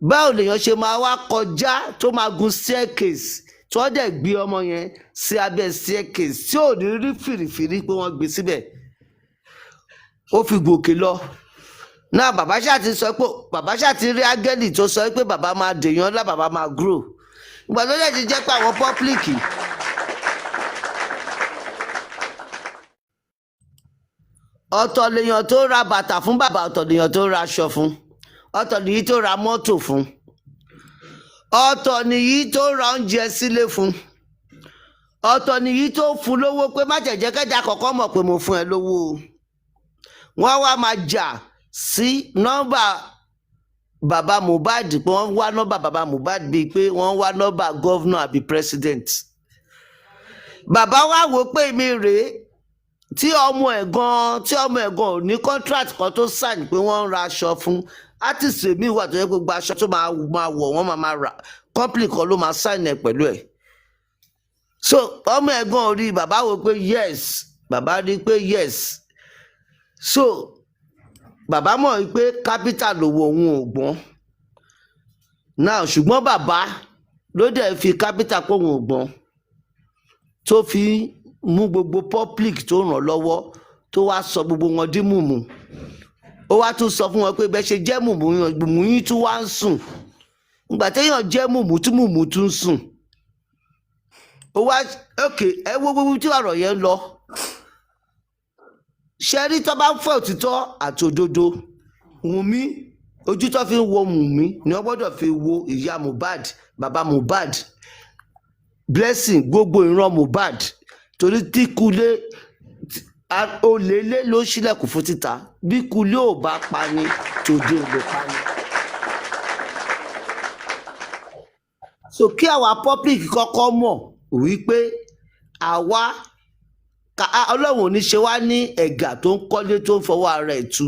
Báwo lèèyàn ṣe máa wá kọjá tó máa gun staircase, tí wọ́n dẹ̀ gbé ọmọ yẹn sí abẹ́ staircase, tí ò ní rí fìrìfìrí pé wọ́n gbé síbẹ̀, ó fi gòkè lọ náà? Bàbá ṣáà ti sọ pé bàbá ṣáà ti rí áńgẹ́lì tó sọ pé bàbá máa dèèyàn ńlá, bàbá máa grow. Ìgbà tó dẹ̀ ti jẹ́ pé àwọn public Ọ̀tọ̀ lèèyàn tó ra bàtà fún bàbá, ọ̀tọ̀ lèèyàn tó ra aṣọ fún, ọ̀tọ̀ nìyí tó ra mọ́tò fún, ọ̀tọ̀ nìyí tó ra oúnjẹ sílé fún, ọ̀tọ̀ nìyí tó fún lówó pé má jẹ̀jẹ̀ kẹ́jà kọ̀ọ̀kan mọ̀ pé mo fún ẹ lówó o. Wọ́n wá máa jà sí nọ́mbà bàbá Mohbad, pé wọ́n wá nọ́mbà bàbá Mohbad bíi pé wọ́n wá nọ́mbà governor àbí president. Bàbá wa wò pé mi rèé tí ọmọ ẹ̀ gan, tí ọmọ ẹ̀ gan ò ní contract kan tó sign pé wọ́n ń ra aṣọ fún. Artist mi wà tó yẹ pé gbogbo aṣọ tó máa wọ̀, wọ́n máa rà, company kan ló máa sign ẹ̀ pẹ̀lú ẹ̀. So ọmọ ẹ̀ gan ò rí. Bàbá wò pé yes, bàbá rí pé yes. So bàbá mọ̀ wípé capital lòwò, òun ò gbọ́n now, ṣùgbọ́n bàbá ló dẹ̀ fi capital pé òun ò gbọ́n, tó fi mú gbogbo public tó ràn lọ́wọ́, tó wá sọ gbogbo wọn dí mùmù. Ó wá tún sọ fún wọn pé bẹ́ẹ̀ ṣe jẹ́ mùmù, mùmù yín tún wá ń sùn. Ìgbà téèyàn jẹ́ mùmù tí mùmù tún sùn, ó wá ok. Ẹ wo gbogbo tí ọ̀rọ̀ yẹn lọ ṣe rí. Tó bá ń fẹ́ òtítọ́ àti òdodo, Wùnmí, ojú tó fi ń wo Wùnmí ni wọ́n gbọ́dọ̀ fi wo ìyá Mohbad, bàbá Mohbad, Blessing, gbogbo ìran Mohbad, torí tí kulé olè lé ló ṣílẹ̀kùn fún títa. Bí kulé ò bá pa ni, tòde ò lè pa ni. So kí àwa public kọ́kọ́ mọ̀ wípé àwa Ọlọ́run ò ní ṣe wá ní ẹ̀gà tó ń kọ́lé tó ń fọwọ́ ara ẹ̀ tu.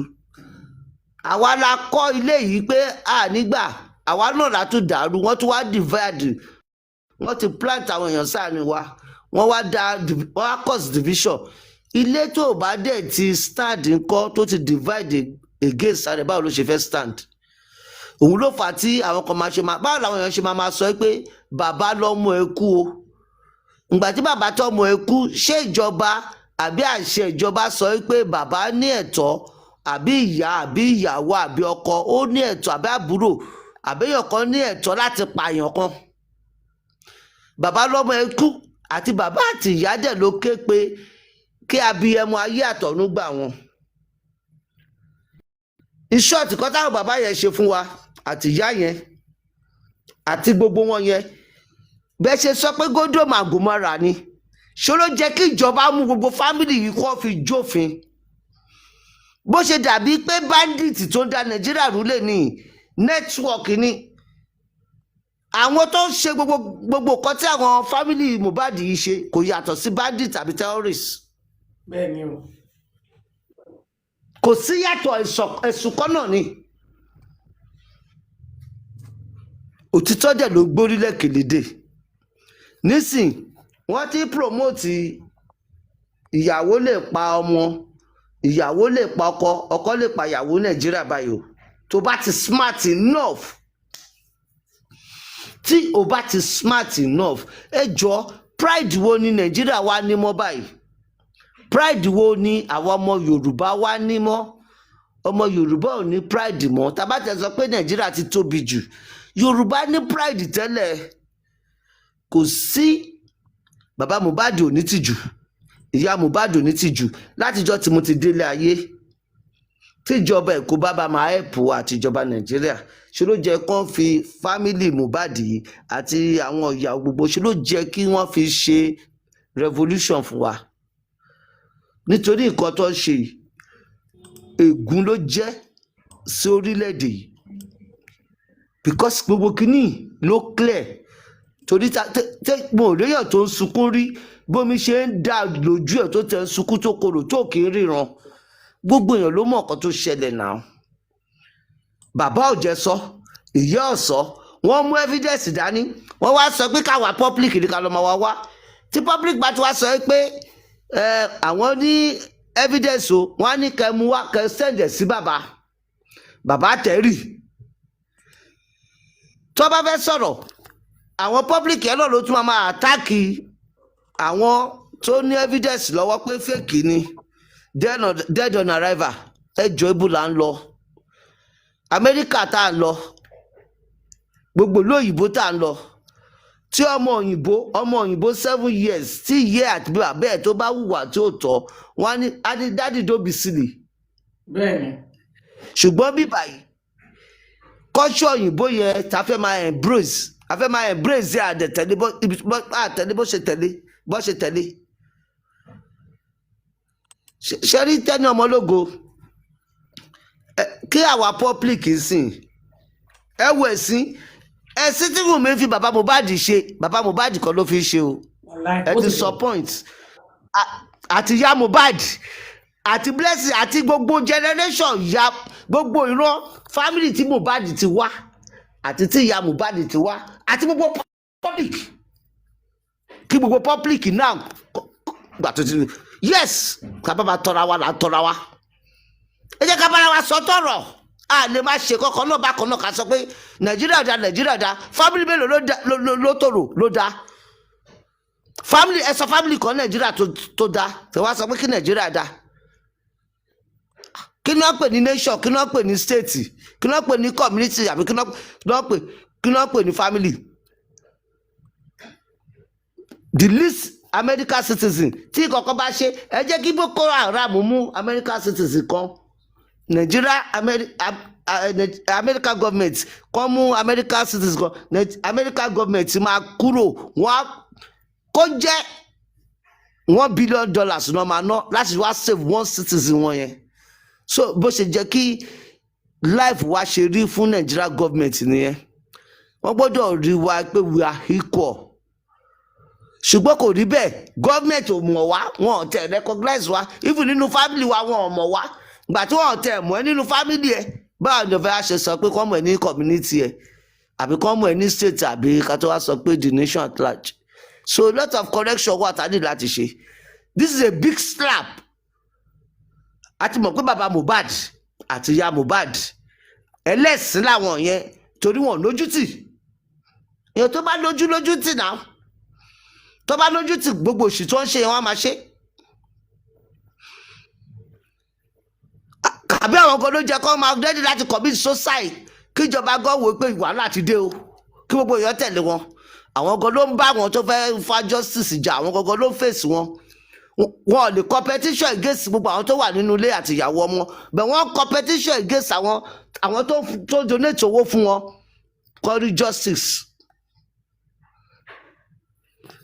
Àwa la kọ́ ilé yìí pé a nígbà àwa náà la tún dàrú. Wọ́n tún wá divide, wọ́n ti plant àwọn èèyàn sáàrin wa, wọ́n wá da, wọ́n wá cause division. Ilé tó o bá dẹ̀ ti stand ńkọ́, tó ti divide against ara ẹ̀, báwo ló ṣe fẹ́ stand? Òun ló fà á tí àwọn kan máa ṣe máa, báwo làwọn èèyàn ṣe máa sọ pé bàbá lọ́mọ ẹ kú o. Ìgbà tí bàbá tọmọ ẹ kú, ṣé ìjọba àbí àṣẹ ìjọba sọ pé bàbá ní ẹ̀tọ́, àbí ìyá, àbí ìyàwó, àbí ọkọ ó ní ẹ̀tọ́, àbí àbúrò, àbí èèyàn kan ní ẹ̀tọ́ láti pààyàn kan? Bàbá lọ́mọ ẹ kú, àti bàbá àti ìyá dẹ̀ ló ké pé kí abiyamọ ayé àtọ̀run gbà wọn. Iṣẹ́ ọ̀tìkọ́ táwọn bàbá yẹn ṣe fún wa àti ìyá yẹn àti gbogbo wọn yẹn, bẹ́ẹ̀ ṣe sọ pé Sódómù Gòmórà ni, ṣó ló jẹ́ kí ìjọba mú gbogbo family yìí kó fi jófin? Bó ṣe dàbí pé bandit tó ń da Nàìjíríà rú lè ní network ni àwọn tó ń ṣe gbogbo nǹkan tí àwọn family Mohbad yìí ṣe, kò yàtọ̀ sí bandit àbí terrorist. Bẹ́ẹ̀ ni o. Kò sí yàtọ̀, ẹ̀sùn kan náà ni. Òtítọ́ dẹ̀ ló gbórílẹ̀ kèlédè nísìn. Wọ́n ti promote ìyàwó lè pa ọmọ, ìyàwó lè pa ọkọ, ọkọ lè pa ìyàwó. Nàìjíríà báyìí o, tó bá ti smart enough, tí o bá ti smart enough, ẹ jọ, pride wo ni Nàìjíríà wá ní mọ́ báyìí? Pride wo ni àwọn ọmọ Yorùbá wá ní mọ́? Ọmọ Yorùbá ò ní pride mọ́. Tá bá tẹ sọ pé Nàìjíríà ti tóbi jù, Yorùbá ní pride tẹ́lẹ̀. Kò sí, bàbá Mohbad ò ní tìjú, ìyá Mohbad ò ní tìjú. Látijọ́ tí mo ti délé ayé, tíjọba Èkó bá máa help wa àtijọba Nàìjíríà, ṣe ló jẹ́ kán fi family Mohbad yìí àti àwọn ìyàwó gbogbo, ṣe ló jẹ́ kí wọ́n fi ṣe revolution fún wa? Nítorí nǹkan tó ń ṣe yìí, ègún ló jẹ́ sí orílẹ̀-èdè yìí, because gbogbo kínní ló clear. Torí mo ò réyàn tó ń sunkún rí bómi ṣe ń dà lójú ẹ̀, tó tẹ̀ ń sunkún tó korò tó kì í ríran. Gbogbo èèyàn ló mọ̀ nǹkan tó ṣẹlẹ̀ náà. Bàbá ò jẹ́ sọ, ìyá ò sọ, wọ́n mú evidence dání, wọ́n wá sọ pé káwa public ní ká lọ́ máa wá wá. Tí public bá ti wá sọ pé àwọn ní evidence o, wọ́n á ní kẹ́ mú wá, kẹ́ send ẹ̀ sí bàbá, bàbá tẹ̀rì. Tó bá fẹ́ sọ̀rọ̀, àwọn public yẹn náà ló tún máa attack àwọn tó ní evidence lọ́wọ́ pé fake ni, dead on arrival. Ẹ jọ, ibo là ń lọ? Amẹ́ríkà tá à ń lọ, gbogbo ìlú òyìnbó tá à ń lọ, Tí ọmọ òyìnbó 7 years, tí ìyá àti bàbá ẹ̀ tó bá hùwà tí ò tọ́, wọ́n á ní, "Daddy, don't be silly." Ṣùgbọ́n bí báyìí, culture òyìnbó yẹn ta fẹ́ máa embrace, a fẹ́ máa embrace ẹ̀, àdẹ̀tẹ̀lé bó àtẹ̀lé bó ṣe tẹ̀lé. Ṣe rí Tẹ́ni Ọmọlógo, kí àwa public sìn, ẹ wo ẹ̀sìn tí Wùmí fi bàbá Mohbad ṣe, bàbá Mohbad kan ló fi ṣe o. Ẹ ti sọ point. Àti ìyá Mohbad àti Blessing àti gbogbo generation ya, gbogbo ìran family tí Mohbad ti wá àti tí ìyá Mohbad ti wá àti gbogbo public, kí gbogbo public náà gbà tó ti, yes, ká bá ma tọra wa là ń tọra wa. Ẹ jẹ́ ká bára wa sọ tọrọ. A lè má ṣe kọ́kọ́ náà bákan náà, ká sọ pé Nàìjíríà dá, Nàìjíríà dá. Family mélòó ló dá, ló tòrò, ló dá family? Ẹ sọ family kan Nàìjíríà tó dá, tẹ wá sọ pé kí Nàìjíríà dá. Kí ni wọ́n pè ní nation? Kí ni wọ́n pè ní state? Kí ni wọ́n pè ní community? Àbí kí ni wọ́n pè ní family? The least American citizen tí kọ̀ọ̀kan bá ṣe, ẹ jẹ́ kí Boko Haram mú American citizen kan, Nigeria, American government kan mú American citizen kan, American government máa kúrò. Wọ́n á kó jẹ́ $1 billion náà máa ná láti wá save one citizen wọn yẹn. So bó ṣe jẹ́ kí life wa ṣe rí fún Nigeria government nìyẹn. Wọ́n gbọ́dọ̀ rí wa pé we are equal, ṣùgbọ́n kò rí bẹ́ẹ̀. Government ò mọ̀ wá, wọn ò tẹ̀ recognize wa. Even nínú family wa, wọn ò mọ̀ wá. Gbà tí wọn ò tẹ̀ mọ̀ ẹ́ nínú family ẹ̀, báwo ni o fẹ́ ṣe sọ pé kọ́ mọ̀ ẹ́ ní community ẹ̀, àbí kọ́ mọ̀ ẹ́ ní state, àbí ká tó wá sọ pé the nation at large? So a lot of correction wà tá a ní láti ṣe. This is a big slap. A ti mọ̀ pé bàbá Mohbad àti ìyá Mohbad, ẹlẹ́sìn làwọn yẹn, torí wọn lójútì. Èèyàn tó bá lójú lójútì náà, tó bá lójútì, gbogbo òṣì tó ń ṣe yẹn, wọ́n á máa ṣe. Àbí àwọn kan ló jẹ́ kó máa ready láti commit suicide, kíjọba gan wò pé wàhálà ti dé o, kí gbogbo èèyàn tẹ̀lé wọn. Àwọn gan ló ń bá àwọn tó fẹ́ fa justice jà, àwọn gangan ló ń fèsì wọn. Wọn ò lè competition against gbogbo àwọn tó wà nínú ilé àti ìyàwó ọmọ bẹ́ẹ̀. Wọ́n competition against àwọn tó donate owó fún wọn kó rí justice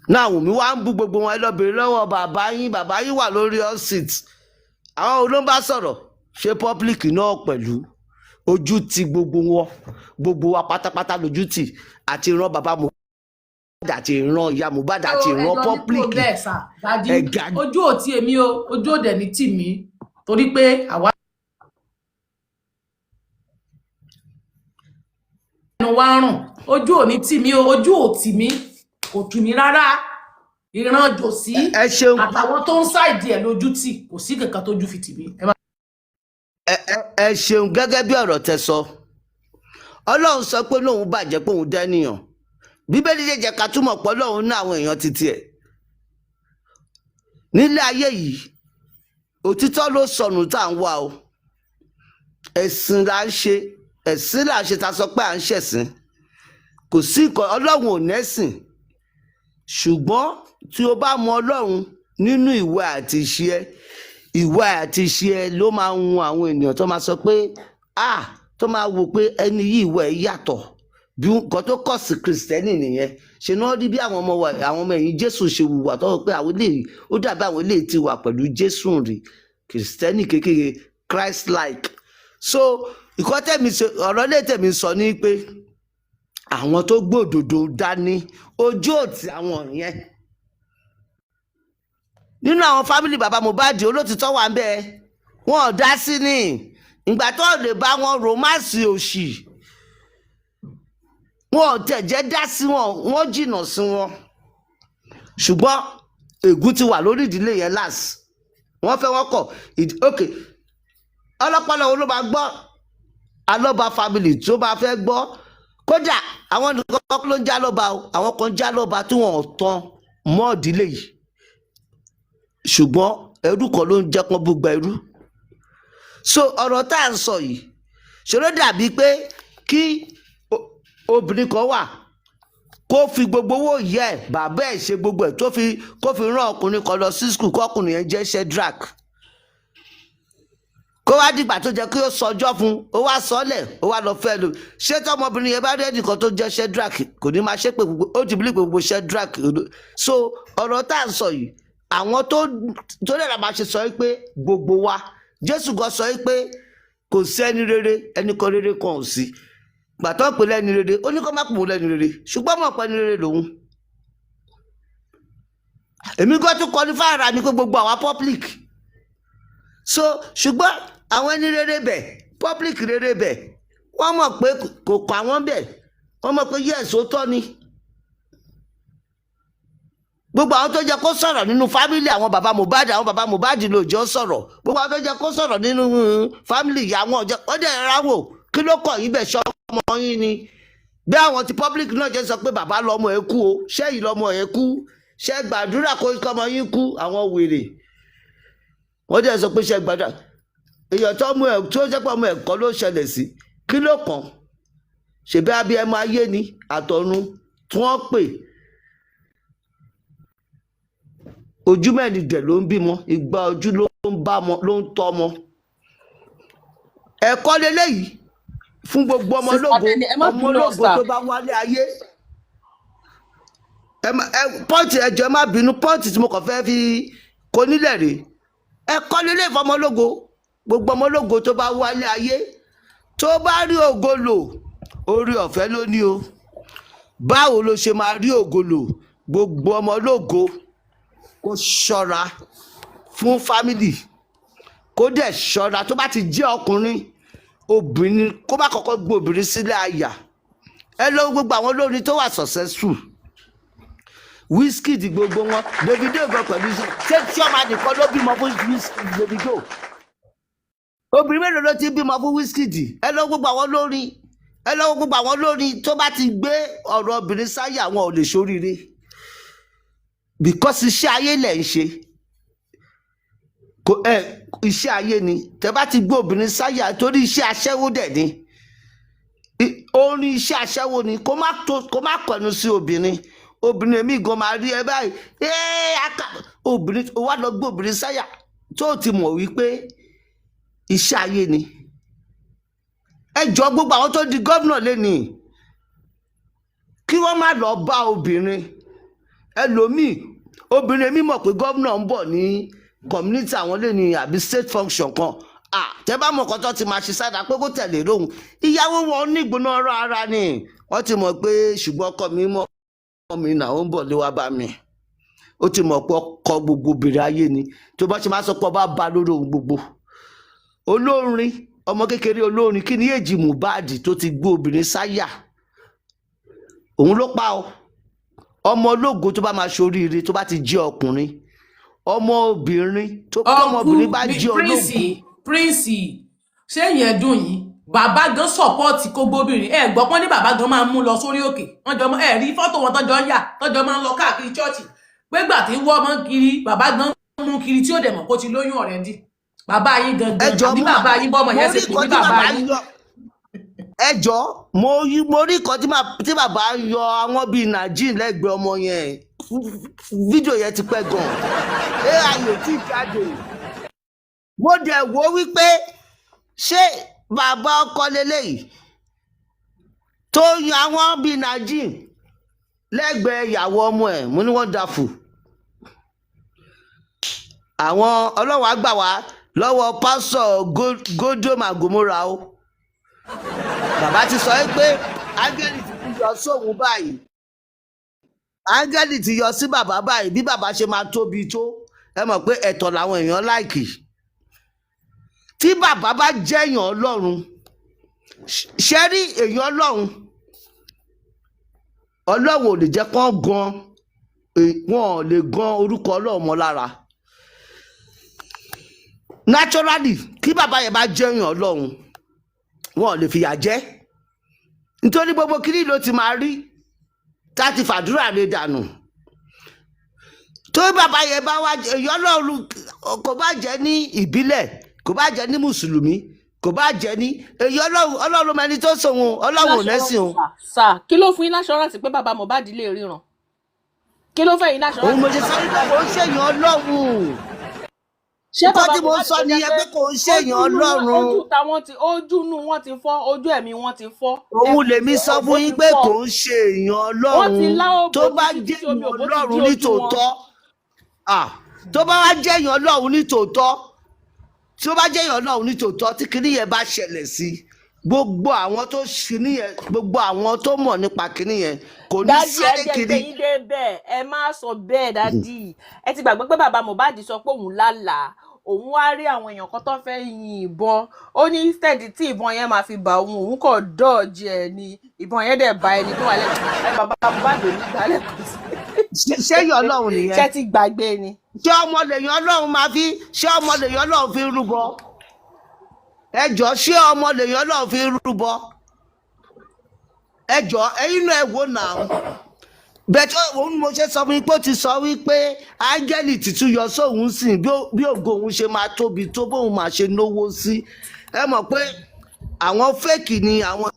náà. Wùmí wá ń bú gbogbo wọn. Ẹ lọ bèrè lọ́wọ́ bàbá yín. Bàbá yín wà lórí all seat. Àwọn wo ló ń bá sọ̀rọ̀? Ṣé public náà pẹ̀lú ojú ti gbogbo wọn, gbogbo wa pátápátá lójú tì, àti ìran bàbá Mohbad àti ìran ìyá Mohbad àti ìran ẹjọ́ ní kúrò public. Bẹ́ẹ̀ sà, daddy. Ẹ̀gá. Ojú ò tí èmi o, ojú ò dẹ̀ ní tì mí, torí pé àwa ẹnu wa ń rùn. Ojú ò ní tì mí o, ojú ò tì mí, kò tù mí rárá. Ìran jòsí Ẹ ṣeun. àtàwọn tó ń ṣàìdí ẹ̀ lójú tì, kò sí kankan tójú fi tì mí. Ẹ má Ẹ ṣeun. Gẹ́gẹ́ bí ọ̀rọ̀ tẹ́ sọ, Ọlọ́run sọ pé lóun bàjẹ́ pé òun dẹ́nìyàn. Bíbélì jẹ́ jẹ́ ká túmọ̀ pé Ọlọ́run ní àwọn èèyàn títí ẹ̀ nílé ayé yìí. Òtítọ́ ló sọnù tá à ń wá o. Ẹ̀sìn là ń ṣe, ẹ̀sìn là ń ṣe. Ta sọ pé à ń ṣẹ̀sìn, kò sí nǹkan. Ọlọ́run ò nẹ́sìn, ṣùgbọ́n tí o bá mọ Ọlọ́run nínú ìwà àti ìṣe ẹ, ìwà àti ìṣe ẹ ló máa ń hun àwọn ènìyàn tó máa sọ pé, ah, tó máa wò pé ẹni yìí, ìwà ẹ̀ yàtọ̀. Bí nǹkan tó kọ̀ sí Kìrìsìtẹ́nì nìyẹn. Ṣe ni wọ́n rí bí àwọn ọmọ wa, àwọn ọmọ ẹ̀yìn Jésù ṣe hùwà, tó wọ pé àwọn eléyìí, ó dàbí àwọn eléyìí ti wà pẹ̀lú Jésù rí, Kìrìsìtẹ́nì kékeré, Christ like. So ìkọ́ tẹ̀mí ṣe, ọ̀rọ̀ lè tẹ̀mí sọ ní pé àwọn tó gbòdòdó dání, ojú òtí àwọn yẹn nínú àwọn family bàbá Mohbad, olótìtọ́ wà ń bẹ, wọn ò dá sí ní ìgbà tó lè bá wọn romance òṣì. Wọn ò tẹ̀jẹ́ dá sí wọn, wọn jìnnà sí wọn. Ṣùgbọ́n ègún ti wà lórí ìdílé yẹn last. Wọ́n fẹ́, wọ́n kọ̀. Ok, ọlọ́pàá wo ló máa gbọ́ Alọ́ba family tó bá fẹ́ gbọ́? Kódà àwọn nìkan ló ń já lọ́ba o, àwọn kan já lọ́ba tí wọ́n ò tán mọ́ ìdílé yìí, ṣùgbọ́n ẹrú kan ló ń jẹ́ kán bú gba ẹrú. So ọ̀rọ̀ tá à ń sọ yìí, ṣe ló dàbí pé kí obìnrin kan wà. Kó fi gbogbo owó ìyá ẹ̀, bàbá ẹ̀ ṣe gbogbo ẹ̀, tó fi kó fi rán ọkùnrin kan lọ sí school, kọkùnrin yẹn jẹ́ Shedrack, kó wá dìgbà tó jẹ́ kí ó sọjọ́ fún, ó wá sọ́lẹ̀, ó wá lọ fẹ́ lò. Ṣé tọmọbìnrin yẹn bá rí ẹnìkan tó jẹ́ Shedrack, kò ní máa ṣépè gbogbo? Ó ti bílí gbogbo Shedrack. So ọ̀rọ̀ tá à ń sọ yìí, àwọn tó lè máa ṣe sọ pé gbogbo wa, Jésù gan sọ pé kò sí ẹni rere, ẹnì kan rere kan ò sí. Gbàtọ́ pé lẹ́ni rere, ó ní kó má pè wọ́n lẹ́ni rere, ṣùgbọ́n mọ̀ pé ẹni rere lòun. Èmi gan tún qualify ara mi pé gbogbo àwa public. So ṣùgbọ́n àwọn ẹni rere bẹ̀, public rere bẹ̀, wọ́n mọ̀ pé kò kọ́ àwọn bẹ̀, wọ́n mọ̀ pé yes, ó tọ́ ni. Gbogbo àwọn tó jẹ́ kó sọ̀rọ̀ nínú family àwọn bàbá Mohbad, àwọn bàbá Mohbad ló jọ sọ̀rọ̀. Gbogbo àwọn tó jẹ́ kó sọ̀rọ̀ nínú family ìyá wọn ọjọ́ wọ́n dẹ̀ ráwò. Kí ló kọ̀ yín bẹ̀? Ṣọ́ ọmọ yín ni? Bí àwọn ti public náà jẹ́ sọ pé bàbá lọ́mọ ẹ kú o, ṣẹ́yìn lọ́mọ ẹ kú, ṣẹ́ gbàdúrà kó kọ́mọ yín kú? Àwọn wèrè, wọ́n dẹ̀ sọ pé ṣẹ́ gbàdúrà. Èèyàn tó mú ẹ tó jẹ́ pé ọmọ ẹ̀kọ́ ló ṣẹlẹ̀ sí, kí ló kàn? Ṣèbí abiyamọ ayé ni àtọ̀run tí wọ́n pè. Ojú mẹ́rin dẹ̀ ló ń bímọ, ìgbà ojú ló ń bá mọ, ló ń tọ́ ọmọ. Ẹ̀kọ́ leléyìí fún gbogbo ọmọ Sister ológo, Teni, ẹ má ọmọ bínú ológo sir. tó bá wálé ayé. Ẹ pọ́ǹtì, ẹjọ́, ẹ má bínú, pọ́ǹtì tí mo kàn fẹ́ fi kó nílẹ̀ rèé. Ẹ̀kọ́ leléyìí fún ọmọ ológo, gbogbo ọmọ ológo tó bá wálé ayé, tó bá rí ògo lò, orí ọ̀fẹ́ ló ní o. Báwo ló ṣe máa rí ògo lò? Gbogbo ọmọ ológo kó ṣọ́ra fún family, kó dẹ̀ ṣọ́ra tó bá ti jẹ́ ọkùnrin, obìnrin, kó má kọ́kọ́ gbé obìnrin sílẹ̀ àyà. Ẹ lọ wo gbogbo àwọn olórin tó wà successful, Wizkid, gbogbo wọn, Davido gan pẹ̀lú. Ṣé tí ọmọ nìkan ló bímọ fún Wizkid? Davido, obìnrin mélòó ló ti bímọ fún Wizkid? Ẹ lọ gbogbo àwọn olórin, ẹ lọ wo gbogbo àwọn olórin tó bá ti gbé ọ̀rọ̀ obìnrin sáyà, wọn ò lè ṣoríire, because iṣẹ́ ayé lẹ̀ ń ṣe. Kò ẹ iṣẹ́ ayé ni. Tẹ bá ti gbé obìnrin sáyà, torí iṣẹ́ aṣẹ́wó dẹ̀ ni, orin iṣẹ́ aṣẹ́wó ni. Kó má tó, kó má kọnu sí obìnrin. Obìnrin mi gan máa rí ẹ báyìí, ẹ aka obìnrin, ó wá lọ gbé obìnrin sáyà tó ti mọ̀ wípé iṣẹ́ ayé ni. Ẹ jọ, gbogbo àwọn tó di gómìnà lẹ́nìí, kí wọ́n má lọ bá obìnrin ẹlòmíì. Obìnrin mi mọ̀ pé gómìnà ń bọ̀ ní community àwọn lẹ́nìí àbí state function kan. Ah, tẹ bá mọ̀ kọ́tọ́ ti máa ṣe sáda pé kó tẹ̀lé lóhùn ìyàwó wọn nígbóná ọ̀rọ̀ ara ni wọ́n ti mọ̀ pé, ṣùgbọ́n ọkọ mi mọ̀ mi náà, ó ń bọ̀ lé wá bá mi. Ó ti mọ̀ pé ọkọ gbogbo obìnrin ayé ni, tó bá ṣe máa sọ pé ọba bá lórí ohun gbogbo. Olórin, ọmọ kékeré olórin, kí ni èjì Mohbad tó ti gbé obìnrin sáyà, òun ló pa ọ. Ọmọ ológo tó bá máa ṣoríire, tó bá ti jẹ́ ọkùnrin, ọmọ obìnrin tó Ọkú tọmọbìnrin bá jẹ́ ológo. Prince, Prince, ṣé yẹn dùn yín? Bàbá gan support kó gbóbìnrin. Ẹ gbọ́ pọ́n ní bàbá gan máa ń mú lọ sórí òkè, wọ́n jọ ẹ rí fọ́tò wọn tọ́jọ́ ń yà, tọ́jọ́ máa ń lọ káàkiri chọ́ọ̀chì, pé gbà tí wọ́n máa ń kiri, bàbá gan mú kiri, tí ó dẹ̀ mọ̀ kó ti lóyún already. Bàbá yín Ẹ gangan jọ àbí mo bàbá yín bọ́mọ mo yẹn ṣe rí pè nǹkan ní tí bàbá bàbá yín. yọ. Ẹ jọ, mo rí nǹkan tí bàbá yọ àwọn bíi nàìjíríà lẹ́gbẹ̀ẹ́ ọmọ yẹn. Fídíò yẹn ti pẹ́ gan, AI ò tí ì jáde. Mo dẹ̀ wò wípé ṣé bàbá ọkọ leléyìí tó yan àwọn bíi nàìjíríà lẹ́gbẹ̀ẹ́ ìyàwó ọmọ ẹ̀? Mo ní wọ́n dàfù àwọn ọlọ́wàá gbà wá lọ́wọ́ pásọ̀ Sódómù Gòmórà o. Bàbá ti sọ pé áńgẹ́lì ti yọ sóhun báyìí, áńgẹ́lì ti yọ sí bàbá báyìí. Bí bàbá ṣe máa tóbi tó, ẹ mọ̀ pé ẹ̀tọ́ làwọn èèyàn like. Tí bàbá bá jẹ́yàn Ọlọ́run, ṣe rí èèyàn Ọlọ́run, Ọlọ́run ò lè jẹ́ kán gan, wọn ò lè gan orúkọ Ọlọ́run mọ́ lára naturally. Kí bàbá yẹn bá jẹ́yàn Ọlọ́run, wọn ò lè fìyà jẹ, nítorí gbogbo kiri ló ti máa rí tá a ti fàdúrà lè dànù. Tó bàbá yẹn bá wá èèyàn Ọlọ́run, kò bá jẹ́ ní ìbílẹ̀, kò bá jẹ́ ní mùsùlùmí, kò bá jẹ́ ní èèyàn Ọlọ́run, Ọlọ́run mẹni tó sòun, Ọlọ́run ò lẹ́sìn o. Sir, kí ló fún yín l'assurance pé bàbá Mohbad lè ríran? Kí ló fẹ́ yín Òun l'assurance mo pé ṣe bàbá sọ wípé Mohbad kò lè ń ríran? ṣèyàn Ọlọ́run. Ṣé Nǹkan bàbá tí mo ń Mohbad sọ tó jẹ́ nìyẹn pé pé kò ń ṣèyàn ojú inú wọn, Ọlọ́run. ojú táwọn ti, ojú inú wọn ti fọ́, ojú ẹ̀mí wọn ti fọ́, Òun lèmi sọ òbó fún ti yín pé fọ́, kò ń ṣe èèyàn wọ́n ti Ọlọ́run. lá Tó òbò bá títí jẹ́ tí omi èèyàn òbó ti Ọlọ́run dí ní ojú wọn. tòótọ́, ah, tó bá wá jẹ́ èèyàn Ọlọ́run ní tòótọ́, tí ó bá jẹ́ èèyàn Ọlọ́run ní tòótọ́, tí kinní yẹn bá ṣẹlẹ̀ sí, gbogbo àwọn tó ṣe yẹn, gbogbo àwọn tó mọ̀ nípa kinní yẹn kò ní Daddy, ẹ sáré jẹ́ gbé kiri. yín dé bẹ́ẹ̀, ẹ má sọ bẹ́ẹ̀ daddy. Ẹ ti gbàgbé pé bàbá Mohbad sọ pé òun lálàá, òun wá rí àwọn èèyàn kan tó fẹ́ yin ìbọn, ó ní instead tí ìbọn yẹn máa fi bà òun, òun kò dodge ẹ̀ ni, ìbọn yẹn dẹ̀ bá ẹni tó wà lẹ́gbẹ̀ẹ́ ẹ. Bàbá Mohbad ò ní gbálẹ̀ kù sí. Ṣé èèyàn Ọlọ́run Ṣé nìyẹn? ti gbàgbé ni? Ṣé ọmọ lèèyàn Ọlọ́run máa fi, ṣé ọmọ lèèyàn Ọlọ́run fi rúbọ? Ẹ jọ, ṣé ọmọ lèèyàn Ọlọ́run fi rúbọ? Ẹ jọ, ẹ̀yin náà ẹ wò náà. Bẹ́ẹ̀ òun ni mo ṣe sọ fún yín pé ó ti sọ wípé áńgẹ́lì títún yọ sóun sìn, bí ògo òun ṣe máa tóbi tó, bóun máa ṣe náwó sí. Ẹ mọ̀ pé àwọn fake ni àwọn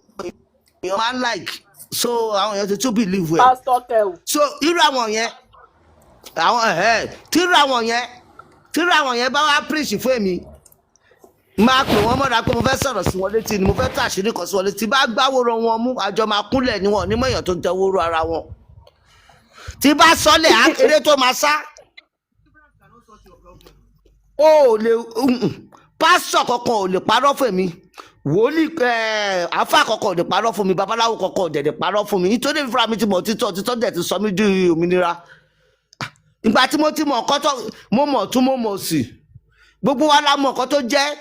èèyàn máa ń like, so àwọn èèyàn ti tún believe ẹ̀. Pásítọ̀ kẹwù. So irú àwọn yẹn, àwọn ẹ̀hẹ́ tírú àwọn yẹn bá wá preach fún èmi, máa pè wọ́n mọ́ra pé mo fẹ́ sọ̀rọ̀ sí wọn létí ni, mo fẹ́ tó àṣírí kan sí wọn létí. Bá gbáwòrán wọn mú, àjọ máa kúnlẹ̀ ni, wọn onímọ̀ èèyàn tó ń tẹwóró ara wọn. Tí bá sọlẹ̀ á eré tó máa sá, ó ò lè pásítọ̀ kankan ò lè parọ́ fún mi, wòlíì àáfà kankan ò lè parọ́ fún mi, babaláwo kankan ò dẹ̀ lè parọ́ fún mi, nítorí èmi fúnra mi ti mọ̀ títọ́, títọ́ dẹ̀ ti sọ mí di òmìnira. Ìgbà tí mo ti mọ̀ nǹkan tó mo mọ̀ tún, mo mọ̀ sí, gbogbo wa la mọ̀ nǹkan tó jẹ́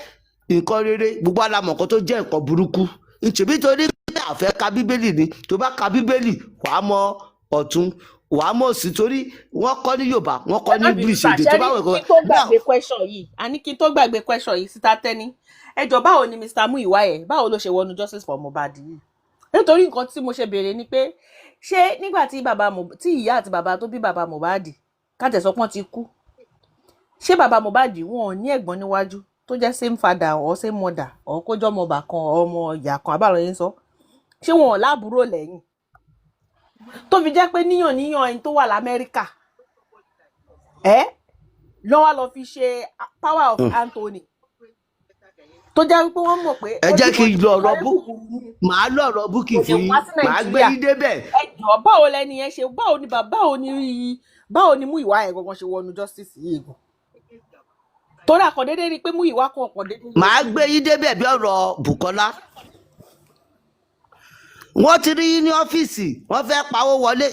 nǹkan rere, gbogbo wa la mọ̀ nǹkan tó jẹ́ nǹkan burúkú. Ṣèbí torí pé àfẹ́ ka Bíbélì ni. Tó bá ka Bíbélì, wàá mọ̀ ọ̀tún, wàá mọ̀ sí, torí wọ́n kọ́ ní Yorùbá, wọ́n kọ́ Ẹ ní má bínú English sà, èdè ṣe tó bá rí wẹ̀ kọ́ kí n tó now. gbàgbé question yìí, àní kí n tó gbàgbé question yìí, síta tẹ́ni, ẹ jọ, báwo ni Mr. Muiwa yẹn, báwo ló ṣe wọnú justice for Mohbad yìí? Nítorí nǹkan tí mo ṣe béèrè ni pé, ṣé nígbà tí bàbá tí ìyá àti bàbá tó bí bàbá Mohbad kátẹ̀sọ́pọ́n ti kú, ṣé bàbá Mohbad wọn ò ní ẹ̀gbọ́n níwájú tó jẹ́ same father or same mother or kó jọ́ ọmọ ọba kan, ọmọ ìyá kan, àbáwọn yẹn sọ, ṣé wọn ò láàbúrò lẹ́yìn tó fi jẹ́ pé níyàn níyàn ẹni tó wà l'Amẹ́ríkà ẹ́ lọ́wọ́ lọ fi ṣe power of Anthony, tó jẹ́ wípé wọ́n mọ̀ pé Ẹ ó jẹ́ bímọ kí n lọ ọ̀rọ̀ sáré bú kúkúrú ní màá lọ ọ̀rọ̀ Bukky kò lè fún yín, wá sí màá gbé Nàìjíríà. yín débẹ̀. Ẹ jọ̀ọ́, báwo lẹni yẹn ṣe, báwo ni bàbá, báwo ni Múyìwá yẹn gangan ṣe wọnú justice yìí gan? Torí àkàndédé rí i pé Múyìwá kan ọkàn dédé Màá yọjú. gbé yín débẹ̀ bí ọ̀rọ̀ Bùkọ́lá. Wọ́n ti rí yín ní ọ́fíìsì, wọ́n fẹ́ pawó wọlé.